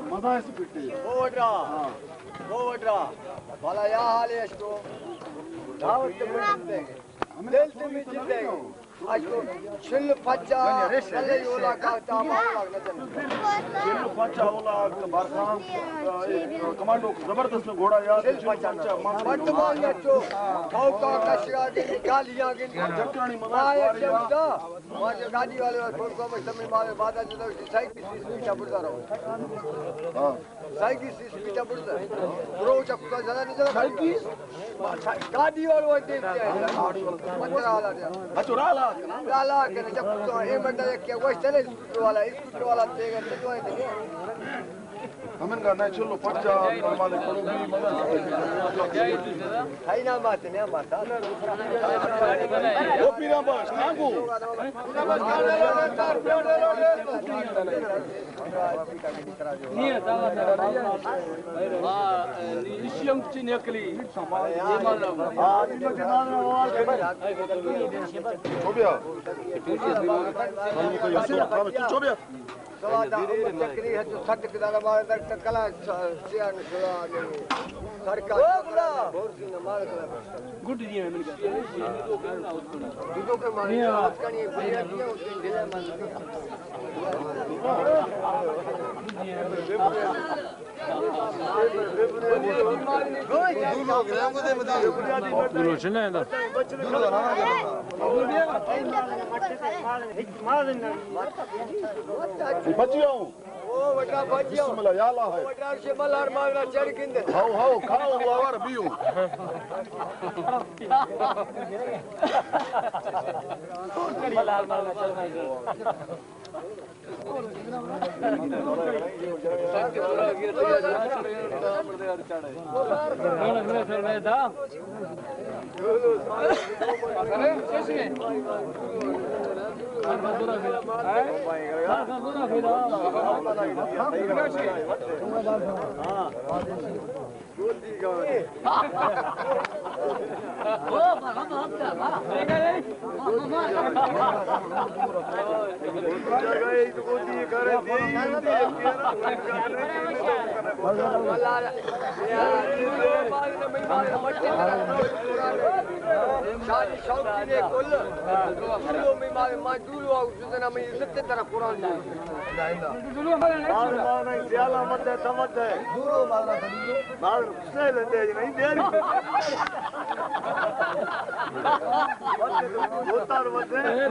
مزہ ہے سپیٹی۔ او وڈرا۔ ہاں۔ او وڈرا۔ بھلا یا حال ہے اشکو۔ دعوت تے مجھتے۔ دل تے مجھتے۔ اشکو۔ شل پچا۔ اللہ یولا کا تاما۔ شل پچا اولا بارکھان۔ کمانڈو زبردست گھوڑا یار۔ شل پچا۔ مردمان یا چو۔ کھاؤ کا کشگا گالیاں گن۔ جکانی مزہ۔ آیا چمتا۔ واجہ گاڑی والے اور فون کو میں تمہیں مارے بعد آ جاتا، سائیکل سیس پیچھا بڑھتا رہو۔ ہاں۔ سائیکل سیس پیچھا بڑھتا۔ برو چپ کا زیادہ نہیں چلا۔ سائیکل؟ گاڑی والے وہ دیکھتے ہیں۔ پندرہ والا دیا۔ اچھا، رالا۔ رالا کے جب تو اے بندہ ایک کیا وہ چلے اسکوٹر والا، اسکوٹر والا دے گا، تو جو ہے۔ ہمن کا نیچرل پچا، مالک پڑو بھی مزہ۔ ہائی نام آتے، نام آتا۔ وہ پیرا باش، نام کو۔ ہاں، نشیم چی نکلی۔ ہو گیا۔ ہو گیا۔ سوا دا عمر چکری ہے تو سٹ کے دادا مار در ٹکلا سیان سوا نہیں۔ سرکار بولا۔ بورسی نہ مار کلا۔ گڈ دی ہے مل گیا۔ دودو کے مار اس کا نہیں بڑھیا دیا اس کے دل میں۔ دولو چنے دا؟ بچی آؤں۔ او بیٹا، بچی آؤں۔ بسم اللہ، یا اللہ ہے۔ بیٹا، شمل ہر مال نہ چڑھ گندے۔ ہاؤ، ہاؤ، کھاؤ، ہوا ور بیو۔ شادی شوق دے کل۔ دولو می ماں، ماں دولو آؤ، جزنا می عزت طرح قرآن دے۔ ماں، ماں، نہیں، زیادہ مت ہے، تمت ہے۔ دولو ماں، ماں، سے لیندے جی، نہیں دے۔ بہت تار مت ہے۔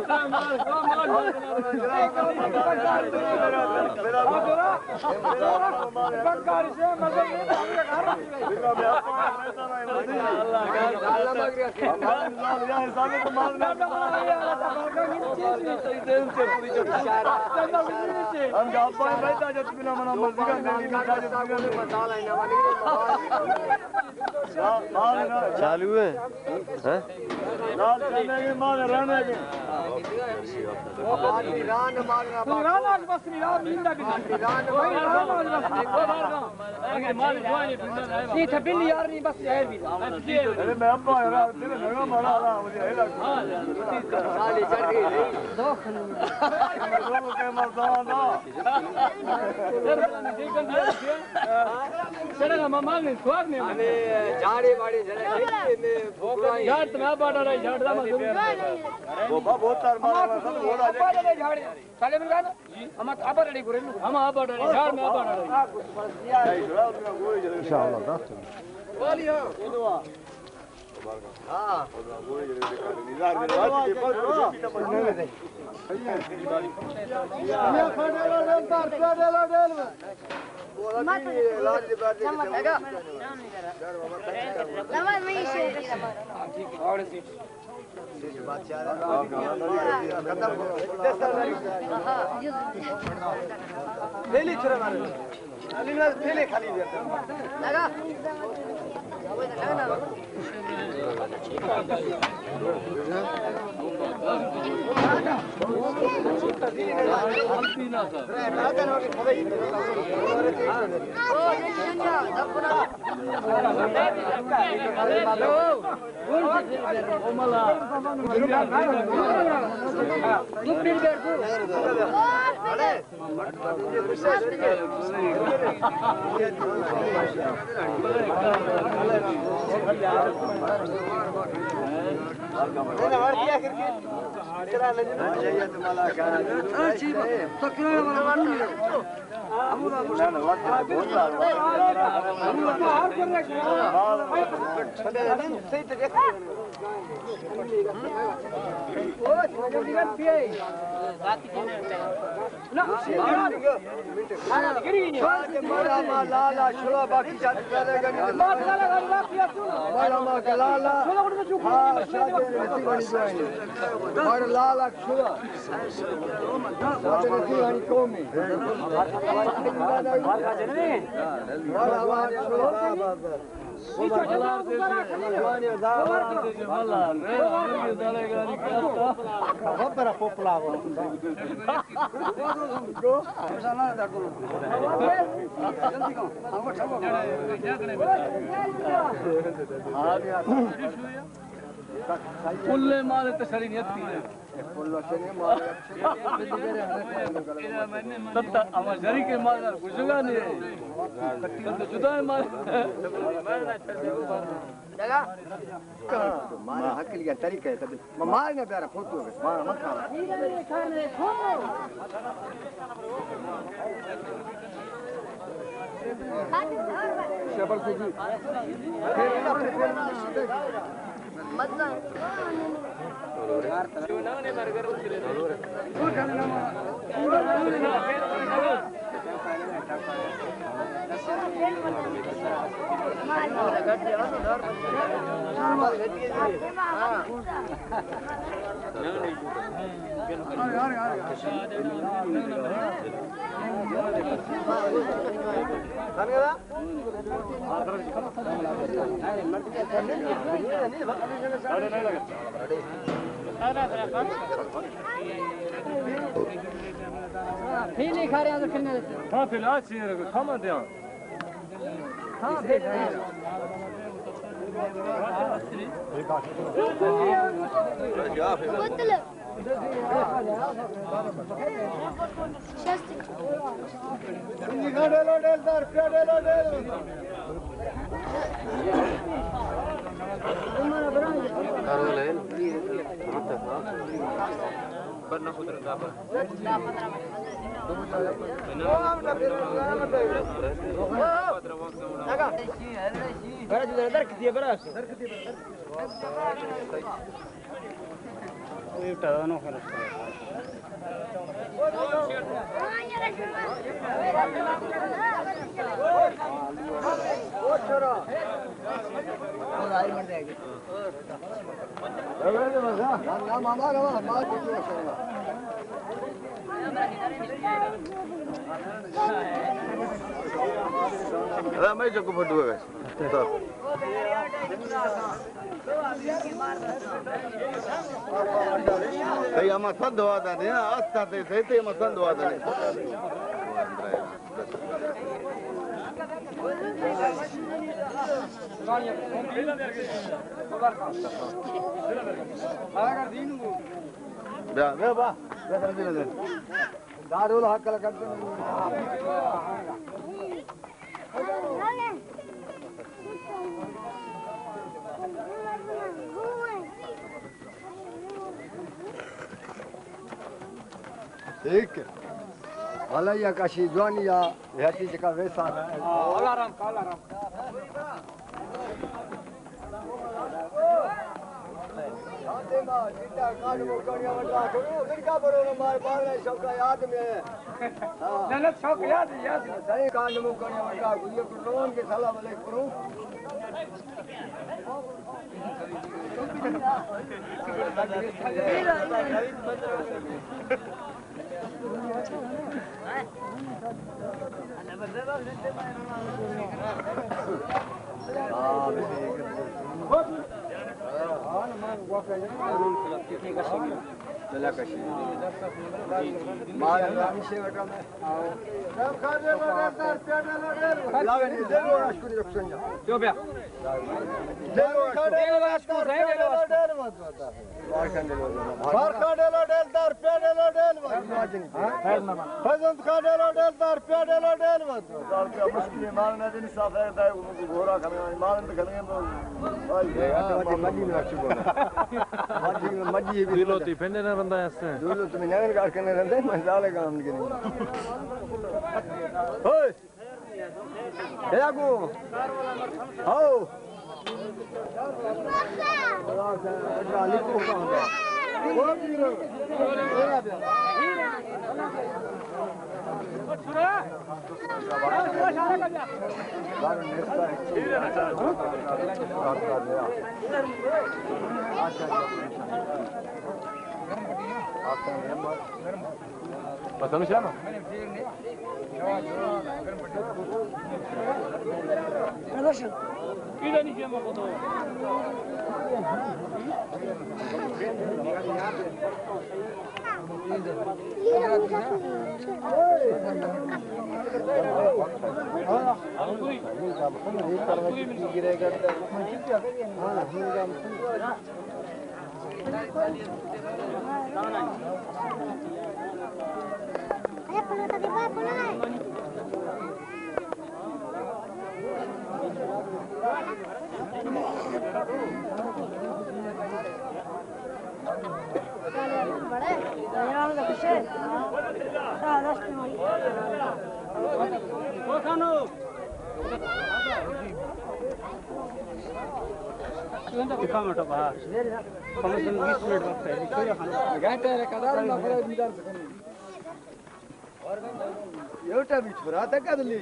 چالو ہے۔ ہاں؟ نہیں تھا بل یار، نہیں بس زہر بھی۔ ارے میں ابا یار، تیرے گھر میں مارا رہا، مجھے ہے لگ۔ سالی چڑھ گئی۔ سڑک ہم مان نہیں، سواد نہیں۔ ارے جھاڑے باڑے جھاڑے، جھاڑ تو میں باڑا رہی، جھاڑ دا مزدور۔ بابا بہت تار مارا، سب بولا جائے۔ سالے مل گیا نا؟ ہم آپ بڑے گورے۔ ہم آپ بڑے، جھاڑ میں آپ بڑے۔ ان شاء اللہ۔ ہاں۔ پہلی چھوڑا مارے۔ علی نواز پہلے خالی دیا۔ پلے مارے تو شری نیت کی۔ تتا اما شری کے مار گزگا نہیں۔ تتا جدا ہے مار۔ مار حق لیا طریقہ ہے، تب مار نہ پیارا فوٹو ہے، مار مت کھاؤ۔ ہاں، پھر آج چیز کم دیا۔ ہاں، پھر ادا میں چکو پھٹو ہے۔ تئی ہما سند وعدہ نہیں، آستا تے، تے، تے ہما سند وعدہ نہیں۔ بیا، بیا، با۔ بیا، بیا، بیا۔ دارول حق لگا۔ ٹھیک ہے۔ والا یا کشی جوانی یا، یہ چیز کا ویسا۔ اللہ رحم کا، اللہ رحم کا۔ بارکا ڈیلو ڈیل دار پیا ڈیلو ڈیل وت۔ فضل خان ڈیلو ڈیل دار پیا ڈیلو ڈیل وت۔ مشکل مال نہ دینی صاف ہے، دای گورا کھنے، مال نہ کھنے۔ مڈی میں اچھی بولا۔ مڈی میں، مڈی بھی دولتی پنڈے نہ رندا ہے۔ دولت میں نہ کار کرنے رندا ہے، میں زالے کام کے۔ اوئے۔ اے اگو۔ ہاؤ۔ پسند شنو؟ دکھا مٹو باہر۔ کم از کم بیس منٹ وقت ہے۔ گھنٹہ رکھا دار، میں بڑا انتظار کروں۔ ایوٹا بھی چھوڑا تھا کدلی۔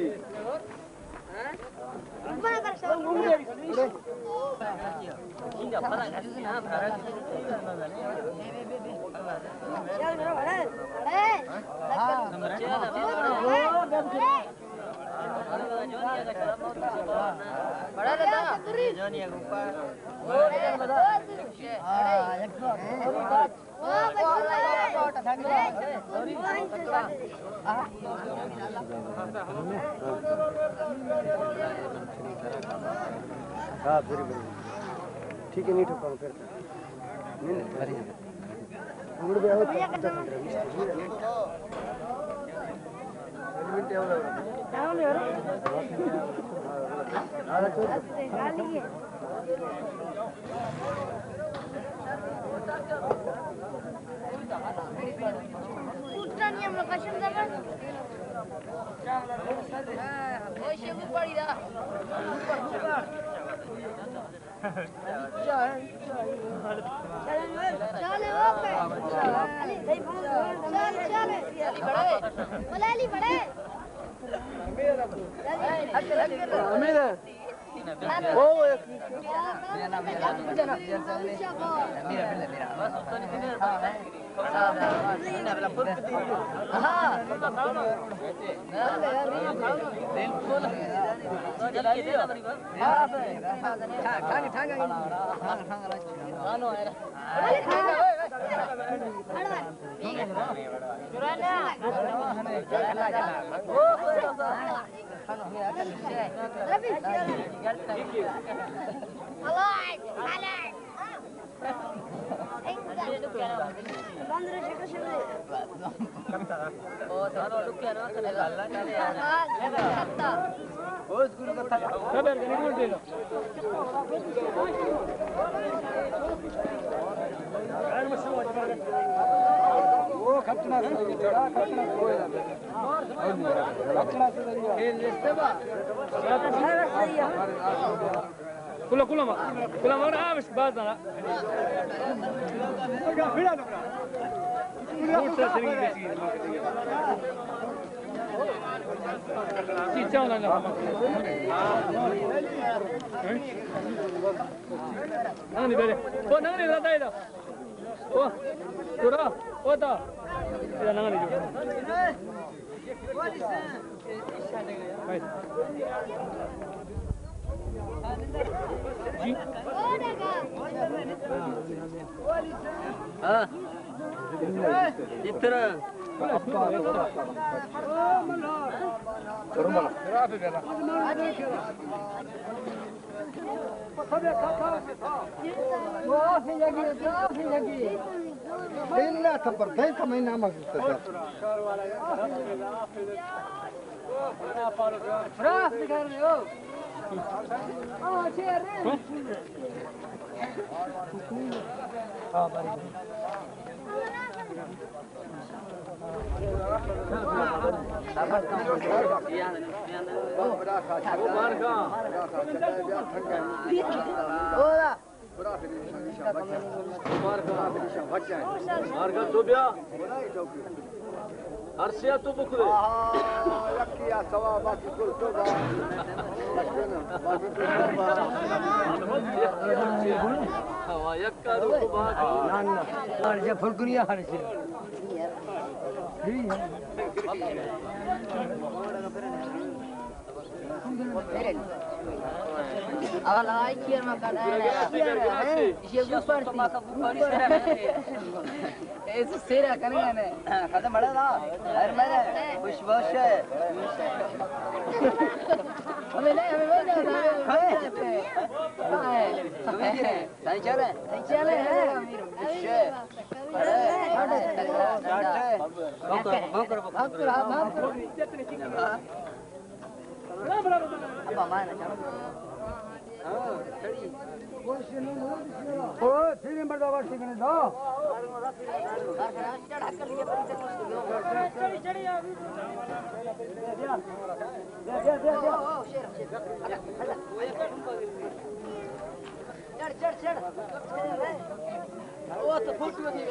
ہاں، بری، بری۔ ٹھیک ہے، نہیں ٹھوکا ہوں پھر۔ نہیں، نہیں، بری۔ امیر ہے۔ او، ایک کلا، کلا ما، کلا ما، آمش باز دارا۔ چی چاونا نا؟ نانی بره. او نانی را دای دا. او، تو را، او تا. یا نانی جو. جی. ہاں. اترا. دین نہ تھا پر دین تھا میں نام. مارگا تو بیا. ہر سیا تو بکلے. آہا، یکی آ سوا باقی کل تو با. باقی کل تو با. ہوا یک کارو تو با. نان، نان. ہر جا پھل کنیا ہر جا. اگاں لائک کیر مکن، یہ گوپر تھی. اے سیرا کنگا نے. ختم بڑا دا. ہر میرا خوش باش ہے. ہمیں نہیں، ہمیں نہیں. تمہیں کیا ہے؟ تمہیں چل ہے؟ تمہیں چل ہے؟ خوش ہے. ارے. بکر، بکر، بکر. او، تیریں بڑا واشی کنے دو۔ چڑھ، چڑھ، چڑھ۔ او تو فوٹو دی۔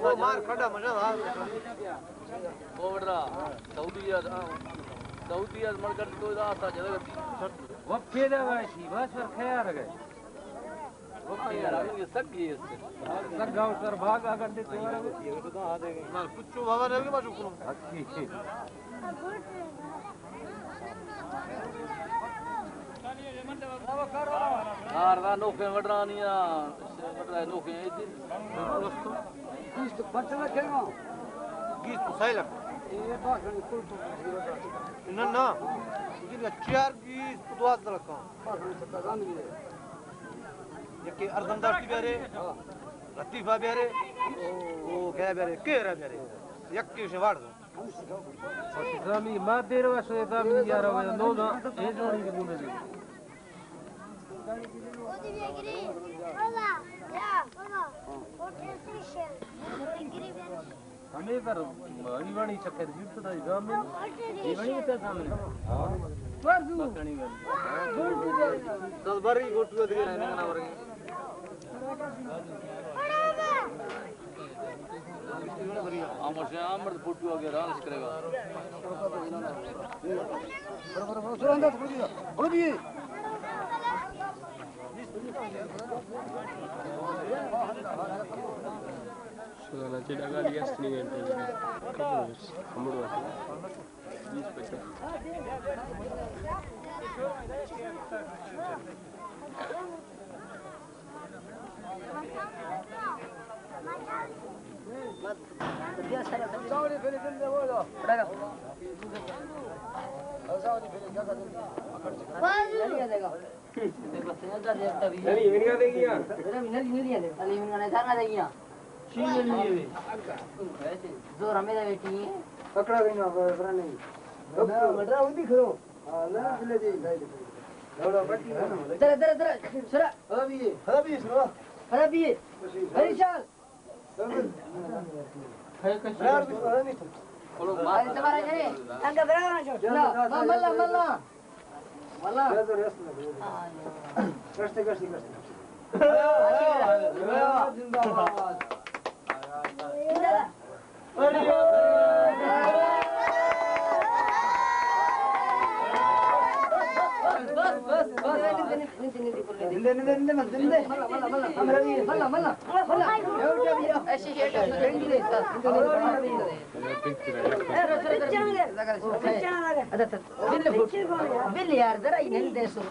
او مار کھڈا مزہ آ۔ او بڑا، سعودی از، سعودی از مرگن تو دا آسا جلگتی۔ وقت پیدا واشی، بس پر خیال گئے۔ وقت پیدا واشی، سگی است۔ سگا و سر بھاگا گندے تو۔ مال پچو بابا نے بھی ما شکر۔ کار دا نوکیں وڈرانی آ، وڈرائے نوکیں ایدی۔ بیست پنچ لکھ ہے نا؟ بیست سہ لکھ۔ نہ، نہ۔ لیکن چیار بیست دوازدہ لکھ۔ یکی ارزم داشتی بیارے، لطیفہ بیارے، او گیا بیارے، کیرا بیارے۔ یکی سے واڑ دو۔ زامی ما دیر واسطے زامی یارا وے نو نا اے جوڑی دی بولے دی۔ ہمیں در ایوانی چکر گرت دا زامی۔ ایوانی تا زامی۔ دس بری گوٹو دے نا ورگی۔ آمر سے آمر فوٹو وغیرہ اس کرے گا۔ شغلہ چہ ڈگاری است نی انت۔ کمڑ وقت۔ بیس پچاس۔ زور ہمیں دے بیٹی۔ پکڑا گئی نا، برا نہیں۔ مٹرا ہوتی کھڑو۔ ہاں، نہ، نہ، بلے جی۔ درا، درا، درا، سرا۔ خرابی ہے، خرابی ہے، سرا۔ خرابی ہے۔ ہری شال۔ ہے کشی۔ یار، بھی تو ہے نہیں تو۔ ارے، تمہارا جنے، تنگ برا نہ چھوڑ۔ نہ، ملا، ملا۔ ملا۔ گشتے، گشتے، گشتے۔ زندہ باد۔ بل یار، ذرا ہی نہیں دے سو۔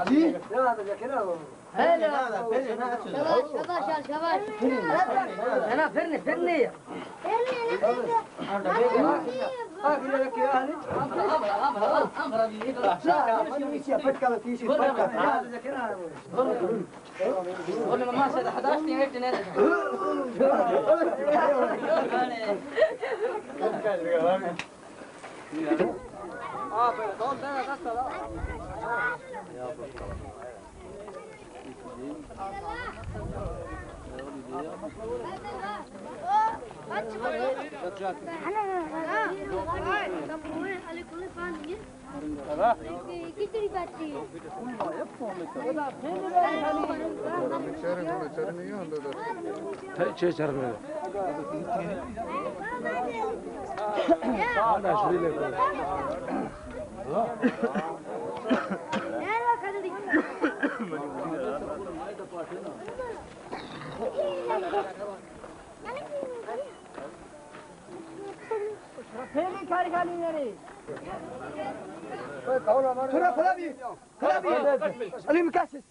جی۔ شاباش، شاباش، شاباش۔ نا، نا، پھرنے، پھرنے۔ چھ چار میں۔ تھوڑا کھلا بھی، کھلا بھی۔ علی مکاسس۔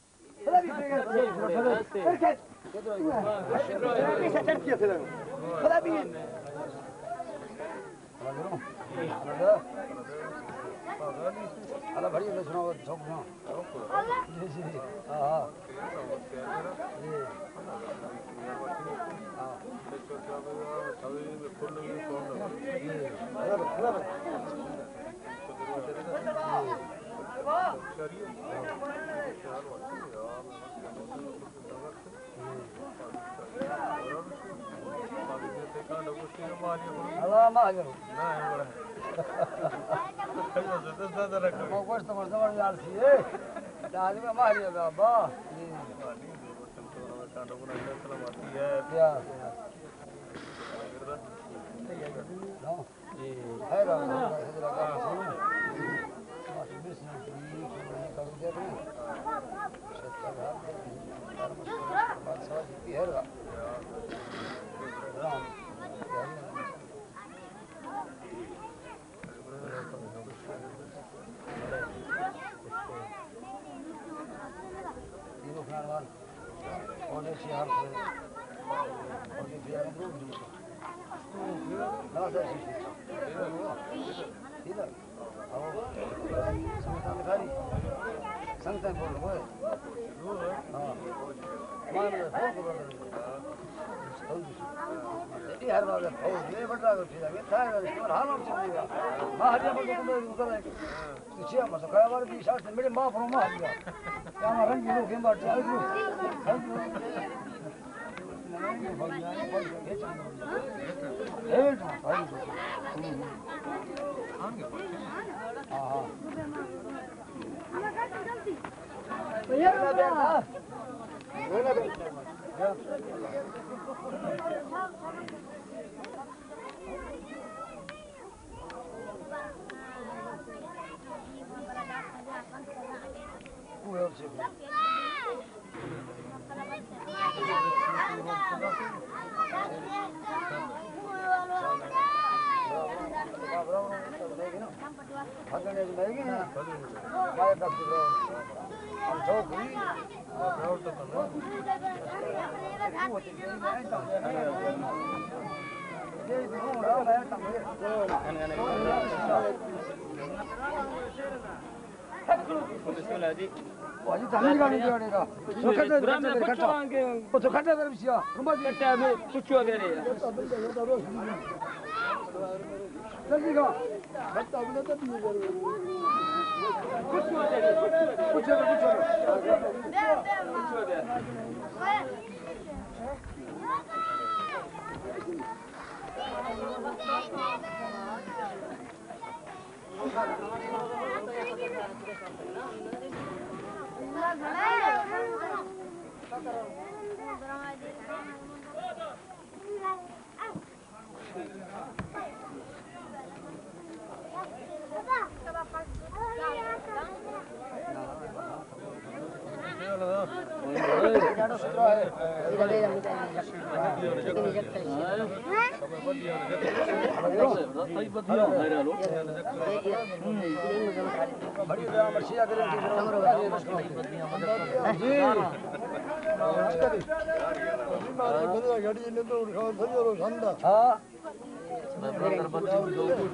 ہاں۔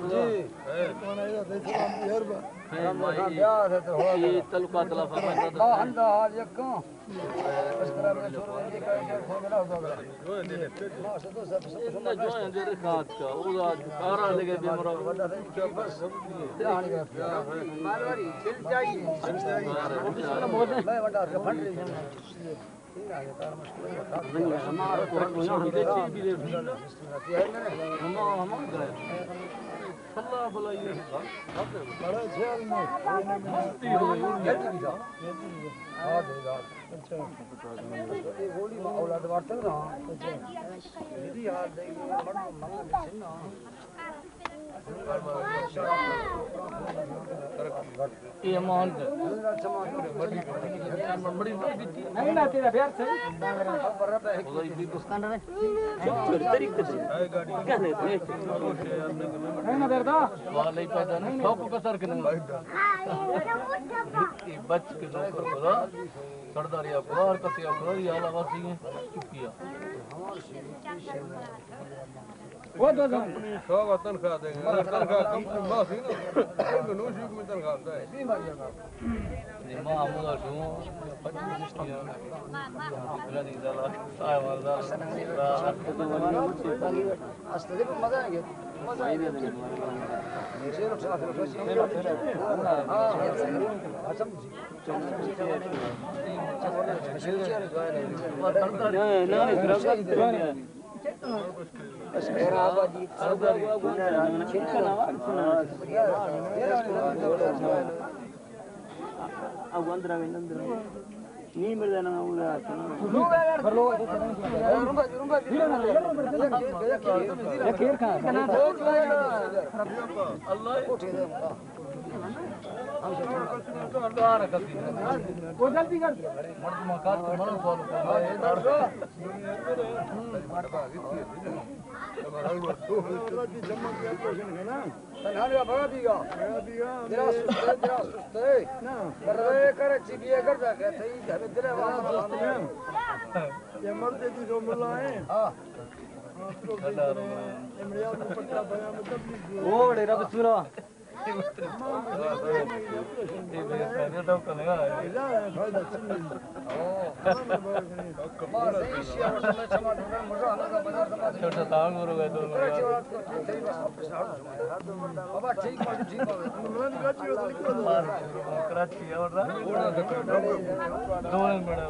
جی۔ اے تلقات لافا۔ اے مان دے۔ نہیں، نہ، تیرا بیار صحیح۔ نہیں، نہ، بیار دا۔ واہ، نہیں پیدا نہیں، ٹھوک کو کسر کے نہیں۔ اے بچ کے نوکر خدا، سرداری اکبر، کسی اکبر، یہ علاوہ سی ہیں، چکیا۔ کمپنی سو تنخواہ دیں گے۔ اگر تنخواہ کمپنی ما سی نا، تو نوشی کو تنخواہ دے۔ ما ہمودا شو، پچیس کیا۔ بلا دی دالا، سائے مال دالا۔ تنہا بڑا بیگا۔ درا سستے، درا سستے۔ برے کر چی بیے کر دا کہ تئی ہمیں دل ہے وہاں۔ یہ مرد دی دو ملا ہیں۔ ہاں۔ اوڑے رب سورا۔ چھوٹا تانگ ہو گئے تو۔ بابا، ٹھیک بات، ٹھیک بات۔ کراچی اور دو ہیں میرا۔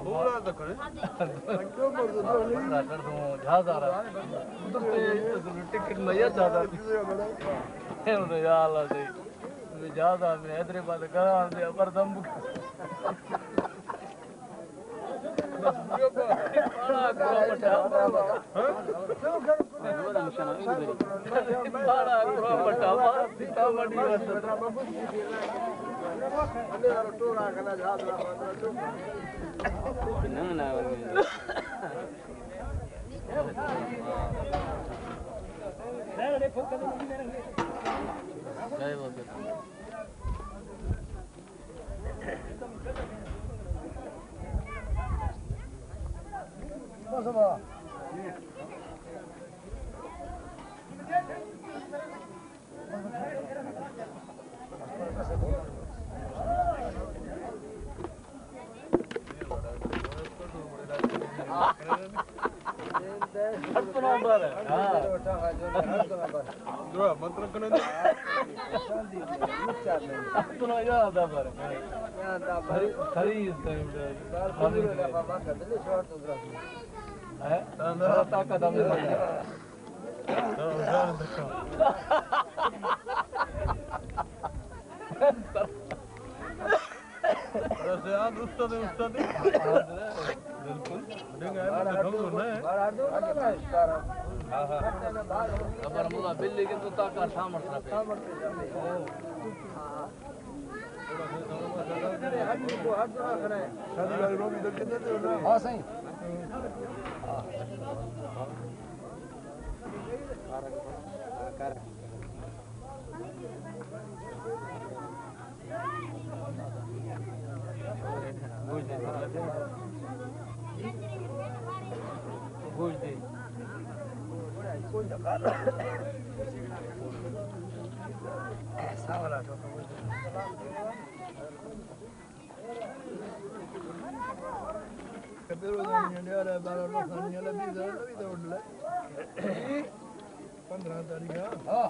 جہاز آ رہا۔ ٹکٹ نہیں ہے جہاز آ رہا۔ یا اللہ، صحیح۔ جہاز آ رہا، حیدرآباد کرا دے، پر دم۔ ہر دو نمبر ہے۔ ہاں۔ جو منتر کنے۔ ہر دو نمبر ہے۔ خرید، خرید۔ ہیں؟ طاقت ہم نہیں۔ استاد، استاد۔ بالکل۔ ہاں، ہاں۔ خبر ملا بل، لیکن تو طاقت سامر سرا پہ۔ ہاں، صحیح۔ گوش دے۔ پندرہ تاریخ۔ ہاں۔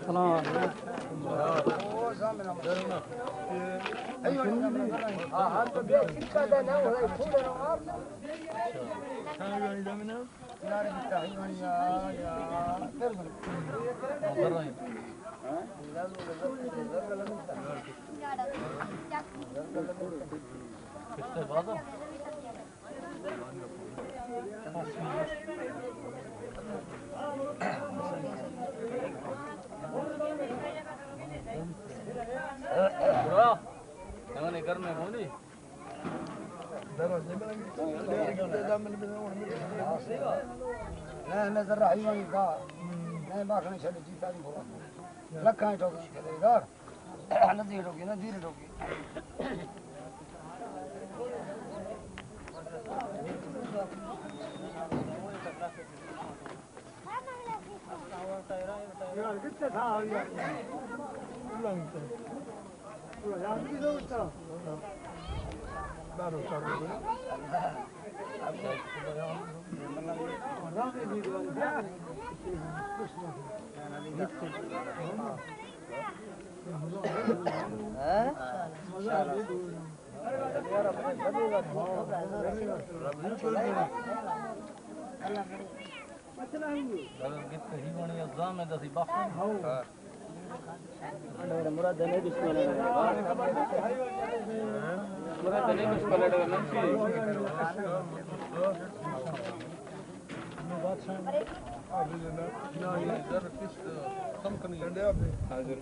سلام علیکم۔ برا، ہمیں گھر میں ہونی۔ نہ، نہ، ذرا حیوانی کا۔ نہ، باکھنے چھڑے جیتا نہیں پورا۔ لکھاں ٹوکی کھلے گا۔ نہ دیر ٹوکی، نہ دیر ٹوکی۔ مراد دنے دشمن ہے۔ مراد دنے دشمن ہے۔ حاضر۔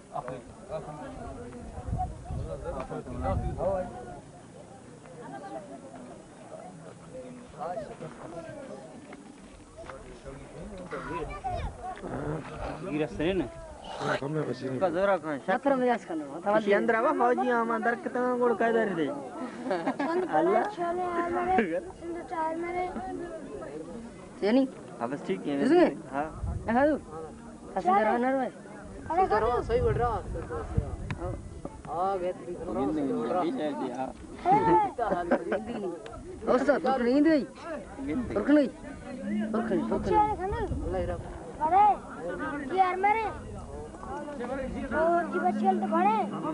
گیرسترین۔ شطرنج مجاز کنو۔ اندر آوا فوجی آما در کتنا گوڑ قاعدہ دے۔ اللہ۔ یعنی؟ ہاں، بس ٹھیک ہے۔ ہاں۔ ہاں۔ اصل درا نہ روئے۔ ارے درا صحیح بڑھ رہا۔ ہاں۔ ہاں، بہترین۔ استاد، ترکنی دے۔ ترکنی۔ ترکنی، ترکنی۔ ارے، یار میرے۔ اور جی بچے تو بڑے۔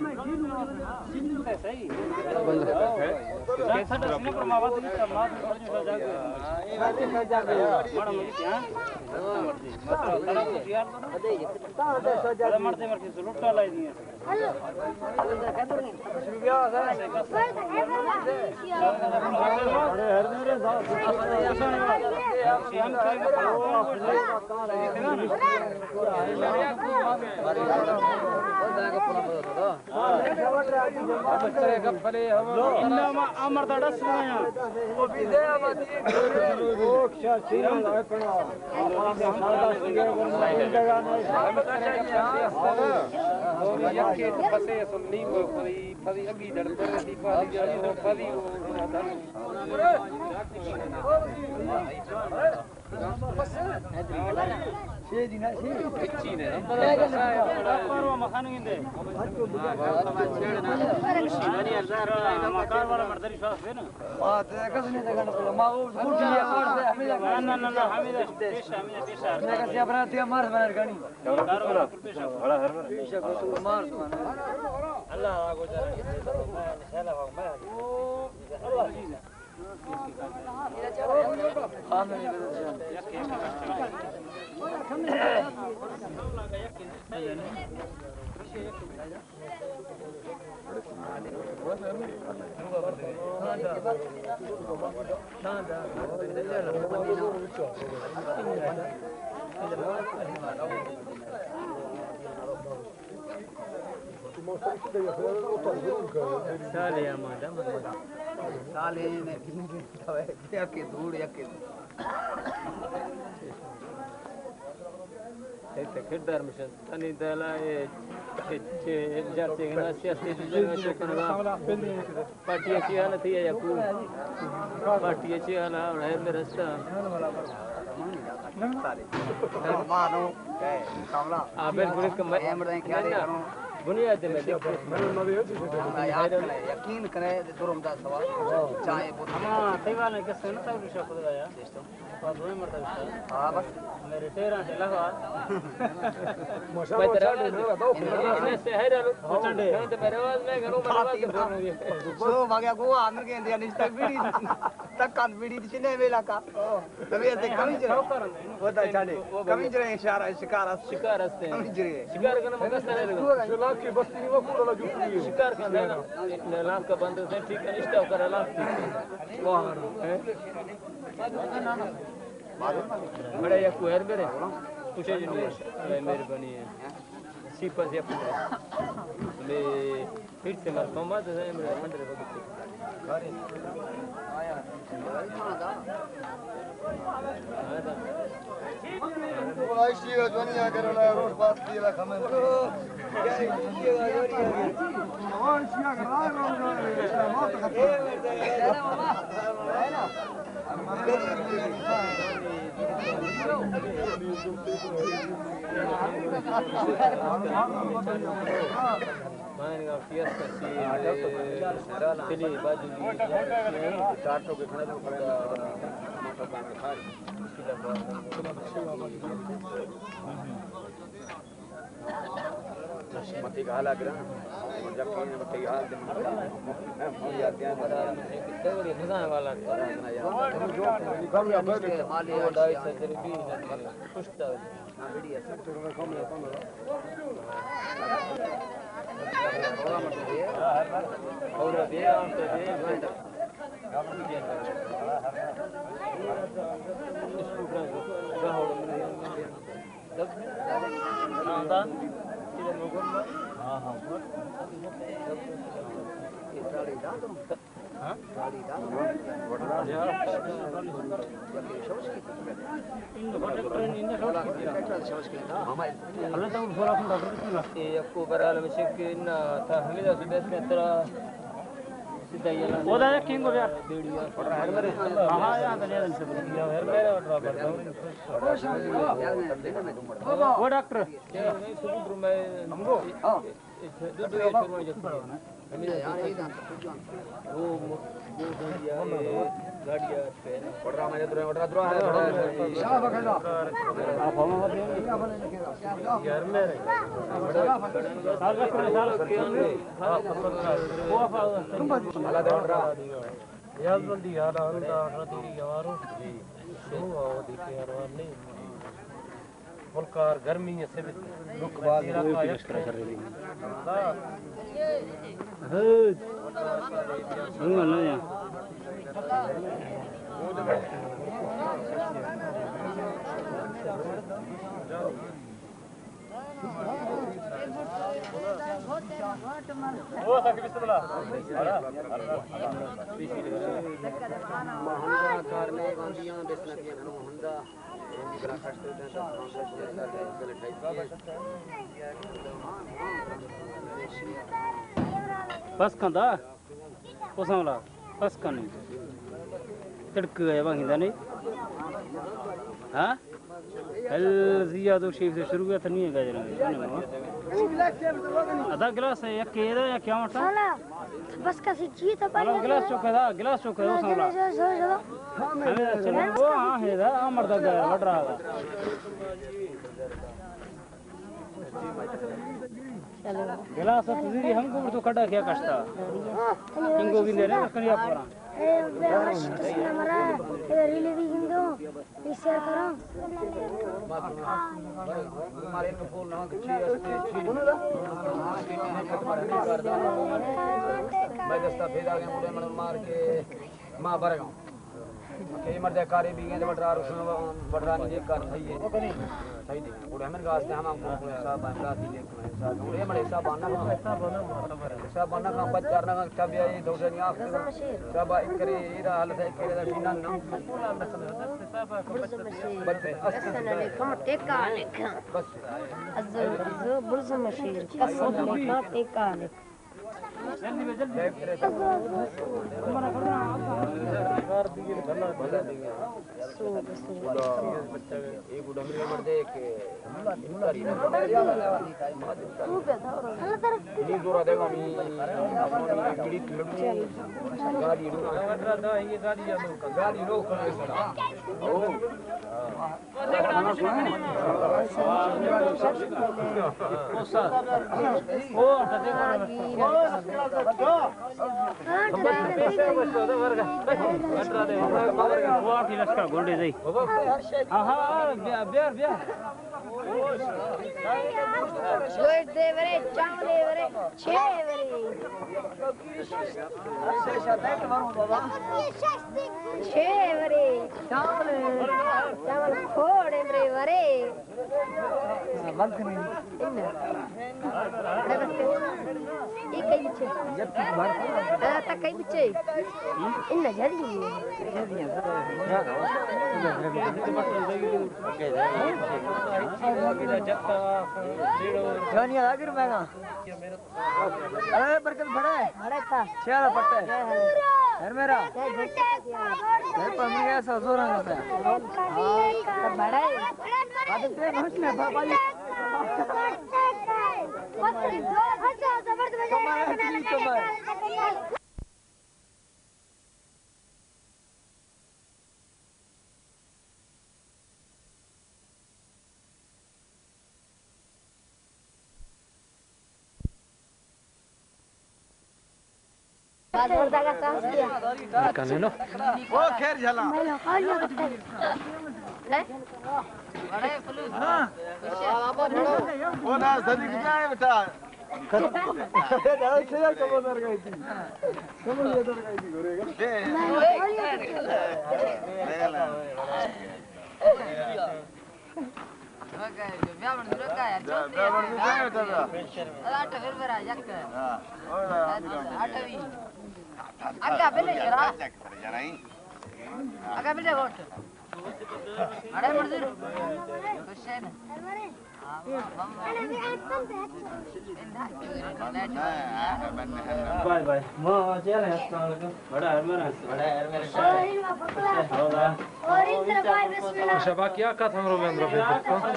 سالے آمادہ، سالے نے، یکے دور، یکے دور۔ اے تے کردار مشن تنی دلا اے، اے چے جاتے گنا سیاسی جنگ تو کنگا۔ پارٹی اچھی حالت ہے یا کو؟ پارٹی اچھی حالت ہے، اور ہے میرا رستہ۔ مانو، اے، کاملا۔ آ، بالکل اس کا میں، بنیاد میں دیکھو۔ یقین کرے، درم دا سوال۔ چاہے بہت۔ ہاں، تیوال نے کس نے تو شکر گیا۔ ہاں، بس۔ میرے ٹیرا سے لگا۔ ماشاءاللہ، میں تیرا چاڑے دے۔ ان، ان سے ہے ڈالو۔ چنڈے۔ تو میرے آواز میں گنو، میرے آواز کے سامنے۔ سو بھاگیا گوا، اندر کے اندر نشتا بیڑی۔ تک کان بیڑی چنے ویلا کا۔ تبھی ایسے کمی جرے۔ وہ دا چاڑے۔ کمی جرے اشارہ، شکار است۔ شکار است۔ کمی جرے۔ شکار کرنا مقصد ہے لگا۔ شکار کرنا ہے نا۔ لاکھ کا بند ہے، ٹھیک ہے، نشتا کر لاکھ ٹھیک ہے۔ واہ۔ بڑا یک کوہر برے۔ پوچھے جو نہیں۔ مہربانی ہے۔ سی پاس یک کوہر۔ میں پھر سے مر پما تو ہے، میرے اندر کو۔ متی گالا گرا، جب کہ متی گال دے، ہم یاد دیا۔ مالی ڈائی سرجری بھی نہ پشتا۔ اور دے، اور دے۔ یکو برال مشک ان تا ہمیدا سو بیت میں ترا سیدھا یلا۔ او دا یک کینگو بیا۔ ہاں، ہاں، یا دنیا دن سے بولی۔ او ڈاکٹر۔ یا بندی حالا ہندا ردی یوارو۔ شو او دیکھے یار نے۔ ملکار گرمی ہے، سبت لوک باز کوئی پیش کرا کر رہی ہے۔ ہاں۔ ہاں، نہ یا۔ بس کندا۔ او ساملا، بس کنی۔ تڑک گئے وہاں ہندا نہیں۔ ہاں؟ ہل زیادو شیف سے شروع ہوا تھا، نہیں ہے گاجر۔ ادا گلاس ہے، یک کے دا، یک کیا مٹا؟ سالا، بس کا سی چیز تو پانی گلاس چوکا دا، گلاس چوکا دا، او ساملا۔ ہمیں چلو، وہ ہاں ہے دا، آ مردا گیا، بڑھ رہا دا۔ گلاس ءَ پذیری ہم گوبر تو کڈا کیا کشتا؟ انگو گندے رے، بس کنی اپورا۔ اے، بے ہوش کس نہ مرا، اے ریلی دی گندو، اے شیئر کرو۔ مارے کو پول نہ کہ چی است، چی۔ میں دستا پھیلا گئے، مڑے مڑ مار کے ما برگاں۔ کہ اے مردے کارے بیگیں، وڈرا روشن، وڈرانی دے کار صحیح ہے۔ صحیح نہیں۔ گڑا ہمیں گاس نے ہم ہم کو حساب ہے، گاس دی دیکھ حساب۔ گڑا ہمیں حساب آنا۔ حساب آنا کا پچار نہ کا، چا بیا اے دو جنی آخ۔ چا با اکرے، اے دا حالت ہے، اکرے دا شینا نہ۔ بس۔ السلام علیکم، ٹیکا علیکم۔ بس۔ ازو، ازو، برزم شیر، قسم علیکم، ٹیکا علیکم۔ گوشت دے ورے، چاولے ورے، چے ورے۔ چے ورے؟ چاول کھوڑ اندرے ورے۔ انا۔ اے کئی بچے؟ ہاں، تا کئی بچے؟ انا جلدی۔ جانی آگر میں نا۔ اے برکت بڑا ہے۔ بڑا تھا۔ چیارا پٹا ہے۔ ہر میرا۔ اے پر مجھے ایسا زور آ رہا ہے۔ بڑا ہے۔ اب تے بہت میں بابا جی۔ کمائے، جی، کمائے۔ کنه نو. او خیر جھلا. ہاں. او نا، صدیق جائے بیٹا. اگا بلے ووٹ. اڑے منظور. حسین. Bye bye. ما چیئر ہے، السلام علیکم. بڑا ہر میرا. بڑا ہر میرا. اور ادھر بھائی بسم اللہ. اچھا، باقی آ کتھ ہمرو میں اندر پھر.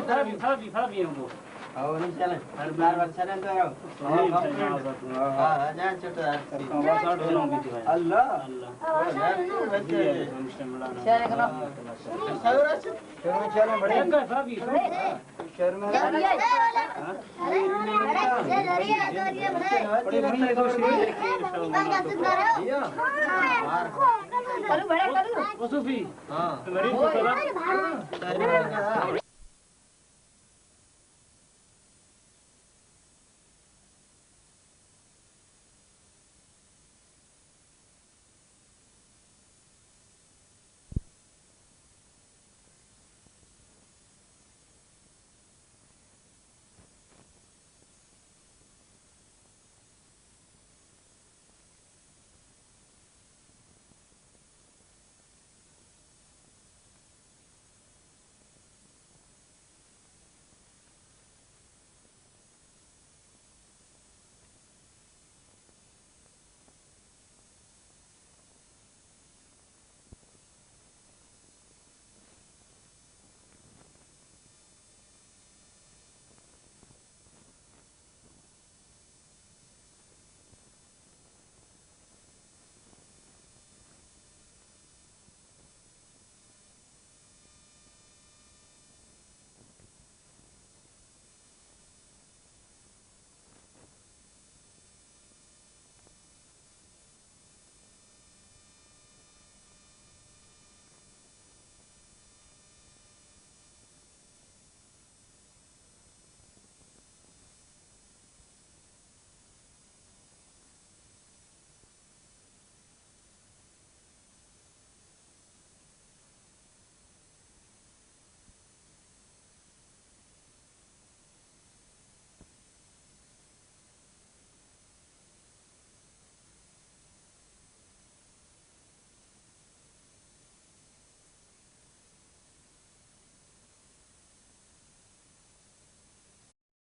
فابی، فابی، فابی ہم وہ. اور چلیں. ہر بار بار چلیں تو. ہاں، ہاں، جان چھوٹا. اللہ. اللہ.